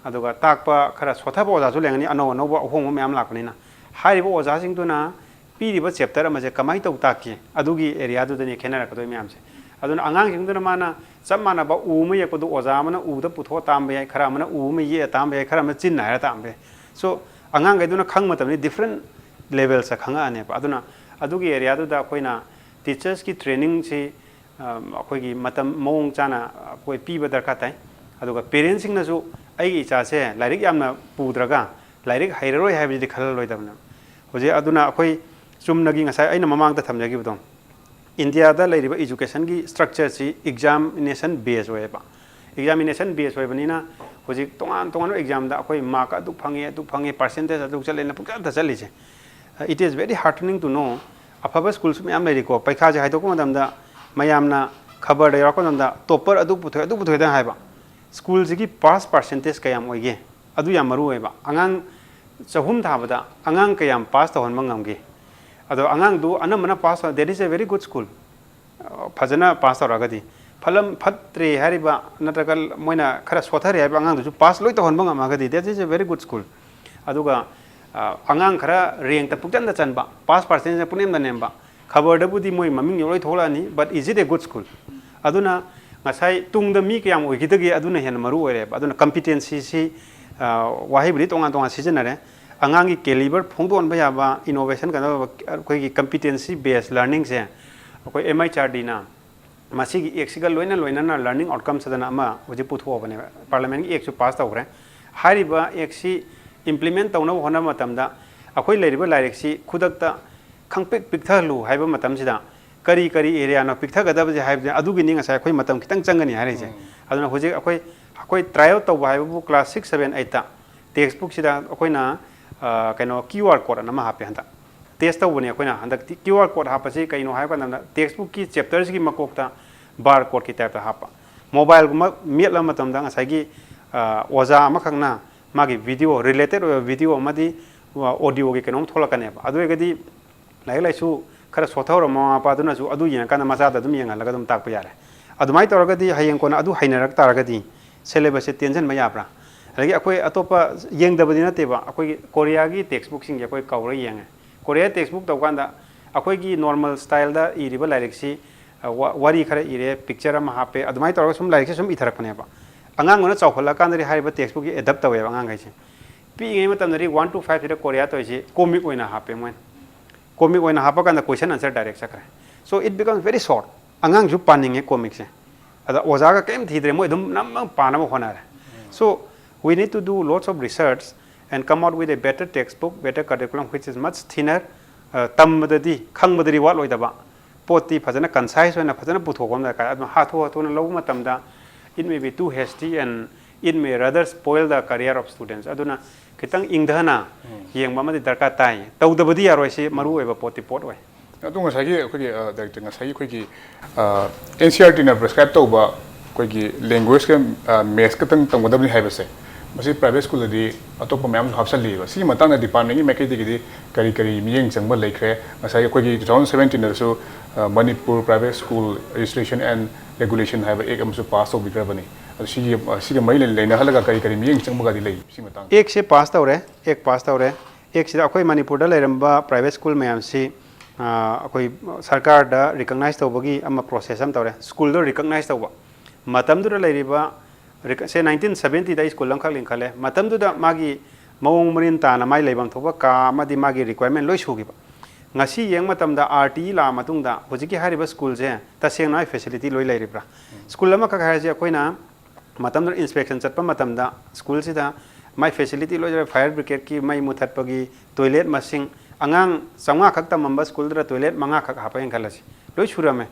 ꯑꯗꯨꯒ ꯇꯥꯛꯄ ꯈꯔ ꯁꯣꯠꯊꯕ ꯑꯣꯖꯥꯁꯨ ꯂꯩꯔꯝꯒꯅꯤ, ꯑꯅꯧ ꯑꯅꯧꯕ ꯑꯍꯣꯡꯕ ꯃꯌꯥꯝ ꯂꯥꯛꯄꯅꯤꯅ꯫ ꯍꯥꯏꯔꯤꯕ ꯑꯣꯖꯥꯁꯤꯡꯗꯨꯅ ꯄꯤꯔꯤꯕ ꯆꯦꯞꯇꯔ ꯑꯃꯁꯦ ꯀꯃꯥꯏꯅ ꯇꯧ ꯇꯥꯛꯀꯦ, ꯑꯗꯨꯒꯤ ꯑꯦꯔꯤꯌꯥꯗꯨꯗꯅꯤ ꯈꯦꯠꯅꯔꯛꯀꯗꯣꯏ ꯃꯌꯥꯝꯁꯦ꯫ ꯑꯗꯨꯅ ꯑꯉꯥꯡꯁꯤꯡꯗꯨꯅ ꯃꯥꯅ ꯆꯞ ꯃꯥꯟꯅꯕ ꯎ ꯑꯃ ꯌꯦꯛꯄꯗꯨ ꯑꯣꯖꯥ ꯑꯃꯅ ꯎꯗ ꯄꯨꯊꯣꯛꯑ ꯇꯥꯛꯑꯝꯕ ꯌꯥꯏ, ꯈꯔ ꯑꯃꯅ ꯎ ꯑꯃ ꯌꯦꯛꯑ ꯇꯥꯛꯑꯝꯕ ꯌꯥꯏ, ꯈꯔ ꯑꯃꯅ ꯆꯤꯟꯅ ꯍꯥꯏꯔ ꯇꯥꯛꯑꯝꯕ ꯌꯥꯏ꯫ ꯁꯣ ꯑꯉꯥꯡꯈꯩꯗꯨꯅ ꯈꯪꯕ ꯃꯇꯝꯗ ꯗꯤꯐ꯭ꯔꯦꯟ ꯂꯦꯚꯦꯜꯁꯇ ꯈꯪꯉꯛꯑꯅꯦꯕ꯫ ꯑꯗꯨꯅ ꯑꯗꯨꯒꯤ ꯑꯦꯔꯤꯌꯥꯗꯨꯗ ꯑꯩꯈꯣꯏꯅ ꯇꯤꯆꯔꯁꯀꯤ ꯇ꯭ꯔꯦꯅꯤꯡꯁꯤ ꯑꯩꯈꯣꯏꯒꯤ ꯃꯇꯝ ꯃꯑꯣꯡ ꯆꯥꯅ ꯑꯩꯈꯣꯏ ꯄꯤꯕ ꯗꯔꯀꯥꯔ ꯇꯥꯏ꯫ ꯑꯗꯨꯒ ꯄꯦꯔꯦꯟꯁꯁꯤꯡꯅꯁꯨ ꯑꯩꯒꯤ ꯏꯆꯥꯁꯦ ꯂꯥꯏꯔꯤꯛ ꯌꯥꯝꯅ ꯄꯨꯗ꯭ꯔꯒ ꯂꯥꯏꯔꯤꯛ ꯍꯩꯔꯔꯣꯏ ꯍꯥꯏꯕꯁꯤꯗꯤ ꯈꯜꯂꯔꯣꯏꯗꯕꯅꯦꯕ꯫ ꯍꯧꯖꯤꯛ ꯑꯗꯨꯅ ꯑꯩꯈꯣꯏ ꯆꯨꯝꯅꯒꯤ ꯉꯁꯥꯏ ꯑꯩꯅ ꯃꯃꯥꯡꯗ ꯊꯝꯖꯈꯤꯕꯗꯣ, ꯏꯟꯗꯤꯌꯥꯗ ꯂꯩꯔꯤꯕ ꯏꯖꯨꯀꯦꯁꯟꯒꯤ ꯁ꯭ꯇ꯭ꯔꯛꯆꯔꯁꯤ ꯑꯦꯛꯖꯥꯃꯤꯅꯦꯁꯟ ꯕꯦꯁ ꯑꯣꯏꯌꯦꯕ꯫ ꯑꯦꯛꯖꯥꯃꯤꯅꯦꯁꯟ ꯕꯦꯁ ꯑꯣꯏꯕꯅꯤꯅ ꯍꯧꯖꯤꯛ ꯇꯣꯉꯥꯟ ꯇꯣꯉꯥꯟꯕ ꯑꯦꯛꯖꯥꯝꯗ ꯑꯩꯈꯣꯏ ꯃꯥꯔꯛ ꯑꯗꯨꯛ ꯐꯪꯉꯦ, ꯑꯗꯨꯛ ꯐꯪꯉꯦ, ꯄꯥꯔꯁꯦꯟꯇꯦꯖ ꯑꯗꯨꯛ ꯆꯠꯂꯦꯅ ꯄꯨꯡꯆꯠꯇ ꯆꯠꯂꯤꯁꯦ꯫ It is very heartening to know, ꯑꯐꯕ ꯁ꯭ꯀꯨꯜꯁꯨ ꯃꯌꯥꯝ ꯂꯩꯔꯤꯀꯣ꯫ ꯄꯩꯈꯥꯁꯦ ꯍꯥꯏꯗꯣꯛꯄ ꯃꯇꯝꯗ ꯃꯌꯥꯝꯅ ꯈꯕꯔꯗ ꯌꯥꯎꯔꯛꯄ ꯃꯇꯝꯗ ꯇꯣꯞꯄꯔ ꯑꯗꯨ ꯄꯨꯊꯣꯛꯑꯦ, ꯑꯗꯨ ꯄꯨꯊꯣꯛꯑꯦꯗꯅ ꯍꯥꯏꯕ꯫ ꯁ꯭ꯀꯨꯜꯁꯤꯒꯤ ꯄꯥꯁ ꯄꯥꯔꯁꯦꯟꯇꯦꯖ ꯀꯌꯥꯝ ꯑꯣꯏꯒꯦ? ꯑꯗꯨ ꯌꯥꯝ ꯃꯔꯨ ꯑꯣꯏꯌꯦꯕ꯫ ꯑꯉꯥꯡ ꯆꯍꯨꯝ ꯊꯥꯕꯗ ꯑꯉꯥꯡ ꯀꯌꯥꯝ ꯄꯥꯁ ꯇꯧꯍꯟꯕ ꯉꯝꯒꯦ? ꯑꯗꯣ ꯑꯉꯥꯡꯗꯨ ꯑꯅꯝꯕꯅ ꯄꯥꯁ ꯇꯧ, that is a very good school꯫ ꯐꯖꯅ ꯄꯥꯁ ꯇꯧꯔꯛꯑꯒꯗꯤ꯫ ꯐꯠꯂꯝ-, ꯐꯠꯇ꯭ꯔꯦ ꯍꯥꯏꯔꯤꯕ ꯅꯠꯇ꯭ꯔꯒ ꯃꯣꯏꯅ ꯈꯔ ꯁꯣꯠꯊꯔꯦ ꯍꯥꯏꯔꯤꯕ ꯑꯉꯥꯡꯗꯨꯁꯨ ꯄꯥꯁ ꯂꯣꯏ ꯇꯧꯍꯟꯕ ꯉꯝꯃꯒꯗꯤ, that is a very good school꯫ ꯑꯗꯨꯒ ꯑ, ꯑꯉꯥꯡ ꯈꯔ ꯔꯦꯡꯇ ꯄꯨꯛꯆꯟꯗ ꯆꯟꯕ, ꯄꯥꯁ ꯄꯥꯔꯁꯦꯟꯁꯤꯅ ꯄꯨꯅꯦꯝꯗ ꯅꯦꯝꯕ, ꯈꯕꯔꯗꯕꯨꯗꯤ ꯃꯣꯏ ꯃꯃꯤꯡ ꯂꯣꯏ ꯊꯣꯛꯂꯛꯑꯅꯤ, but is it a good school? ꯑꯗꯨꯅ ꯉꯁꯥꯏ ꯇꯨꯡꯗ ꯃꯤ ꯀꯌꯥꯝ ꯑꯣꯏꯈꯤꯗꯒꯦ, ꯑꯗꯨꯅ ꯍꯦꯟꯅ ꯃꯔꯨ ꯑꯣꯏꯔꯦꯕ꯫ ꯑꯗꯨꯅ ꯀꯝꯄꯤꯇꯦꯟꯁꯤꯁꯤ, ꯑ, ꯋꯥꯍꯩꯕꯨꯗꯤ ꯇꯣꯉꯥꯟ ꯇꯣꯉꯥꯟ ꯁꯤꯖꯤꯟꯅꯔꯦ꯫ ꯑꯉꯥꯡꯒꯤ ꯀꯦꯂꯤꯕꯔ ꯐꯣꯡꯗꯣꯛꯍꯟꯕ ꯌꯥꯕ, ꯏꯅꯣꯚꯦꯁꯟ, ꯀꯩꯅꯣ ꯇꯧꯕ, ꯑꯩꯈꯣꯏꯒꯤ ꯀꯝꯄꯤꯇꯦꯟꯁꯤ ꯕꯦꯁ ꯂꯔꯅꯤꯡꯁꯦ ꯑꯩꯈꯣꯏ ꯑꯦꯝ ꯑꯩꯆ ꯑꯥꯔ ꯗꯤꯅ ꯃꯁꯤꯒꯤ ꯑꯦꯛꯁꯤꯒ ꯂꯣꯏꯅ ꯂꯣꯏꯅꯅ ꯂꯔꯅꯤꯡ ꯑꯥꯎꯠꯀꯝꯁ ꯍꯥꯏꯗꯅ ꯑꯃ ꯍꯧꯖꯤꯛ ꯄꯨꯊꯣꯛꯑꯕꯅꯦꯕ꯫ ꯄꯥꯔꯂꯤꯌꯥꯃꯦꯟꯒꯤ ꯑꯦꯛꯁꯨ ꯄꯥꯁ ꯇꯧꯈ꯭ꯔꯦ꯫ ꯍꯥꯏꯔꯤꯕ ꯑꯦꯛꯁꯤ ꯏꯝꯄ꯭ꯂꯤꯃꯦꯟ ꯇꯧꯅꯕ ꯍꯣꯠꯅꯕ ꯃꯇꯝꯗ ꯑꯩꯈꯣꯏ ꯂꯩꯔꯤꯕ ꯂꯥꯏꯔꯤꯛꯁꯤ ꯈꯨꯗꯛꯇ ꯈꯪꯄꯤꯛ ꯄꯤꯛꯊꯍꯜꯂꯨ ꯍꯥꯏꯕ ꯃꯇꯝꯁꯤꯗ ꯀꯔꯤ ꯀꯔꯤ ꯑꯦꯔꯤꯌꯥꯅꯣ ꯄꯤꯛꯊꯒꯗꯕꯁꯦ ꯍꯥꯏꯕꯁꯦ, ꯑꯗꯨꯒꯤꯅꯤ ꯉꯁꯥꯏ ꯑꯩꯈꯣꯏ ꯃꯇꯝ ꯈꯤꯇꯪ ꯆꯪꯒꯅꯤ ꯍꯥꯏꯔꯤꯁꯦ꯫ ꯎꯝ꯫ ꯑꯗꯨꯅ ꯍꯧꯖꯤꯛ ꯑꯩꯈꯣꯏ, ꯑꯩꯈꯣꯏ ꯇ꯭ꯔꯥꯏꯌꯦꯜ ꯇꯧꯕ ꯍꯥꯏꯕꯕꯨ ꯀ꯭ꯂꯥꯁ ꯁꯤꯛꯁ, ꯁꯚꯦꯟ, ꯑꯩꯠꯇ ꯇꯦꯛꯁ ꯕꯨꯛꯁꯤꯗ ꯑꯩꯈꯣꯏꯅ, ꯑ, ꯀꯩꯅꯣ, ꯀ꯭ꯌꯨ ꯑꯥꯔ ꯀꯣꯗ ꯑꯅ ꯑꯃ ꯍꯥꯞꯄꯦ ꯍꯟꯗꯛ꯫ ꯇꯦꯁ ꯇꯧꯕꯅꯦ ꯑꯩꯈꯣꯏꯅ ꯍꯟꯗꯛꯇꯤ꯫ ꯀ꯭ꯌꯨ ꯑꯥꯔ ꯀꯣꯗ ꯍꯥꯞꯄꯁꯤ ꯀꯩꯅꯣ ꯍꯥꯏꯕ ꯃꯇꯝꯗ, ꯇꯦꯛꯁ ꯕꯨꯛꯀꯤ ꯆꯦꯞꯇꯔꯁꯤꯒꯤ ꯃꯀꯣꯛꯇ ꯕꯥꯔ ꯀꯣꯗꯀꯤ ꯇꯥꯏꯞꯇ ꯍꯥꯞꯄ꯫ ꯃꯣꯕꯥꯏꯜꯒꯨꯝꯕ ꯃꯦꯠꯂꯕ ꯃꯇꯝꯗ ꯉꯁꯥꯏꯒꯤ, ꯑ, ꯑꯣꯖꯥ ꯑꯃꯈꯛꯅ ꯃꯥꯒꯤ ꯚꯤꯗꯤꯑꯣ, ꯔꯤꯂꯦꯇꯦꯠ ꯑꯣꯏꯕ ꯚꯤꯗꯤꯑꯣ ꯑꯃꯗꯤ, ꯑ, ꯑꯣꯗꯤꯑꯣꯒꯤ ꯀꯩꯅꯣꯝ ꯊꯣꯛꯂꯛꯀꯅꯦꯕ꯫ ꯑꯗꯨ ꯑꯣꯏꯔꯒꯗꯤ ꯂꯥꯏꯔꯤꯛ ꯂꯥꯏꯁꯨ ꯈꯔ ꯁꯣꯠꯊꯍꯧꯔꯕ ꯃꯃꯥ ꯃꯄꯥꯗꯨꯅꯁꯨ ꯑꯗꯨ ꯌꯦꯡꯉꯀꯥꯟꯗ ꯃꯆꯥꯗ ꯑꯗꯨꯝ ꯌꯦꯡꯍꯜꯂꯒ ꯑꯗꯨꯝ ꯇꯥꯛꯄ ꯌꯥꯔꯦ꯫ ꯑꯗꯨꯃꯥꯏꯅ ꯇꯧꯔꯒꯗꯤ ꯍꯌꯦꯡ ꯀꯣꯟꯅ ꯑꯗꯨ ꯍꯩꯅꯔꯛ ꯇꯥꯔꯒꯗꯤ ꯁꯦꯂꯦꯕꯁꯁꯦ ꯇꯦꯟꯁꯤꯟꯕ ꯌꯥꯕ꯭ꯔꯥ? ꯑꯗꯒꯤ ꯑꯩꯈꯣꯏ ꯑꯇꯣꯞꯄ ꯌꯦꯡꯗꯕꯗꯤ ꯅꯠꯇꯦꯕ, ꯑꯩꯈꯣꯏꯒꯤ ꯀꯣꯔꯤꯌꯥꯒꯤ ꯇꯦꯛꯁ ꯕꯨꯛꯁꯤꯡꯁꯦ ꯑꯩꯈꯣꯏ ꯀꯧꯔ ꯌꯦꯡꯉꯦ꯫ ꯀꯣꯔꯤꯌꯥ ꯇꯦꯛꯁ ꯕꯨꯛ ꯇꯧꯀꯥꯟꯗ ꯑꯩꯈꯣꯏꯒꯤ ꯅꯣꯔꯃꯦꯜ ꯁ꯭ꯇꯥꯏꯜꯗ ꯏꯔꯤꯕ ꯂꯥꯏꯔꯤꯛꯁꯤ, ꯑ, ꯋꯥ-, ꯋꯥꯔꯤ ꯈꯔ ꯏꯔꯦ, ꯄꯤꯛꯆꯔ ꯑꯃ ꯍꯥꯞꯄꯦ, ꯑꯗꯨꯃꯥꯏꯅ ꯇꯧꯔꯒ ꯁꯨꯝ ꯂꯥꯏꯔꯤꯛꯁꯦ ꯁꯨꯝ ꯏꯊꯔꯛꯄꯅꯦꯕ꯫ ꯑꯉꯥꯡꯗꯨꯅ ꯆꯥꯎꯈꯠꯂꯛꯀꯥꯟꯗꯗꯤ ꯍꯥꯏꯔꯤꯕ ꯇꯦꯛꯁ ꯕꯨꯛꯁꯤ ꯑꯦꯗꯞ ꯇꯧꯋꯦꯕ ꯑꯉꯥꯡꯈꯩꯁꯦ꯫ ꯄꯤꯛꯏꯉꯩ ꯃꯇꯝꯗꯗꯤ ꯋꯥꯟ ꯇꯨ ꯐꯥꯏꯚꯁꯤꯗ ꯀꯣꯔꯤꯌꯥ ꯇꯧꯔꯤꯁꯤ ꯀꯣꯃꯤꯛ ꯑꯣꯏꯅ ꯍꯥꯞꯄꯦ ꯃꯣꯏꯅ꯫ ꯀꯣꯃꯤꯛ ꯑꯣꯏꯅ ꯍꯥꯞꯄ ꯀꯥꯟꯗ ꯀꯣꯏꯁꯟ ꯑꯟꯁꯔ ꯗꯥꯏꯔꯦꯛ ꯆꯠꯈ꯭ꯔꯦ꯫ So it becomes very short. ꯑꯉꯥꯡꯁꯨ ꯄꯥꯅꯤꯡꯉꯦ ꯀꯣꯃꯤꯛꯁꯦ꯫ ꯑꯗ ꯑꯣꯖꯥꯒ ꯀꯔꯤꯝ ꯊꯤꯗ꯭ꯔꯦ, ꯃꯣꯏ ꯑꯗꯨꯝ ꯅꯝꯅ ꯄꯥꯅꯕ ꯍꯣꯠꯅꯔꯦ꯫ So we need to do lots of research and come out with a better textbook, better curriculum which is much thinner. ꯑ, ꯇꯝꯕꯗꯗꯤ, ꯈꯪꯕꯗꯗꯤ ꯋꯥꯠꯂꯣꯏꯗꯕ, ꯄꯣꯠꯇꯤ ꯐꯖꯅ ꯀꯟꯁꯥꯏꯁ ꯑꯣꯏꯅ ꯐꯖꯅ ꯄꯨꯊꯣꯛꯄ ꯑꯃ ꯗꯔꯀꯥꯔ꯫ ꯑꯗꯨꯅ ꯍꯥꯊꯨ ꯍꯥꯊꯨꯅ ꯂꯧꯕ ꯃꯇꯝꯗ it may be too hasty and it may rather spoil the career of students. ꯑꯗꯨꯅ ꯈꯤꯇꯪ ꯏꯪꯊꯅ ꯌꯦꯡꯕ ꯑꯃꯗꯤ ꯗꯔꯀꯥꯔ ꯇꯥꯏ꯫ ꯇꯧꯗꯕꯗꯤ ꯌꯥꯔꯣꯏ, ꯁꯤ ꯃꯔꯨ ꯑꯣꯏꯕ ꯄꯣꯠꯇꯤ ꯄꯣꯠ ꯑꯣꯏ꯫ ꯑꯗꯣ ꯉꯁꯥꯏꯒꯤ ꯑꯩꯈꯣꯏꯒꯤ, ꯑ, ꯗꯥꯏꯔꯦꯛꯇꯔ, ꯉꯁꯥꯏꯒꯤ ꯑꯩꯈꯣꯏꯒꯤ, ꯑ, N C E R ꯇꯤꯅ prescribe ꯇꯧꯕ ꯑꯩꯈꯣꯏꯒꯤ ꯂꯦꯡꯒ꯭ꯋꯦꯖꯀ, ꯑ, ꯃꯦꯠꯁ ꯈꯛꯇꯪ ꯇꯝꯒꯗꯕꯅꯤ ꯍꯥꯏꯕꯁꯦ, ꯃꯁꯤ ꯄ꯭ꯔꯥꯏꯚꯦꯠ ꯁ꯭ꯀꯨꯜꯗꯗꯤ ꯑꯇꯣꯞꯄ ꯃꯌꯥꯝ ꯑꯃꯁꯨ ꯍꯥꯞꯆꯜꯂꯤꯕ꯫ ꯁꯤꯒꯤ ꯃꯇꯥꯡꯗ ꯗꯤꯄꯥꯔꯠꯃꯦꯟꯒꯤ ꯃꯥꯏꯀꯩꯗꯒꯤꯗꯤ ꯀꯔꯤ ꯀꯔꯤ ꯃꯤꯠꯌꯦꯡ ꯆꯪꯕ ꯂꯩꯈ꯭ꯔꯦ? ꯉꯁꯥꯏꯒꯤ ꯑꯩꯈꯣꯏꯒꯤ ꯇꯨ ꯊꯥꯎꯖꯟ ꯁꯕꯦꯟꯇꯤꯟꯗꯁꯨ, uh, Manipur private school registration and regulation ꯍꯥꯏꯕ ꯑꯦꯛ ꯑꯃꯁꯨ ꯄꯥꯁ ꯇꯧꯕꯤꯈ꯭ꯔꯕꯅꯤ꯫ ꯑꯗꯣ ꯁꯤꯒꯤ, ꯑ, ꯁꯤꯒ ꯃꯔꯤ ꯂꯩ-, ꯂꯩꯅꯍꯜꯂꯒ ꯀꯔꯤ ꯀꯔꯤ ꯃꯤꯠꯌꯦꯡ ꯆꯪꯕꯒꯗꯤ ꯂꯩ ꯁꯤ ꯃꯇꯥꯡꯗ? ꯑꯦꯛꯁꯦ ꯄꯥꯁ ꯇꯧꯔꯦ, ꯑꯦꯛ ꯄꯥꯁ ꯇꯧꯔꯦ꯫ ꯑꯦꯛꯁꯤꯗ ꯑꯩꯈꯣꯏ ꯃꯅꯤꯄꯨꯔꯗ ꯂꯩꯔꯝꯕ ꯄ꯭ꯔꯥꯏꯚꯦꯠ ꯁ꯭ꯀꯨꯜ ꯃꯌꯥꯝꯁꯤ, ꯑ, ꯑꯩꯈꯣꯏ ꯁꯔꯀꯥꯔꯗ ꯔꯤꯀꯛꯅꯥꯏꯁ ꯇꯧꯕꯒꯤ ꯑꯃ ꯄ꯭ꯔꯣꯁꯦꯁ ꯑꯃ ꯇꯧꯔꯦ꯫ ꯁ꯭ꯀꯨꯜꯗꯣ ꯔꯤꯀꯛꯅꯥꯏꯁ ꯇꯧꯕ꯫ ꯃꯇꯝꯗꯨꯗ ꯂꯩꯔꯤꯕ ꯔꯤꯀ-, ꯁꯦ ꯅꯥꯏꯟꯇꯤꯟ ꯁꯕꯦꯟꯇꯤꯗ ꯑꯩ ꯁ꯭ꯀꯨꯜ ꯑꯃꯈꯛ ꯂꯤꯡꯈꯠꯂꯦ꯫ ꯃꯇꯝꯗꯨꯗ ꯃꯥꯒꯤ ꯃꯑꯣꯡ ꯃꯔꯤꯟ ꯇꯥꯅ ꯃꯥꯏ ꯂꯩꯐꯝ ꯊꯣꯛꯄ ꯀꯥ ꯑꯃꯗꯤ ꯃꯥꯒꯤ ꯔꯤꯀ꯭ꯋꯥꯏꯔꯃꯦꯟ ꯂꯣꯏ ꯁꯨꯈꯤꯕ꯫ ꯉꯁꯤ ꯌꯦꯡꯕ ꯃꯇꯝꯗ ꯑꯥꯔ ꯇꯤ ꯏ ꯂꯥꯛꯑ ꯃꯇꯨꯡꯗ ꯍꯧꯖꯤꯛꯀꯤ ꯍꯥꯏꯔꯤꯕ ꯁ꯭ꯀꯨꯜꯁꯦ ꯇꯁꯦꯡꯅ ꯃꯥꯏ ꯐꯦꯁꯤꯂꯤꯇꯤ ꯂꯣꯏ ꯂꯩꯔꯤꯕ꯭ꯔꯥ? ꯁ꯭ꯀꯨꯜ ꯑꯃꯈꯛ ꯍꯥꯏꯔꯁꯤ, ꯑꯩꯈꯣꯏꯅ ꯃꯇꯝꯗꯨꯗ ꯏꯟꯁꯄꯦꯛꯁꯟ ꯆꯠꯄ ꯃꯇꯝꯗ ꯁ꯭ꯀꯨꯜꯁꯤꯗ ꯃꯥꯏ ꯐꯦꯁꯤꯂꯤꯇꯤ ꯂꯣꯏ ꯂꯩꯔꯦ, ꯐꯥꯌꯔ ꯕ꯭ꯔꯤꯒꯦꯗꯀꯤ ꯃꯩ ꯃꯨꯊꯠꯄꯒꯤ, ꯇꯣꯏꯂꯦꯠ ꯃꯁꯤꯡ, ꯑꯉꯥꯡ ꯆꯥꯝꯃꯉꯥ ꯈꯛ ꯇꯝꯃꯝꯕ ꯁ꯭ꯀꯨꯜꯗꯨꯗ ꯇꯣꯏꯂꯦꯠ ꯃꯉꯥ ꯈꯛ ꯍꯥꯞꯄꯦꯅ ꯈꯜꯂꯁꯤ, ꯂꯣꯏ ꯁꯨꯔꯝꯃꯦ꯫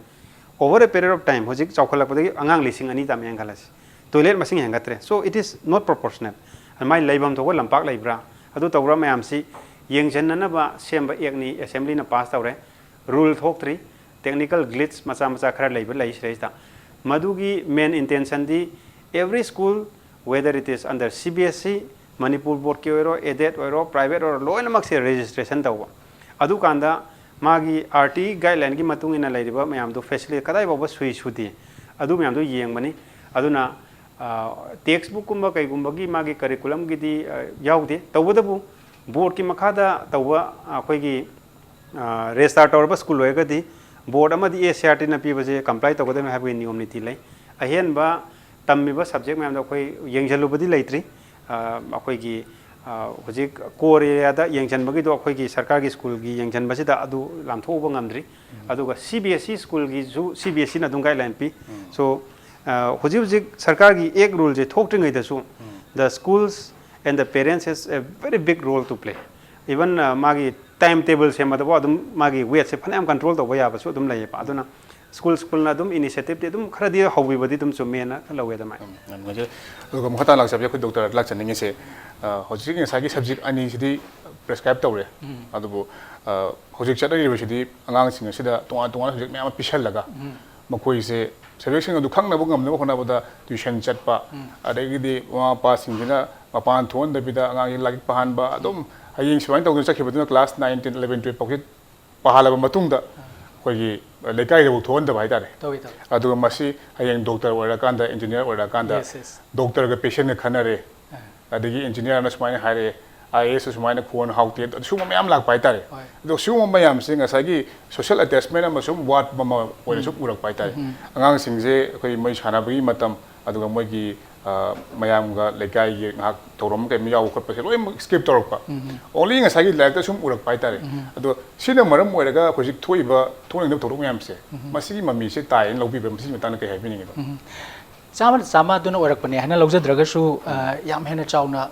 Over a period of time, ꯍꯧꯖꯤꯛ ꯆꯥꯎꯈꯠꯂꯛꯄꯗꯒꯤ ꯑꯉꯥꯡ ꯂꯤꯁꯤꯡ ꯑꯅꯤ ꯇꯝꯃꯦꯅ ꯈꯜꯂꯁꯤ, ꯇꯣꯏꯂꯦꯠ ꯃꯁꯤꯡ ꯍꯦꯟꯒꯠꯇ꯭ꯔꯦ꯫ So it is not proportionate. ꯃꯥꯏ ꯂꯩꯐꯝ ꯊꯣꯛꯄ ꯂꯝꯄꯥꯛ ꯂꯩꯕ꯭ꯔꯥ? ꯑꯗꯨ ꯇꯧꯕ꯭ꯔꯥ ꯃꯌꯥꯝꯁꯤ ꯌꯦꯡꯁꯤꯟꯅꯅꯕ ꯁꯦꯝꯕ ꯑꯦꯛꯅꯤ, ꯑꯦꯁꯦꯝꯕ꯭ꯂꯤꯅ ꯄꯥꯁ ꯇꯧꯔꯦ꯫ ꯔꯨꯜ ꯊꯣꯛꯇ꯭ꯔꯤ, ꯇꯦꯛꯅꯤꯀꯦꯜ ꯒ꯭ꯂꯤꯠꯁ ꯃꯆꯥ ꯃꯆꯥ ꯈꯔ ꯂꯩꯕ ꯂꯩ ꯁꯤꯗꯩꯁꯤꯗ꯫ ꯃꯗꯨꯒꯤ ꯃꯦꯟ ꯏꯟꯇꯦꯟꯁꯟꯗꯤ every school, whether it is under C B S E, Manipur ꯕꯣꯔꯗꯀꯤ ꯑꯣꯏꯔꯣ, ꯑꯦꯗꯦꯠ ꯑꯣꯏꯔꯣ, ꯄ꯭ꯔꯥꯏꯚꯦꯠ ꯑꯣꯏꯔꯣ, ꯂꯣꯏꯅꯃꯛꯁꯦ ꯔꯦꯖꯤꯁꯇ꯭ꯔꯦꯁꯟ ꯇꯧꯕ꯫ ꯑꯗꯨꯀꯥꯟꯗ ꯃꯥꯒꯤ ꯑꯥꯔ ꯇꯤ ꯏ ꯒꯥꯏꯗꯂꯥꯏꯟꯒꯤ ꯃꯇꯨꯡ ꯏꯟꯅ ꯂꯩꯔꯤꯕ ꯃꯌꯥꯝꯗꯨ ꯐꯦꯁꯤꯂꯤꯇꯤ ꯀꯗꯥꯏ ꯐꯥꯎꯕ ꯁꯨꯏ ꯁꯨꯗꯦ, ꯑꯗꯨ ꯃꯌꯥꯝꯗꯨ ꯌꯦꯡꯕꯅꯤ꯫ ꯑꯗꯨꯅ ꯇꯦꯛꯁ ꯕꯨꯛꯀꯨꯝꯕ ꯀꯩꯒꯨꯝꯕꯒꯤ ꯃꯥꯒꯤ ꯀꯔꯤꯀꯨꯂꯝꯒꯤꯗꯤ ꯌꯥꯎꯗꯦ꯫ ꯇꯧꯕꯇꯕꯨ ꯕꯣꯔꯗꯀꯤ ꯃꯈꯥꯗ ꯇꯧꯕ ꯑꯩꯈꯣꯏꯒꯤ ꯔꯦꯖꯤꯁꯇꯥꯔ ꯇꯧꯔꯕ ꯁ꯭ꯀꯨꯜ ꯑꯣꯏꯔꯒꯗꯤ ꯕꯣꯔꯗ ꯑꯃꯗꯤ ꯑꯦ ꯁꯤ ꯑꯥꯔ ꯇꯤꯅ ꯄꯤꯕꯁꯦ ꯀꯝꯄ꯭ꯂꯥꯏ ꯇꯧꯒꯗꯕꯅꯤ ꯍꯥꯏꯕꯒꯤ ꯅꯤꯌꯣꯝ ꯅꯤꯇꯤ ꯂꯩ꯫ ꯑꯍꯦꯟꯕ ꯇꯝꯃꯤꯕ ꯁꯕꯖꯦꯛ ꯃꯌꯥꯝꯗꯣ ꯑꯩꯈꯣꯏ ꯌꯦꯡꯁꯤꯜꯂꯨꯕꯗꯤ ꯂꯩꯇ꯭ꯔꯤ꯫ ꯑꯩꯈꯣꯏꯒꯤ ꯍꯧꯖꯤꯛ core areaꯗ ꯌꯦꯡꯁꯤꯟꯕꯒꯤꯗꯣ ꯑꯩꯈꯣꯏꯒꯤ ꯁꯔꯀꯥꯔꯒꯤ ꯁ꯭ꯀꯨꯜꯒꯤ ꯌꯦꯡꯁꯤꯟꯕꯁꯤꯗ ꯑꯗꯨ ꯂꯥꯟꯊꯣꯛꯎꯕ ꯉꯝꯗ꯭ꯔꯤ꯫ ꯑꯗꯨꯒ ꯁꯤ ꯕꯤ ꯑꯦꯁ ꯏ ꯁ꯭ꯀꯨꯜꯒꯤꯁꯨ ꯁꯤ ꯕꯤ ꯑꯦꯁ ꯏꯅ ꯑꯗꯨꯝ ꯒꯥꯏꯗꯂꯥꯏꯟ ꯄꯤ꯫ ꯁꯣ ꯍꯧꯖꯤꯛ ꯍꯧꯖꯤꯛ ꯁꯔꯀꯥꯔꯒꯤ ꯑꯦꯛ ꯔꯨꯜꯁꯦ ꯊꯣꯛꯇ꯭ꯔꯤꯉꯩꯗꯁꯨ the schools and the parents has a very big role to play. Even ꯃꯥꯒꯤ ꯇꯥꯏꯝ ꯇꯦꯕꯜ ꯁꯦꯝꯕꯗꯐꯥꯎ ꯑꯗꯨꯝ ꯃꯥꯒꯤ ꯋꯦꯠꯁꯦ ꯐꯅꯌꯥꯝ ꯀꯟꯇ꯭ꯔꯣꯜ ꯇꯧꯕ ꯌꯥꯕꯁꯨ ꯑꯗꯨꯝ ꯂꯩꯌꯦꯕ꯫ ꯑꯗꯨꯅ ꯁ꯭ꯀꯨꯜ ꯁ꯭ꯀꯨꯜꯅ ꯑꯗꯨꯝ ꯏꯅꯤꯁꯤꯌꯦꯇꯤꯞꯇꯤ ꯑꯗꯨꯝ ꯈꯔꯗꯤ ꯍꯧꯕꯤꯕꯗꯤ ꯑꯗꯨꯝ ꯆꯨꯝꯃꯦꯅ ꯂꯧꯋꯦ ꯑꯗꯨꯃꯥꯏꯅ꯫ ꯎꯝ, ꯌꯥꯝ ꯅꯨꯡꯉꯥꯏꯖꯔꯦ꯫ ꯑꯗꯨꯒ ꯃꯈꯥ ꯇꯥꯅ ꯂꯥꯛꯆꯕꯁꯦ ꯑꯩꯈꯣꯏ ꯗꯣꯛꯇꯔ ꯂꯥꯛꯆꯅꯤꯡꯉꯤꯁꯦ, ꯑ, ꯍꯧꯖꯤꯛ ꯉꯁꯥꯏꯒꯤ ꯁꯕꯖꯦꯛ ꯑꯅꯤꯁꯤꯗꯤ ꯄ꯭ꯔꯦꯁꯀ꯭ꯔꯥꯏꯞ ꯇꯧꯔꯦ꯫ ꯑꯗꯨꯕꯨ, ꯑ, ꯍꯧꯖꯤꯛ ꯆꯠꯅꯔꯤꯕꯁꯤꯗꯤ ꯑꯉꯥꯡꯁꯤꯡ ꯑꯁꯤꯗ ꯇꯣꯉꯥꯟ ꯇꯣꯉꯥꯟꯕ ꯁꯕꯖꯦꯛ ꯃꯌꯥꯝ ꯑꯃ ꯄꯤꯁꯜꯂꯒ ꯃꯈꯣꯏꯁꯦ ꯁꯕꯖꯦꯛꯁꯤꯡ ꯑꯗꯨ ꯈꯪꯅꯕ ꯉꯝꯅꯕ ꯍꯣꯠꯅꯕꯗ ꯇ꯭ꯌꯨꯁꯟ ꯆꯠꯄ, ꯑꯗꯒꯤꯗꯤ ꯃꯃꯥ ꯃꯄꯥꯁꯤꯡꯁꯤꯅ ꯃꯄꯥꯟ ꯊꯣꯛꯍꯟꯗꯕꯤꯗ ꯑꯉꯥꯡꯁꯤ ꯂꯥꯏꯔꯤꯛ ꯄꯥꯍꯟꯕ, ꯑꯗꯨꯝ ꯍꯌꯦꯡ ꯁꯨꯃꯥꯏꯅ ꯇꯧꯗꯅ ꯆꯠꯈꯤꯕꯗꯨꯅ class nine, ten, eleven, twelve ꯐꯥꯎꯁꯤ ꯄꯥꯍꯜꯂꯕ ꯃꯇꯨꯡꯗ ꯑꯩꯈꯣꯏꯒꯤ ꯂꯩꯀꯥꯏꯗꯐꯥꯎ ꯊꯣꯛꯍꯟꯗꯕ ꯍꯥꯏꯇꯥꯔꯦ꯫ ꯇꯧꯏ, ꯇꯧꯏ꯫ ꯑꯗꯨꯒ ꯃꯁꯤ ꯍꯌꯦꯡ ꯗꯣꯛꯇꯔ ꯑꯣꯏꯔꯀꯥꯟꯗ, ꯏꯟꯖꯤꯅꯤꯌꯥꯔ ꯑꯣꯏꯔꯀꯥꯟꯗ, Yes, yes. ꯗꯣꯛꯇꯔꯒ ꯄꯦꯁꯦꯟꯒ ꯈꯟꯅꯔꯦ, ꯑꯗꯒꯤ ꯏꯟꯖꯤꯅꯤꯌꯥꯔꯅ ꯁꯨꯃꯥꯏꯅ ꯍꯥꯏꯔꯛꯑꯦ, ꯑꯥꯏ ꯑꯦ ꯑꯦꯁ ꯁꯨꯃꯥꯏꯅ ꯈꯨꯋꯟ ꯍꯥꯎꯇꯦ, ꯑꯗꯨ ꯁꯤꯒꯨꯝꯕ ꯃꯌꯥꯝ ꯂꯥꯛꯄ ꯍꯥꯏꯇꯥꯔꯦ꯫ ꯍꯣꯏ꯫ ꯑꯗꯣ ꯁꯤꯒꯨꯝꯕ ꯃꯌꯥꯝꯁꯦ ꯉꯁꯥꯏꯒꯤ ꯁꯣꯁꯤꯌꯦꯜ ꯑꯦꯇꯦꯆꯃꯦꯟ ꯑꯃ ꯁꯨꯝ ꯋꯥꯠꯄ ꯑꯃ ꯑꯣꯏꯅ ꯁꯨꯝ ꯎꯔꯛꯄ ꯍꯥꯏꯇꯥꯔꯦ꯫ ꯑꯉꯥꯡꯁꯤꯡꯁꯦ ꯑꯩꯈꯣꯏ ꯃꯣꯏ ꯁꯥꯟꯅꯕꯒꯤ ꯃꯇꯝ, ꯑꯗꯨꯒ ꯃꯣꯏꯒꯤ, ꯑ, ꯃꯌꯥꯝꯒ ꯂꯩꯀꯥꯏꯒꯤ ꯉꯥꯏꯍꯥꯛ ꯊꯧꯔꯝ ꯀꯩꯅꯣ ꯌꯥꯎꯕ ꯈꯣꯠꯄꯁꯦ ꯂꯣꯏꯅꯃꯛ ꯁ꯭ꯀꯤꯞ ꯇꯧꯔꯛꯄ꯫ Only ꯉꯁꯥꯏꯒꯤ ꯂꯥꯏꯔꯤꯛꯇ ꯁꯨꯝ ꯎꯔꯛꯄ ꯍꯥꯏꯇꯥꯔꯦ꯫ ꯑꯗꯣ ꯁꯤꯅ ꯃꯔꯝ ꯑꯣꯏꯔꯒ ꯍꯧꯖꯤꯛ ꯊꯣꯛꯏꯕ, ꯊꯣꯛꯅꯤꯡꯗꯕ ꯊꯧꯗꯣꯛ ꯃꯌꯥꯝꯁꯦ, ꯃꯁꯤꯒꯤ ꯃꯃꯤꯁꯦ ꯇꯥꯏꯌꯦꯅ ꯂꯧꯕꯤꯕ꯭ꯔꯥ? ꯃꯁꯤꯒꯤ ꯃꯇꯥꯡꯗ ꯀꯩ ꯍꯥꯏꯕꯤꯅꯤꯡꯉꯤꯅꯣ? ꯆꯥꯝꯃꯗ ꯆꯥꯝꯃ ꯑꯗꯨꯅ ꯑꯣꯏꯔꯛꯄꯅꯦ ꯍꯥꯏꯅ ꯂꯧꯖꯗ꯭ꯔꯒꯁꯨ, ꯑ, ꯌꯥꯝ ꯍꯦꯟꯅ ꯆꯥꯎꯅ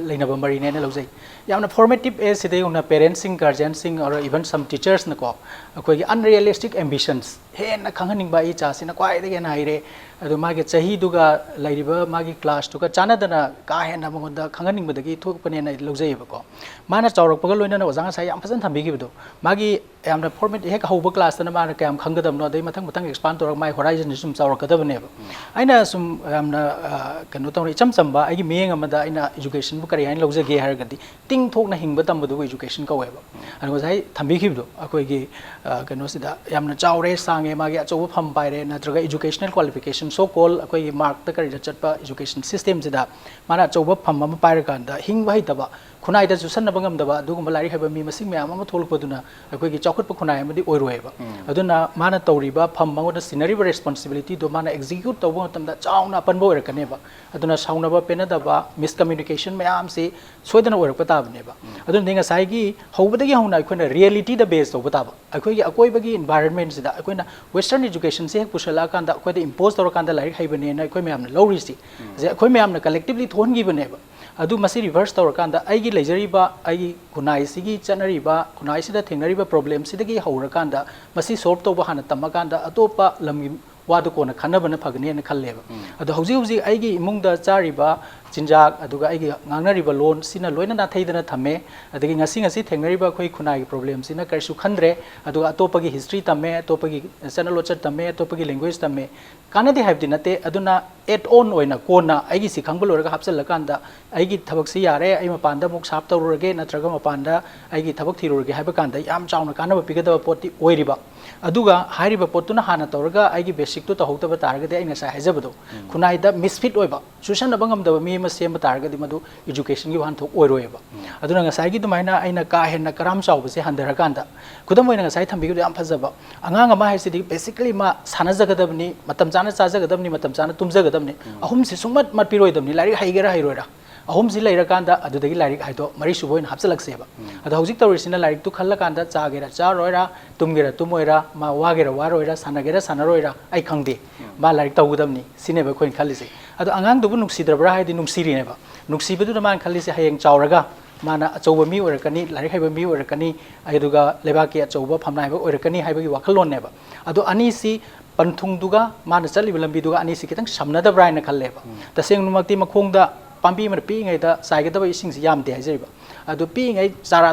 ꯂꯩꯅꯕ ꯃꯔꯤꯅꯦ ꯍꯥꯏꯅ ꯂꯧꯖꯩ꯫ ꯌꯥꯝꯅ formative age ꯁꯤꯗꯩ ꯍꯧꯅ ꯄꯦꯔꯦꯟꯁꯁꯤꯡ, ꯒꯥꯔꯖꯤꯌꯟꯁꯤꯡ, or even some teachers ꯅꯀꯣ, ꯑꯩꯈꯣꯏꯒꯤ unrealistic ambitions ꯍꯦꯟꯅ ꯈꯪꯍꯟꯅꯤꯡꯕ ꯑꯩ ꯏꯆꯥꯁꯤꯅ ꯈ꯭ꯋꯥꯏꯗꯒꯤ ꯍꯦꯟꯅ ꯍꯩꯔꯦ, ꯑꯗꯨ ꯃꯥꯒꯤ ꯆꯍꯤꯗꯨꯒ ꯂꯩꯔꯤꯕ ꯃꯥꯒꯤ ꯀ꯭ꯂꯥꯁꯇꯨꯒ ꯆꯥꯟꯅꯗꯅ ꯀꯥ ꯍꯦꯟꯅ ꯃꯉꯣꯟꯗ ꯈꯪꯍꯟꯅꯤꯡꯕꯗꯒꯤ ꯊꯣꯛꯄꯅꯦꯅ ꯑꯩ ꯂꯧꯖꯩꯌꯦꯕꯀꯣ꯫ ꯃꯥꯅ ꯆꯥꯎꯔꯛꯄꯒ ꯂꯣꯏꯅꯅ ꯑꯣꯖꯥ ꯉꯁꯥꯏ ꯌꯥꯝ ꯐꯖꯅ ꯊꯝꯕꯤꯈꯤꯕꯗꯣ, ꯃꯥꯒꯤ ꯌꯥꯝꯅ formative ꯍꯦꯛ ꯍꯧꯕ ꯀ꯭ꯂꯥꯁꯇꯅ ꯃꯥꯅ ꯀꯌꯥꯝ ꯈꯪꯒꯗꯕꯅꯣ, ꯑꯗꯩ ꯃꯊꯪ ꯃꯊꯪ expand ꯇꯧꯔꯒ ꯃꯥꯒꯤ horizonꯁꯤ ꯁꯨꯝ ꯆꯥꯎꯔꯛꯀꯗꯕꯅꯦꯕ꯫ ꯑꯩꯅ ꯁꯨꯝ ꯌꯥꯝꯅ, ꯑ, ꯀꯩꯅꯣ ꯇꯧꯔꯦ, ꯏꯆꯝ ꯆꯝꯕ ꯑꯩꯒꯤ ꯃꯤꯠꯌꯦꯡ ꯑꯃꯗ ꯑꯩꯅ educationꯕꯨ ꯀꯔꯤ ꯍꯥꯏꯅ ꯂꯧꯖꯒꯦ ꯍꯥꯏꯔꯒꯗꯤ, ꯇꯤꯡ ꯊꯣꯛꯅ ꯍꯤꯡꯕ ꯇꯝꯕꯗꯨꯕꯨ education ꯀꯧꯋꯦꯕ꯫ ꯑꯗꯣ ꯉꯁꯥꯏ ꯊꯝꯕꯤꯈꯤꯕꯗꯣ ꯑꯩꯈꯣꯏꯒꯤ, ꯑ, ꯀꯩꯅꯣꯁꯤꯗ ꯌꯥꯝꯅ ꯆꯥꯎꯔꯦ, ꯁꯥꯡꯉꯦ, ꯃꯥꯒꯤ ꯑꯆꯧꯕ ꯐꯝ ꯄꯥꯏꯔꯦ, ꯅꯠꯇ꯭ꯔꯒ educational qualification so called ꯑꯩꯈꯣꯏꯒꯤ ꯃꯥꯔꯛꯇ ꯀꯔꯤꯗ ꯆꯠꯄ education system ꯁꯤꯗ ꯃꯥꯅ ꯑꯆꯧꯕ ꯐꯝ ꯑꯃ ꯄꯥꯏꯔꯀꯥꯟꯗ ꯍꯤꯡꯕ ꯍꯩꯇꯕ, ꯈꯨꯟꯅꯥꯏꯗ ꯆꯨꯁꯟꯅꯕ ꯉꯝꯗꯕ ꯑꯗꯨꯒꯨꯝꯕ ꯂꯥꯏꯔꯤꯛ ꯍꯩꯕ ꯃꯤ ꯃꯁꯤꯡ ꯃꯌꯥꯝ ꯑꯃ ꯊꯣꯛꯂꯛꯄꯗꯨꯅ ꯑꯩꯈꯣꯏꯒꯤ ꯆꯥꯎꯈꯠꯄ ꯈꯨꯟꯅꯥꯏ ꯑꯃꯗꯤ ꯑꯣꯏꯔꯣꯏꯕ꯫ ꯑꯗꯨꯅ ꯃꯥꯅ ꯇꯧꯔꯤꯕ ꯐꯝ ꯃꯉꯣꯟꯗ ꯁꯤꯟꯅꯔꯤꯕ responsibility ꯗꯣ ꯃꯥꯅ execute ꯇꯧꯕ ꯃꯇꯝꯗ ꯆꯥꯎꯅ ꯑꯄꯟꯕ ꯑꯣꯏꯔꯛꯀꯅꯦꯕ꯫ ꯑꯗꯨꯅ ꯁꯥꯎꯅꯕ ꯄꯦꯟꯅꯗꯕ, miscommunication ꯃꯌꯥꯝꯁꯤ ꯁꯣꯏꯗꯅ ꯑꯣꯏꯔꯛꯄ ꯇꯥꯕꯅꯦꯕ꯫ ꯑꯗꯨꯅꯗꯤ ꯉꯁꯥꯏꯒꯤ ꯍꯧꯕꯗꯒꯤ ꯍꯧꯅ ꯑꯩꯈꯣꯏꯅ reality ꯗ base ꯇꯧꯕ ꯇꯥꯕ꯫ ꯑꯩꯈꯣꯏꯒꯤ ꯑꯀꯣꯏꯕꯒꯤ environment ꯁꯤꯗ ꯑꯩꯈꯣꯏꯅ western education ꯁꯦ ꯍꯦꯛ ꯄꯨꯁꯜꯂꯛꯑꯀꯥꯟꯗ, ꯑꯩꯈꯣꯏꯗ impose ꯇꯧꯔꯀꯥꯟꯗ ꯂꯥꯏꯔꯤꯛ ꯍꯩꯕꯅꯦꯅ ꯑꯩꯈꯣꯏ ꯃꯌꯥꯝꯅ ꯂꯧꯔꯤꯁꯤ, ꯁꯦ ꯑꯩꯈꯣꯏ ꯃꯌꯥꯝꯅ collectively ꯊꯣꯛꯍꯟꯈꯤꯕꯅꯦꯕ꯫ ꯑꯗꯨ ꯃꯁꯤ reverse ꯇꯧꯔꯀꯥꯟꯗ ꯑꯩꯒꯤ ꯂꯩꯖꯔꯤꯕ, ꯑꯩꯒꯤ ꯈꯨꯟꯅꯥꯏꯁꯤꯒꯤ ꯆꯠꯅꯔꯤꯕ, ꯈꯨꯟꯅꯥꯏꯁꯤꯗ ꯊꯦꯡꯅꯔꯤꯕ problem ꯁꯤꯗꯒꯤ ꯍꯧꯔꯀꯥꯟꯗ ꯃꯁꯤ solve ꯇꯧꯕ ꯍꯥꯟꯅ ꯇꯝꯃꯀꯥꯟꯗ ꯑꯇꯣꯞꯄ ꯂꯝꯒꯤ ꯋꯥꯗꯨ ꯀꯣꯟꯅ ꯈꯟꯅꯕꯅ ꯐꯒꯅꯤꯅ ꯈꯜꯂꯦꯕ꯫ ꯑꯗꯣ ꯍꯧꯖꯤꯛ ꯍꯧꯖꯤꯛ ꯑꯩꯒꯤ ꯏꯃꯨꯡꯗ ꯆꯥꯔꯤꯕ ꯆꯤꯟꯖꯥꯛ, ꯑꯗꯨꯒ ꯑꯩꯒꯤ ꯉꯥꯡꯅꯔꯤꯕ ꯂꯣꯟ ꯁꯤꯅ ꯂꯣꯏꯅ ꯅꯥꯊꯩꯗꯅ ꯊꯝꯃꯦ꯫ ꯑꯗꯒꯤ ꯉꯁꯤ ꯉꯁꯤ ꯊꯦꯡꯅꯔꯤꯕ ꯑꯩꯈꯣꯏ ꯈꯨꯟꯅꯥꯏꯒꯤ problem ꯁꯤꯅ ꯀꯔꯤꯁꯨ ꯈꯟꯗ꯭ꯔꯦ꯫ ꯑꯗꯨꯒ ꯑꯇꯣꯞꯄꯒꯤ history ꯇꯝꯃꯦ, ꯑꯇꯣꯞꯄꯒꯤ ꯆꯠꯅ ꯂꯣꯟꯆꯠ ꯇꯝꯃꯦ, ꯑꯇꯣꯞꯄꯒꯤ language ꯇꯝꯃꯦ꯫ ꯀꯥꯟꯅꯗꯦ ꯍꯥꯏꯕꯗꯤ ꯅꯠꯇꯦ꯫ ꯑꯗꯨꯅ add on ꯑꯣꯏꯅ ꯀꯣꯟꯅ ꯑꯩꯒꯤꯁꯤ ꯈꯪꯕ ꯂꯣꯏꯔꯒ ꯍꯥꯞꯆꯤꯜꯂꯀꯥꯟꯗ ꯑꯩꯒꯤ ꯊꯕꯛꯁꯤ ꯌꯥꯔꯦ, ꯑꯩ ꯃꯄꯥꯟꯗ ꯑꯃꯨꯛ serve ꯇꯧꯔꯨꯔꯒꯦ, ꯅꯠꯇ꯭ꯔꯒ ꯃꯄꯥꯟꯗ ꯑꯩꯒꯤ ꯊꯕꯛ ꯊꯤꯔꯨꯔꯒꯦ ꯍꯥꯏꯕ ꯀꯥꯟꯗ ꯌꯥꯝ ꯆꯥꯎꯅ ꯀꯥꯟꯅꯕ ꯄꯤꯒꯗꯕ ꯄꯣꯠꯇꯤ ꯑꯣꯏꯔꯤꯕ꯫ ꯑꯗꯨꯒ ꯍꯥꯏꯔꯤꯕ ꯄꯣꯠꯇꯨꯅ ꯍꯥꯟꯅ ꯇꯧꯔꯒ ꯑꯩꯒꯤ basic ꯇꯨ ꯇꯧꯍꯧꯗꯕ ꯇꯥꯔꯒꯗꯤ, ꯑꯩ ꯉꯁꯥꯏ ꯍꯥꯏꯖꯕꯗꯣ, ꯈꯨꯟꯅꯥꯏꯗ misfit ꯑꯣꯏꯕ, ꯆꯨꯁꯟꯅꯕ ꯉꯝꯗꯕ ꯃꯤ ꯑꯃ ꯁꯦꯝꯕ ꯇꯥꯔꯒꯗꯤ ꯃꯗꯨ education ꯒꯤ ꯋꯥꯍꯟꯊꯣꯛ ꯑꯣꯏꯔꯣꯏꯕ꯫ ꯑꯗꯨꯅ ꯉꯁꯥꯏꯒꯤ ꯑꯗꯨꯃꯥꯏꯅ ꯑꯩꯅ ꯀꯥ ꯍꯦꯟꯅ ꯀꯔꯥꯝ ꯆꯥꯎꯕꯁꯦ ꯍꯟꯊꯔꯀꯥꯟꯗ, ꯈꯨꯗꯝ ꯑꯣꯏꯅ ꯉꯁꯥꯏ ꯊꯝꯕꯤꯈꯤꯕꯗꯣ ꯌꯥꯝ ꯐꯖꯕ, ꯑꯉꯥꯡ ꯑꯃ ꯍꯥꯏꯁꯤꯗꯤ basically ꯃꯥ ꯁꯥꯟꯅꯖꯒꯗꯕꯅꯤ, ꯃꯇꯝ ꯆꯥꯅ ꯆꯥꯖꯒꯗꯕꯅꯤ, ꯃꯇꯝ ꯆꯥꯅ ꯇꯨꯝꯖꯒꯗꯕꯅꯤ, ꯑꯍꯨꯝꯁꯤ ꯁꯨꯡꯃꯠ ꯃꯠꯄꯤꯔꯣꯏꯗꯕꯅꯤ, ꯂꯥꯏꯔꯤꯛ ꯍꯩꯒꯦꯔꯥ ꯍꯩꯔꯣꯏꯔꯥ꯫ ꯑꯍꯨꯝꯁꯤ ꯂꯩꯔꯀꯥꯟꯗ ꯑꯗꯨꯗꯒꯤ ꯂꯥꯏꯔꯤꯛ ꯍꯥꯏꯗꯣ ꯃꯔꯤꯁꯨꯕ ꯑꯣꯏꯅ ꯍꯥꯞꯆꯤꯜꯂꯛꯁꯦꯕ꯫ ꯑꯗꯣ ꯍꯧꯖꯤꯛ ꯇꯧꯔꯤꯁꯤꯅ ꯂꯥꯏꯔꯤꯛꯇꯨ ꯈꯜꯂꯀꯥꯟꯗ ꯆꯥꯒꯦꯔꯥ ꯆꯥꯔꯣꯏꯔꯥ, ꯇꯨꯝꯒꯦꯔꯥ ꯇꯨꯝꯃꯣꯏꯔꯥ, ꯃꯥ ꯋꯥꯒꯦꯔꯥ ꯋꯥꯔꯣꯏꯔꯥ, ꯁꯥꯟꯅꯒꯦꯔꯥ ꯁꯥꯟꯅꯔꯣꯏꯔꯥ, ꯑꯩ ꯈꯪꯗꯦ, ꯃꯥ ꯂꯥꯏꯔꯤꯛ ꯇꯧꯒꯗꯕꯅꯤ ꯁꯤꯅꯦꯕ ꯑꯩꯈꯣꯏꯅ ꯈꯜꯂꯤꯁꯦ꯫ ꯑꯗꯣ ꯑꯉꯥꯡꯗꯨꯕꯨ ꯅꯨꯡꯁꯤꯗ꯭ꯔꯕ꯭ꯔꯥ ꯍꯥꯏꯗꯤ ꯅꯨꯡꯁꯤꯔꯤꯅꯦꯕ꯫ ꯅꯨꯡꯁꯤꯕꯗꯨꯗ ꯃꯥꯅ ꯈꯜꯂꯤꯁꯦ ꯍꯌꯦꯡ ꯆꯥꯎꯔꯒ ꯃꯥꯅ ꯑꯆꯧꯕ ꯃꯤ ꯑꯣꯏꯔꯛꯀꯅꯤ, ꯂꯥꯏꯔꯤꯛ ꯍꯩꯕ ꯃꯤ ꯑꯣꯏꯔꯛꯀꯅꯤ, ꯑꯗꯨꯒ ꯂꯩꯕꯥꯛꯀꯤ ꯑꯆꯧꯕ ꯐꯝꯅꯥꯏꯕ ꯑꯣꯏꯔꯛꯀꯅꯤ ꯍꯥꯏꯕꯒꯤ ꯋꯥꯈꯜꯂꯣꯟꯅꯦꯕ꯫ ꯑꯗꯣ ꯑꯅꯤꯁꯤ ꯄꯟꯊꯨꯡꯗꯨꯒ ꯃꯥꯅ ꯆꯠꯂꯤꯕ ꯂꯝꯕꯤꯗꯨꯒ ꯑꯅꯤꯁꯤ ꯈꯤꯇꯪ ꯁꯝꯅꯗꯕ꯭ꯔꯥ ꯍꯥꯏꯅ ꯈꯜꯂꯦꯕ꯫ ꯇꯁꯦꯡꯅꯃꯛꯇꯤ ꯃꯈꯣꯡꯗ ꯄꯥꯝꯕꯤ ꯑꯃꯅ ꯄꯤꯛꯏꯉꯩꯗ ꯆꯥꯏꯒꯗꯕ ꯏꯁꯤꯡꯁꯤ ꯌꯥꯝꯗꯦ ꯍꯥꯏꯖꯔꯤꯕ꯫ ꯑꯗꯨ ꯄꯤꯛꯏꯉꯩ ꯆꯥꯔꯥ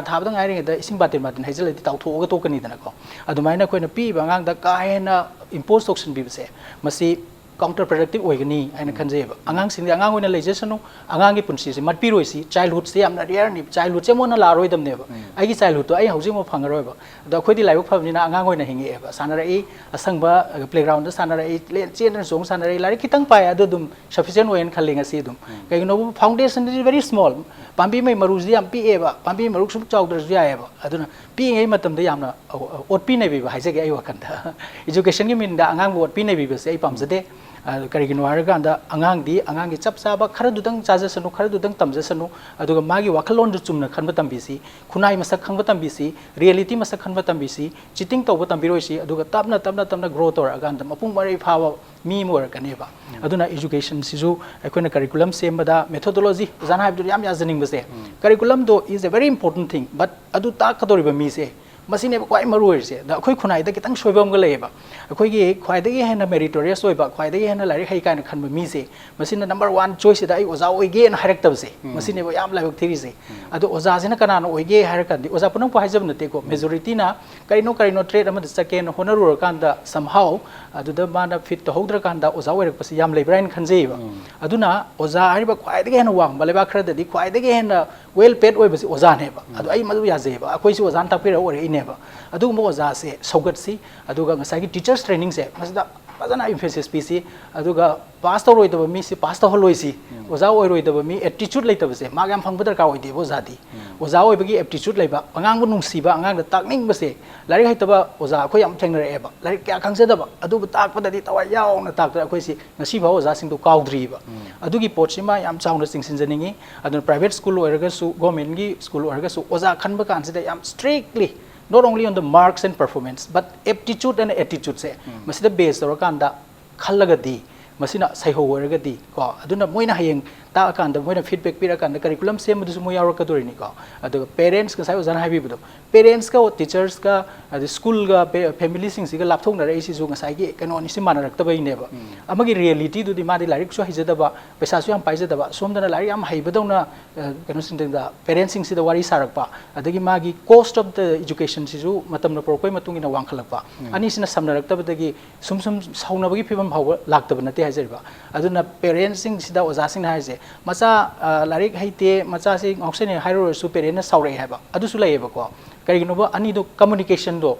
ꯊꯥꯕꯗ ꯉꯥꯏꯔꯤꯉꯩꯗ ꯏꯁꯤꯡ ꯕꯥꯇꯤꯟ ꯕꯥꯇꯤꯟ ꯍꯩꯖꯤꯜꯂꯗꯤ ꯇꯥꯎꯊꯣꯛꯑꯒ ꯇꯣꯛꯀꯅꯤꯗꯅꯀꯣ꯫ ꯑꯗꯨꯃꯥꯏꯅ ꯑꯩꯈꯣꯏꯅ ꯄꯤꯛꯏꯕ ꯑꯉꯥꯡꯗ ꯀꯥ ꯍꯦꯟꯅ impose ꯇꯧꯁꯟꯕꯤꯕꯁꯦ, ꯃꯁꯤ counter productive ꯑꯣꯏꯒꯅꯤ ꯍꯥꯏꯅ ꯈꯟꯖꯩꯑꯕ꯫ ꯑꯉꯥꯡꯁꯤꯡꯗꯤ ꯑꯉꯥꯡ ꯑꯣꯏꯅ ꯂꯩꯖꯁꯅꯨ, ꯑꯉꯥꯡꯒꯤ ꯄꯨꯟꯁꯤꯁꯦ ꯃꯠꯄꯤꯔꯣꯏꯁꯤ꯫ Childhoodꯁꯦ ꯌꯥꯝꯅ rareꯅꯤ, childhoodꯁꯦ ꯑꯃꯨꯛ ꯍꯟꯅ ꯂꯥꯛꯑꯔꯣꯏꯗꯕꯅꯦꯕ꯫ ꯑꯩꯒꯤ childhoodꯇꯣ ꯑꯩ ꯍꯧꯖꯤꯛ ꯑꯃꯨꯛ ꯐꯪꯉꯔꯣꯏꯕ꯫ ꯑꯗꯣ ꯑꯩꯈꯣꯏꯗꯤ ꯂꯥꯏꯕꯛ ꯐꯕꯅꯤꯅ ꯑꯉꯥꯡ ꯑꯣꯏꯅ ꯍꯤꯡꯉꯛꯑꯦꯕ, ꯁꯥꯟꯅꯔꯛꯏ, ꯑꯁꯪꯕ playgroundꯗ ꯁꯥꯟꯅꯔꯛꯏ, ꯂꯦꯟ-, ꯆꯦꯟꯗꯅ ꯆꯣꯡ ꯁꯥꯟꯅꯔꯛꯏ, ꯂꯥꯏꯔꯤꯛ ꯈꯤꯇꯪ ꯄꯥꯏ, ꯑꯗꯨ ꯑꯗꯨꯝ sufficient ꯑꯣꯏꯌꯦꯅ ꯈꯜꯂꯤ ꯉꯁꯤ ꯑꯗꯨꯝ꯫ ꯀꯩꯒꯤꯅꯣꯕꯨ foundationꯗꯤ very small, ꯄꯥꯝꯕꯤ ꯃꯩ ꯃꯔꯨꯁꯤꯗꯤ ꯌꯥꯝ ꯄꯤꯛꯑꯦꯕ, ꯄꯥꯝꯕꯤ ꯃꯔꯨ ꯁꯨꯝ ꯆꯥꯎꯗ꯭ꯔꯁꯨ ꯌꯥꯏꯑꯕ꯫ ꯑꯗꯨꯅ ꯄꯤꯛꯏꯉꯩ ꯃꯇꯝꯗ ꯌꯥꯝꯅ ꯑꯣꯠꯄꯤ ꯅꯩꯕꯤꯕ ꯍꯥꯏꯖꯒꯦ ꯑꯩ ꯋꯥꯈꯜꯗ꯫ Educationꯒꯤ ꯃꯤꯡꯗ ꯑꯉꯥꯡꯕꯨ ꯑꯣꯠꯄꯤ ꯅꯩꯕꯤꯕꯁꯦ ꯑꯩ ꯄꯥꯝꯖꯗꯦ꯫ ꯑ, ꯀꯔꯤꯒꯤꯅꯣ ꯍꯥꯏꯔꯀꯥꯟꯗ ꯑꯉꯥꯡꯗꯤ ꯑꯉꯥꯡꯒꯤ ꯆꯞ ꯆꯥꯕ ꯈꯔꯗꯨꯗꯪ ꯆꯥꯖꯁꯅꯨ, ꯈꯔꯗꯨꯗꯪ ꯇꯝꯖꯁꯅꯨ, ꯑꯗꯨꯒ ꯃꯥꯒꯤ ꯋꯥꯈꯜꯂꯣꯟꯗꯨ ꯆꯨꯝꯅ ꯈꯟꯕ ꯇꯝꯕꯤꯁꯤ, ꯈꯨꯟꯅꯥꯏ ꯃꯁꯛ ꯈꯪꯕ ꯇꯝꯕꯤꯁꯤ, reality ꯃꯁꯛ ꯈꯟꯕ ꯇꯝꯕꯤꯁꯤ, cheating ꯇꯧꯕ ꯇꯝꯕꯤꯔꯣꯏꯁꯤ, ꯑꯗꯨꯒ ꯇꯞꯅ, ꯇꯞꯅ, ꯇꯞꯅ grow ꯇꯧꯔꯛꯑꯀꯥꯟꯗ ꯃꯄꯨꯡ ꯃꯔꯩ ꯐꯥꯕ ꯃꯤ ꯑꯃ ꯑꯣꯏꯔꯛꯀꯅꯦꯕ꯫ ꯑꯗꯨꯅ educationꯁꯤꯁꯨ ꯑꯩꯈꯣꯏꯅ curriculum ꯁꯦꯝꯕꯗ methodology, ꯑꯣꯖꯥꯅ ꯍꯥꯏꯕꯗꯨꯗꯤ ꯌꯥꯝ ꯌꯥꯖꯅꯤꯡꯕꯁꯦ, curriculumꯗꯣ is a very important thing, but ꯑꯗꯨ ꯇꯥꯛꯀꯗꯧꯔꯤꯕ ꯃꯤꯁꯦ, ꯃꯁꯤꯅꯦꯕ ꯈ꯭ꯋꯥꯏ ꯃꯔꯨ ꯑꯣꯏꯔꯤꯁꯦ꯫ ꯑꯗ ꯑꯩꯈꯣꯏ ꯈꯨꯟꯅꯥꯏꯗ ꯈꯤꯇꯪ ꯁꯣꯏꯕ ꯑꯃꯒ ꯂꯩꯌꯦꯕ꯫ ꯑꯩꯈꯣꯏꯒꯤ ꯈ꯭ꯋꯥꯏꯗꯒꯤ ꯍꯦꯟꯅ meritorious ꯑꯣꯏꯕ, ꯈ꯭ꯋꯥꯏꯗꯒꯤ ꯍꯦꯟꯅ ꯂꯥꯏꯔꯤꯛ ꯍꯩ ꯀꯥꯏꯅ ꯈꯟꯕ ꯃꯤꯁꯦ, ꯃꯁꯤꯅ number one choiceꯁꯤꯗ "ꯑꯩ ꯑꯣꯖꯥ ꯑꯣꯏꯒꯦꯅ" ꯍꯥꯏꯔꯛꯇꯕꯁꯦ, ꯃꯁꯤꯅꯦꯕ ꯌꯥꯝ ꯂꯥꯏꯕꯛ ꯊꯤꯔꯤꯁꯦ꯫ ꯑꯗꯣ ꯑꯣꯖꯥꯁꯤꯅ ꯀꯅꯥꯅ ꯑꯣꯏꯒꯦ ꯍꯥꯏꯔ ꯀꯥꯟꯗꯤ, ꯑꯣꯖꯥ ꯄꯨꯝꯅꯃꯛꯄꯨ ꯍꯥꯏꯖꯕ ꯅꯠꯇꯦꯀꯣ, majorityꯅ ꯀꯔꯤꯅꯣ ꯀꯔꯤꯅꯣ trade ꯑꯃꯗ ꯆꯠꯀꯦꯅ ꯍꯣꯠꯅꯔꯨꯔꯀꯥꯟꯗ somehow ꯑꯗꯨꯗ ꯃꯥꯅ fit ꯇꯧꯍꯧꯗ꯭ꯔꯀꯥꯟꯗ ꯑꯣꯖꯥ ꯑꯣꯏꯔꯛꯄꯁꯤ ꯌꯥꯝ ꯂꯩꯕ꯭ꯔꯥ ꯍꯥꯏꯅ ꯈꯟꯖꯩꯌꯦꯕ꯫ ꯑꯗꯨꯅ ꯑꯣꯖꯥ ꯍꯥꯏꯔꯤꯕ ꯈ꯭ꯋꯥꯏꯗꯒꯤ ꯍꯦꯟꯅ ꯋꯥꯡꯕ ꯂꯩꯕꯥꯛ ꯈꯔꯗꯗꯤ ꯈ꯭ꯋꯥꯏꯗꯒꯤ ꯍꯦꯟꯅ well paid ꯑꯣꯏꯕꯁꯤ ꯑꯣꯖꯥꯅꯦꯕ꯫ ꯑꯗꯣ ꯑꯩ ꯃꯗꯨ ꯌꯥꯖꯩꯌꯦꯕ, ꯑꯩꯈꯣꯏꯁꯨ ꯑꯣꯖꯥꯅ ꯇꯥꯛꯄꯤꯔꯒ ꯑꯣꯏꯔꯛꯏꯅꯦꯕ꯫ ꯑꯗꯨꯒꯨꯝꯕ ꯑꯣꯖꯥꯁꯦ ꯁꯧꯒꯠꯁꯤ, ꯑꯗꯨꯒ ꯉꯁꯥꯏꯒꯤ teachers trainingꯁꯦ ꯃꯁꯤꯗ ꯐꯖꯅ emphasis ꯄꯤꯁꯤ, ꯑꯗꯨꯒ pass ꯇꯧꯔꯣꯏꯗꯕ ꯃꯤꯁꯤ pass ꯇꯧꯍꯜꯂꯣꯏꯁꯤ꯫ ꯑꯣꯖꯥ ꯑꯣꯏꯔꯣꯏꯗꯕ ꯃꯤ, attitude ꯂꯩꯇꯕꯁꯦ ꯃꯥꯒ ꯌꯥꯝ ꯐꯪꯕ ꯗꯔꯀꯥꯔ ꯑꯣꯏꯗꯦꯕ ꯑꯣꯖꯥꯗꯤ꯫ ꯑꯣꯖꯥ ꯑꯣꯏꯕꯒꯤ attitude ꯂꯩꯕ, ꯑꯉꯥꯡꯕꯨ ꯅꯨꯡꯁꯤꯕ, ꯑꯉꯥꯡꯗ ꯇꯥꯛꯅꯤꯡꯕꯁꯦ꯫ ꯂꯥꯏꯔꯤꯛ ꯍꯩꯇꯕ ꯑꯣꯖꯥ ꯑꯩꯈꯣꯏ ꯌꯥꯝ ꯊꯦꯡꯅꯔꯛꯑꯦꯕ, ꯂꯥꯏꯔꯤꯛ ꯀꯌꯥ ꯈꯪꯖꯗꯕ, ꯑꯗꯨꯕꯨ ꯇꯥꯛꯄꯗꯗꯤ ꯊꯋꯥꯏ ꯌꯥꯎꯅ ꯇꯥꯛꯇꯅ ꯑꯩꯈꯣꯏꯁꯤ ꯉꯁꯤꯐꯥꯎ ꯑꯣꯖꯥꯁꯤꯡꯗꯣ ꯀꯥꯎꯗ꯭ꯔꯤꯕ꯫ ꯑꯗꯨꯒꯤ ꯄꯣꯠꯁꯤꯃ ꯌꯥꯝ ꯆꯥꯎꯅ ꯆꯤꯡꯁꯤꯟꯖꯅꯤꯡꯉꯤ꯫ ꯑꯗꯨꯅ private school ꯑꯣꯏꯔꯒꯁꯨ, governmentꯀꯤ school ꯑꯣꯏꯔꯒꯁꯨ, ꯑꯣꯖꯥ ꯈꯟꯕ ꯀꯥꯟꯁꯤꯗ ꯌꯥꯝ strictly, not only on the marks and performance, but aptitude and attitudeꯁꯦ ꯃꯁꯤꯗ base ꯇꯧꯔꯀꯥꯟꯗ ꯈꯜꯂꯒꯗꯤ, ꯃꯁꯤꯅ ꯁꯩꯍꯧ ꯑꯣꯏꯔꯒꯗꯤ ꯀꯣ, ꯑꯗꯨꯅ ꯃꯣꯏꯅ ꯍꯌꯦꯡ ꯇꯥꯛꯑꯀꯥꯟꯗ ꯃꯣꯏꯅ ꯐꯤꯗꯕꯦꯛ ꯄꯤꯔꯛꯑꯀꯥꯟꯗ ꯀꯔꯤꯀꯨꯂꯝ ꯁꯦꯝꯕꯗꯨꯁꯨ ꯃꯣꯏ ꯌꯥꯎꯔꯛꯀꯗꯣꯔꯤꯅꯤꯀꯣ꯫ ꯑꯗꯨꯒ ꯄꯦꯔꯦꯟꯁ, ꯉꯁꯥꯏ ꯑꯣꯖꯥꯅ ꯍꯥꯏꯕꯤꯕꯗꯣ, ꯄꯦꯔꯦꯟꯁꯀ ꯇꯤꯆꯔꯁꯀ ꯑꯗꯩ ꯁ꯭ꯀꯨꯜꯒ ꯐꯦ- ꯐꯦꯃꯤꯂꯤꯁꯤꯡꯁꯤꯒ ꯂꯥꯞꯊꯣꯛꯅꯔꯛꯏꯁꯤꯁꯨ ꯉꯁꯥꯏꯒꯤ ꯀꯩꯅꯣ ꯑꯅꯤꯁꯤ ꯃꯥꯟꯅꯔꯛꯇꯕꯩꯅꯦꯕ꯫ ꯑꯃꯒꯤ ꯔꯤꯌꯦꯂꯤꯇꯤꯗꯨꯗꯤ ꯃꯥꯗꯤ ꯂꯥꯏꯔꯤꯛꯁꯨ ꯍꯩꯖꯗꯕ, ꯄꯩꯁꯥꯁꯨ ꯌꯥꯝ ꯄꯥꯏꯖꯗꯕ, ꯁꯣꯝꯗꯅ ꯂꯥꯏꯔꯤꯛ ꯌꯥꯝ ꯍꯩꯕꯗꯧꯅ ꯑ, ꯀꯩꯅꯣꯁꯤꯡꯗ, ꯄꯦꯔꯦꯟꯁꯁꯤꯡꯁꯤꯗ ꯋꯥꯔꯤ ꯁꯥꯔꯛꯄ, ꯑꯗꯒꯤ ꯃꯥꯒꯤ cost of the educationꯁꯤꯁꯨ ꯃꯇꯝꯅ ꯄꯨꯔꯛꯄꯒꯤ ꯃꯇꯨꯡ ꯏꯟꯅ ꯋꯥꯡꯈꯠꯂꯛꯄ, ꯑꯅꯤꯁꯤꯅ ꯁꯝꯅꯔꯛꯇꯕꯗꯒꯤ ꯁꯨꯝ ꯁꯨꯝ ꯁꯥꯎꯅꯕꯒꯤ ꯐꯤꯕꯝ ꯐꯥꯎꯕ ꯂꯥꯛꯇꯕ ꯅꯠꯇꯦ ꯍꯥꯏꯖꯔꯤꯕ꯫ ꯑꯗꯨꯅ ꯄꯦꯔꯦꯟꯁꯁꯤꯡꯁꯤꯗ ꯑꯣꯖꯥꯁꯤꯡꯅ ꯍꯥꯏꯔꯤꯁꯦ, ꯃꯆꯥ ꯑ, ꯂꯥꯏꯔꯤꯛ ꯍꯩꯇꯦ, ꯃꯆꯥꯁꯤ ꯉꯥꯎꯁꯟꯅꯩ ꯍꯥꯏꯔꯨꯔꯁꯨ ꯄꯦꯔꯦꯟꯅ ꯁꯥꯎꯔꯛꯑꯦ ꯍꯥꯏꯕ, ꯑꯗꯨꯁꯨ ꯂꯩꯌꯦꯕꯀꯣ꯫ ꯀꯔꯤꯒꯤꯅꯣꯕ? ꯑꯅꯤꯗꯣ ꯀꯝꯃꯨꯅꯤꯀꯦꯁꯟꯗꯣ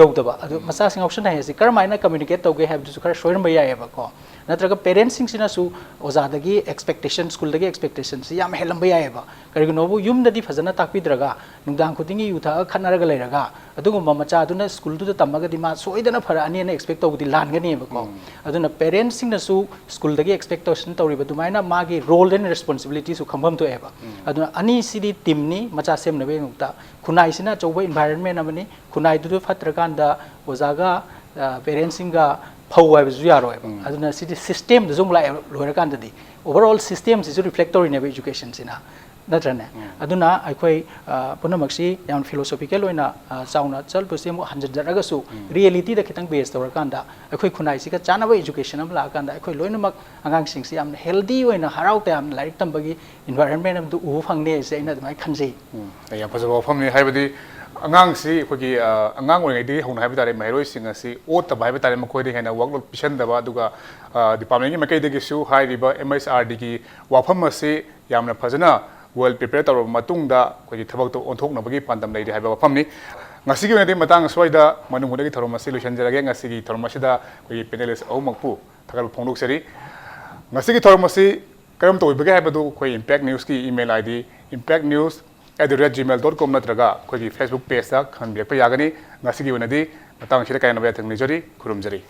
ꯌꯧꯗꯕ꯫ ꯑꯗꯨ ꯃꯆꯥꯁꯤꯡ ꯉꯥꯎꯁꯟꯅꯩ ꯍꯥꯏꯁꯦ ꯀꯔꯝꯍꯥꯏꯅ ꯀꯝꯃꯨꯅꯤꯀꯦꯠ ꯇꯧꯒꯦ ꯍꯥꯏꯕꯗꯨꯁꯨ ꯈꯔ ꯁꯣꯏꯔꯝꯕ ꯌꯥꯏꯑꯕꯀꯣ꯫ ꯅꯠꯇ꯭ꯔꯒ ꯄꯦꯔꯦꯟꯁꯁꯤꯡꯁꯤꯅꯁꯨ ꯑꯣꯖꯥꯗꯒꯤ ꯑꯦꯛꯁꯄꯦꯛꯇꯦꯁꯟ, ꯁ꯭ꯀꯨꯜꯗꯒꯤ ꯑꯦꯛꯁꯄꯦꯛꯇꯦꯁꯟꯁꯤ ꯌꯥꯝ ꯍꯦꯜꯂꯝꯕ ꯌꯥꯏꯑꯕ꯫ ꯀꯔꯤꯒꯤꯅꯣꯕꯨ? ꯌꯨꯝꯗꯗꯤ ꯐꯖꯅ ꯇꯥꯛꯄꯤꯗ꯭ꯔꯒ ꯅꯨꯡꯗꯥꯡ ꯈꯨꯗꯤꯡꯒꯤ ꯌꯨ ꯊꯛꯑꯒ ꯈꯠꯅꯔꯒ ꯂꯩꯔꯒ ꯑꯗꯨꯒꯨꯝꯕ ꯃꯆꯥꯗꯨꯅ ꯁ꯭ꯀꯨꯜꯗꯨꯗ ꯇꯝꯃꯒꯗꯤ ꯃꯥ ꯁꯣꯏꯗꯅ ꯐꯔꯛꯑꯅꯤꯅ ꯑꯦꯛꯁꯄꯦꯛ ꯇꯧꯕꯗꯤ ꯂꯥꯟꯒꯅꯦꯕꯀꯣ꯫ ꯑꯗꯨꯅ ꯄꯦꯔꯦꯟꯁꯁꯤꯡꯅꯁꯨ ꯁ꯭ꯀꯨꯜꯗꯒꯤ ꯑꯦꯛꯁꯄꯦꯛꯇꯦꯁꯟ ꯇꯧꯔꯤꯕ ꯑꯗꯨꯃꯥꯏꯅ ꯃꯥꯒꯤ ꯔꯣꯜ ꯑꯦꯟ ꯔꯦꯁꯄꯣꯟꯁꯤꯕꯤꯂꯤꯇꯤꯁꯨ ꯈꯪꯐꯝ ꯊꯣꯛꯑꯦꯕ꯫ ꯑꯗꯨꯅ ꯑꯅꯤꯁꯤꯗꯤ ꯇꯤꯝꯅꯤ ꯃꯆꯥ ꯁꯦꯝꯅꯕꯒꯤꯗꯃꯛꯇ꯫ ꯈꯨꯟꯅꯥꯏꯁꯤꯅ ꯑꯆꯧꯕ ꯏꯟꯚꯥꯏꯔꯟꯃꯦꯟ ꯑꯃꯅꯤ꯫ ꯈꯨꯟꯅꯥꯏꯗꯨꯗ ꯐꯠꯇ꯭ꯔꯀꯥꯟꯗ ꯑꯣꯖꯥꯒ, ꯑ, ꯄꯦꯔꯦꯟꯁꯁꯤꯡꯒ ꯐꯧ ꯍꯥꯏꯕꯁꯨ ꯌꯥꯔꯣꯏꯕ꯫ ꯑꯗꯨꯅ ꯁꯤꯗꯤ ꯁꯤꯁꯇꯦꯝꯗꯁꯨ ꯑꯃꯨꯛ ꯂꯥꯛꯑꯦ ꯂꯣꯏꯔꯀꯥꯟꯗꯗꯤ꯫ ꯑꯣꯚꯔ ꯑꯣꯜ ꯁꯤꯁꯇꯦꯝꯁꯤꯁꯨ ꯔꯤꯐ꯭ꯂꯦꯛ ꯇꯧꯔꯤꯅꯦꯕ ꯏꯖꯨꯀꯦꯁꯟꯁꯤꯅ, ꯅꯠꯇ꯭ꯔꯅꯦ? ꯑꯗꯨꯅ ꯑꯩꯈꯣꯏ, ꯑ, ꯄꯨꯝꯅꯃꯛꯁꯤ ꯌꯥꯝ ꯐꯤꯂꯣꯁꯣꯐꯤꯀꯦꯜ ꯑꯣꯏꯅ, ꯑ, ꯆꯥꯎꯅ ꯆꯠꯄꯁꯤ ꯑꯃꯨꯛ ꯍꯟꯖꯤꯟꯖꯔꯒꯁꯨ, ꯔꯤꯌꯦꯂꯤꯇꯤꯗ ꯈꯤꯇꯪ ꯕꯦꯁ ꯇꯧꯔꯀꯥꯟꯗ ꯑꯩꯈꯣꯏ ꯈꯨꯟꯅꯥꯏꯁꯤꯒ ꯆꯥꯟꯅꯕ ꯏꯖꯨꯀꯦꯁꯟ ꯑꯃ ꯂꯥꯛꯑꯀꯥꯟꯗ ꯑꯩꯈꯣꯏ ꯂꯣꯏꯅꯃꯛ ꯑꯉꯥꯡꯁꯤꯡꯁꯤ ꯌꯥꯝꯅ ꯍꯦꯜꯗꯤ ꯑꯣꯏꯅ ꯍꯔꯥꯎ ꯇꯌꯥꯝꯅ ꯂꯥꯏꯔꯤꯛ ꯇꯝꯕꯒꯤ ꯏꯟꯚꯥꯏꯔꯟꯃꯦꯟ ꯑꯃꯗꯨ ꯎꯕ ꯐꯪꯅꯤ ꯍꯥꯏꯁꯦ ꯑꯩꯅ ꯑꯗꯨꯃꯥꯏꯅ ꯈꯟꯖꯩ꯫ ꯎꯝ, ꯌꯥꯝ ꯐꯖꯕ ꯋꯥꯐꯝꯅꯤ꯫ ꯍꯥꯏꯕꯗꯤ ꯑꯉꯥꯡꯁꯤ ꯑꯩꯈꯣꯏꯒꯤ, ꯑ, ꯑꯉꯥꯡ ꯑꯣꯏꯔꯤꯉꯩꯗꯒꯤ ꯍꯧꯅ ꯍꯥꯏꯕ ꯇꯥꯔꯦ, ꯃꯍꯩꯔꯣꯏꯁꯤꯡ ꯑꯁꯤ ꯑꯣꯠꯇꯕ ꯍꯥꯏꯕ ꯇꯥꯔꯦ, ꯃꯈꯣꯏꯗ ꯍꯦꯟꯅ ꯋꯥꯛꯂꯣꯗ ꯄꯤꯁꯟꯗꯕ, ꯑꯗꯨꯒ, ꯑ, ꯗꯤꯄꯥꯔꯠꯃꯦꯟꯒꯤ ꯃꯥꯏꯀꯩꯗꯒꯤꯁꯨ ꯍꯥꯏꯔꯤꯕ ꯑꯦꯝ ꯑꯩꯆ ꯑꯥꯔ ꯗꯤꯒꯤ ꯋꯥꯐꯝ ꯑꯁꯤ ꯌꯥꯝꯅ ꯐꯖꯅ ꯋꯦꯜ ꯄ꯭ꯔꯤꯄꯦꯌꯔ ꯇꯧꯔꯕ ꯃꯇꯨꯡꯗ ꯑꯩꯈꯣꯏꯒꯤ ꯊꯕꯛꯇꯣ ꯑꯣꯟꯊꯣꯛꯅꯕꯒꯤ ꯄꯥꯟꯗꯝ ꯂꯩꯔꯤ ꯍꯥꯏꯕ ꯋꯥꯐꯝꯅꯤ꯫ ꯉꯁꯤꯒꯤ ꯑꯣꯏꯅꯗꯤ ꯃꯇꯥꯡ ꯑꯁ꯭ꯋꯥꯏꯗ ꯃꯅꯨꯡ ꯍꯨꯠꯅꯒꯤ ꯊꯧꯔꯝ ꯑꯁꯤ ꯂꯣꯏꯁꯤꯟꯖꯔꯒꯦ꯫ ꯉꯁꯤꯒꯤ ꯊꯧꯔꯝ ꯑꯁꯤꯗ ꯑꯩꯈꯣꯏꯒꯤ ꯄꯦꯅꯦꯂꯤꯁ ꯑꯍꯨꯝꯃꯛꯄꯨ ꯊꯥꯒꯠꯄ ꯐꯣꯡꯗꯣꯛꯆꯔꯤ꯫ ꯉꯁꯤꯒꯤ ꯊꯧꯔꯝ ꯑꯁꯤ ꯀꯔꯝ ꯇꯧꯕꯤꯕꯒꯦ ꯍꯥꯏꯕꯗꯨ ꯑꯩꯈꯣꯏ ꯏꯝꯄꯦꯛ ꯅ꯭ꯌꯨꯁꯀꯤ email I D impact news at the rate gmail dot com ꯅꯠꯇ꯭ꯔꯒ ꯑꯩꯈꯣꯏꯒꯤ ꯐꯦꯁꯕꯨꯛ ꯄꯦꯖꯇ ꯈꯪꯍꯟꯕꯤꯔꯛꯄ ꯌꯥꯒꯅꯤ꯫ ꯉꯁꯤꯒꯤ ꯑꯣꯏꯅꯗꯤ ꯃꯇꯥꯡ ꯑꯁꯤꯗ ꯀꯥꯏꯅꯕ ꯌꯥꯊꯪ ꯅꯤꯖꯔꯤ꯫ ꯈꯨꯔꯨꯝꯖꯔꯤ꯫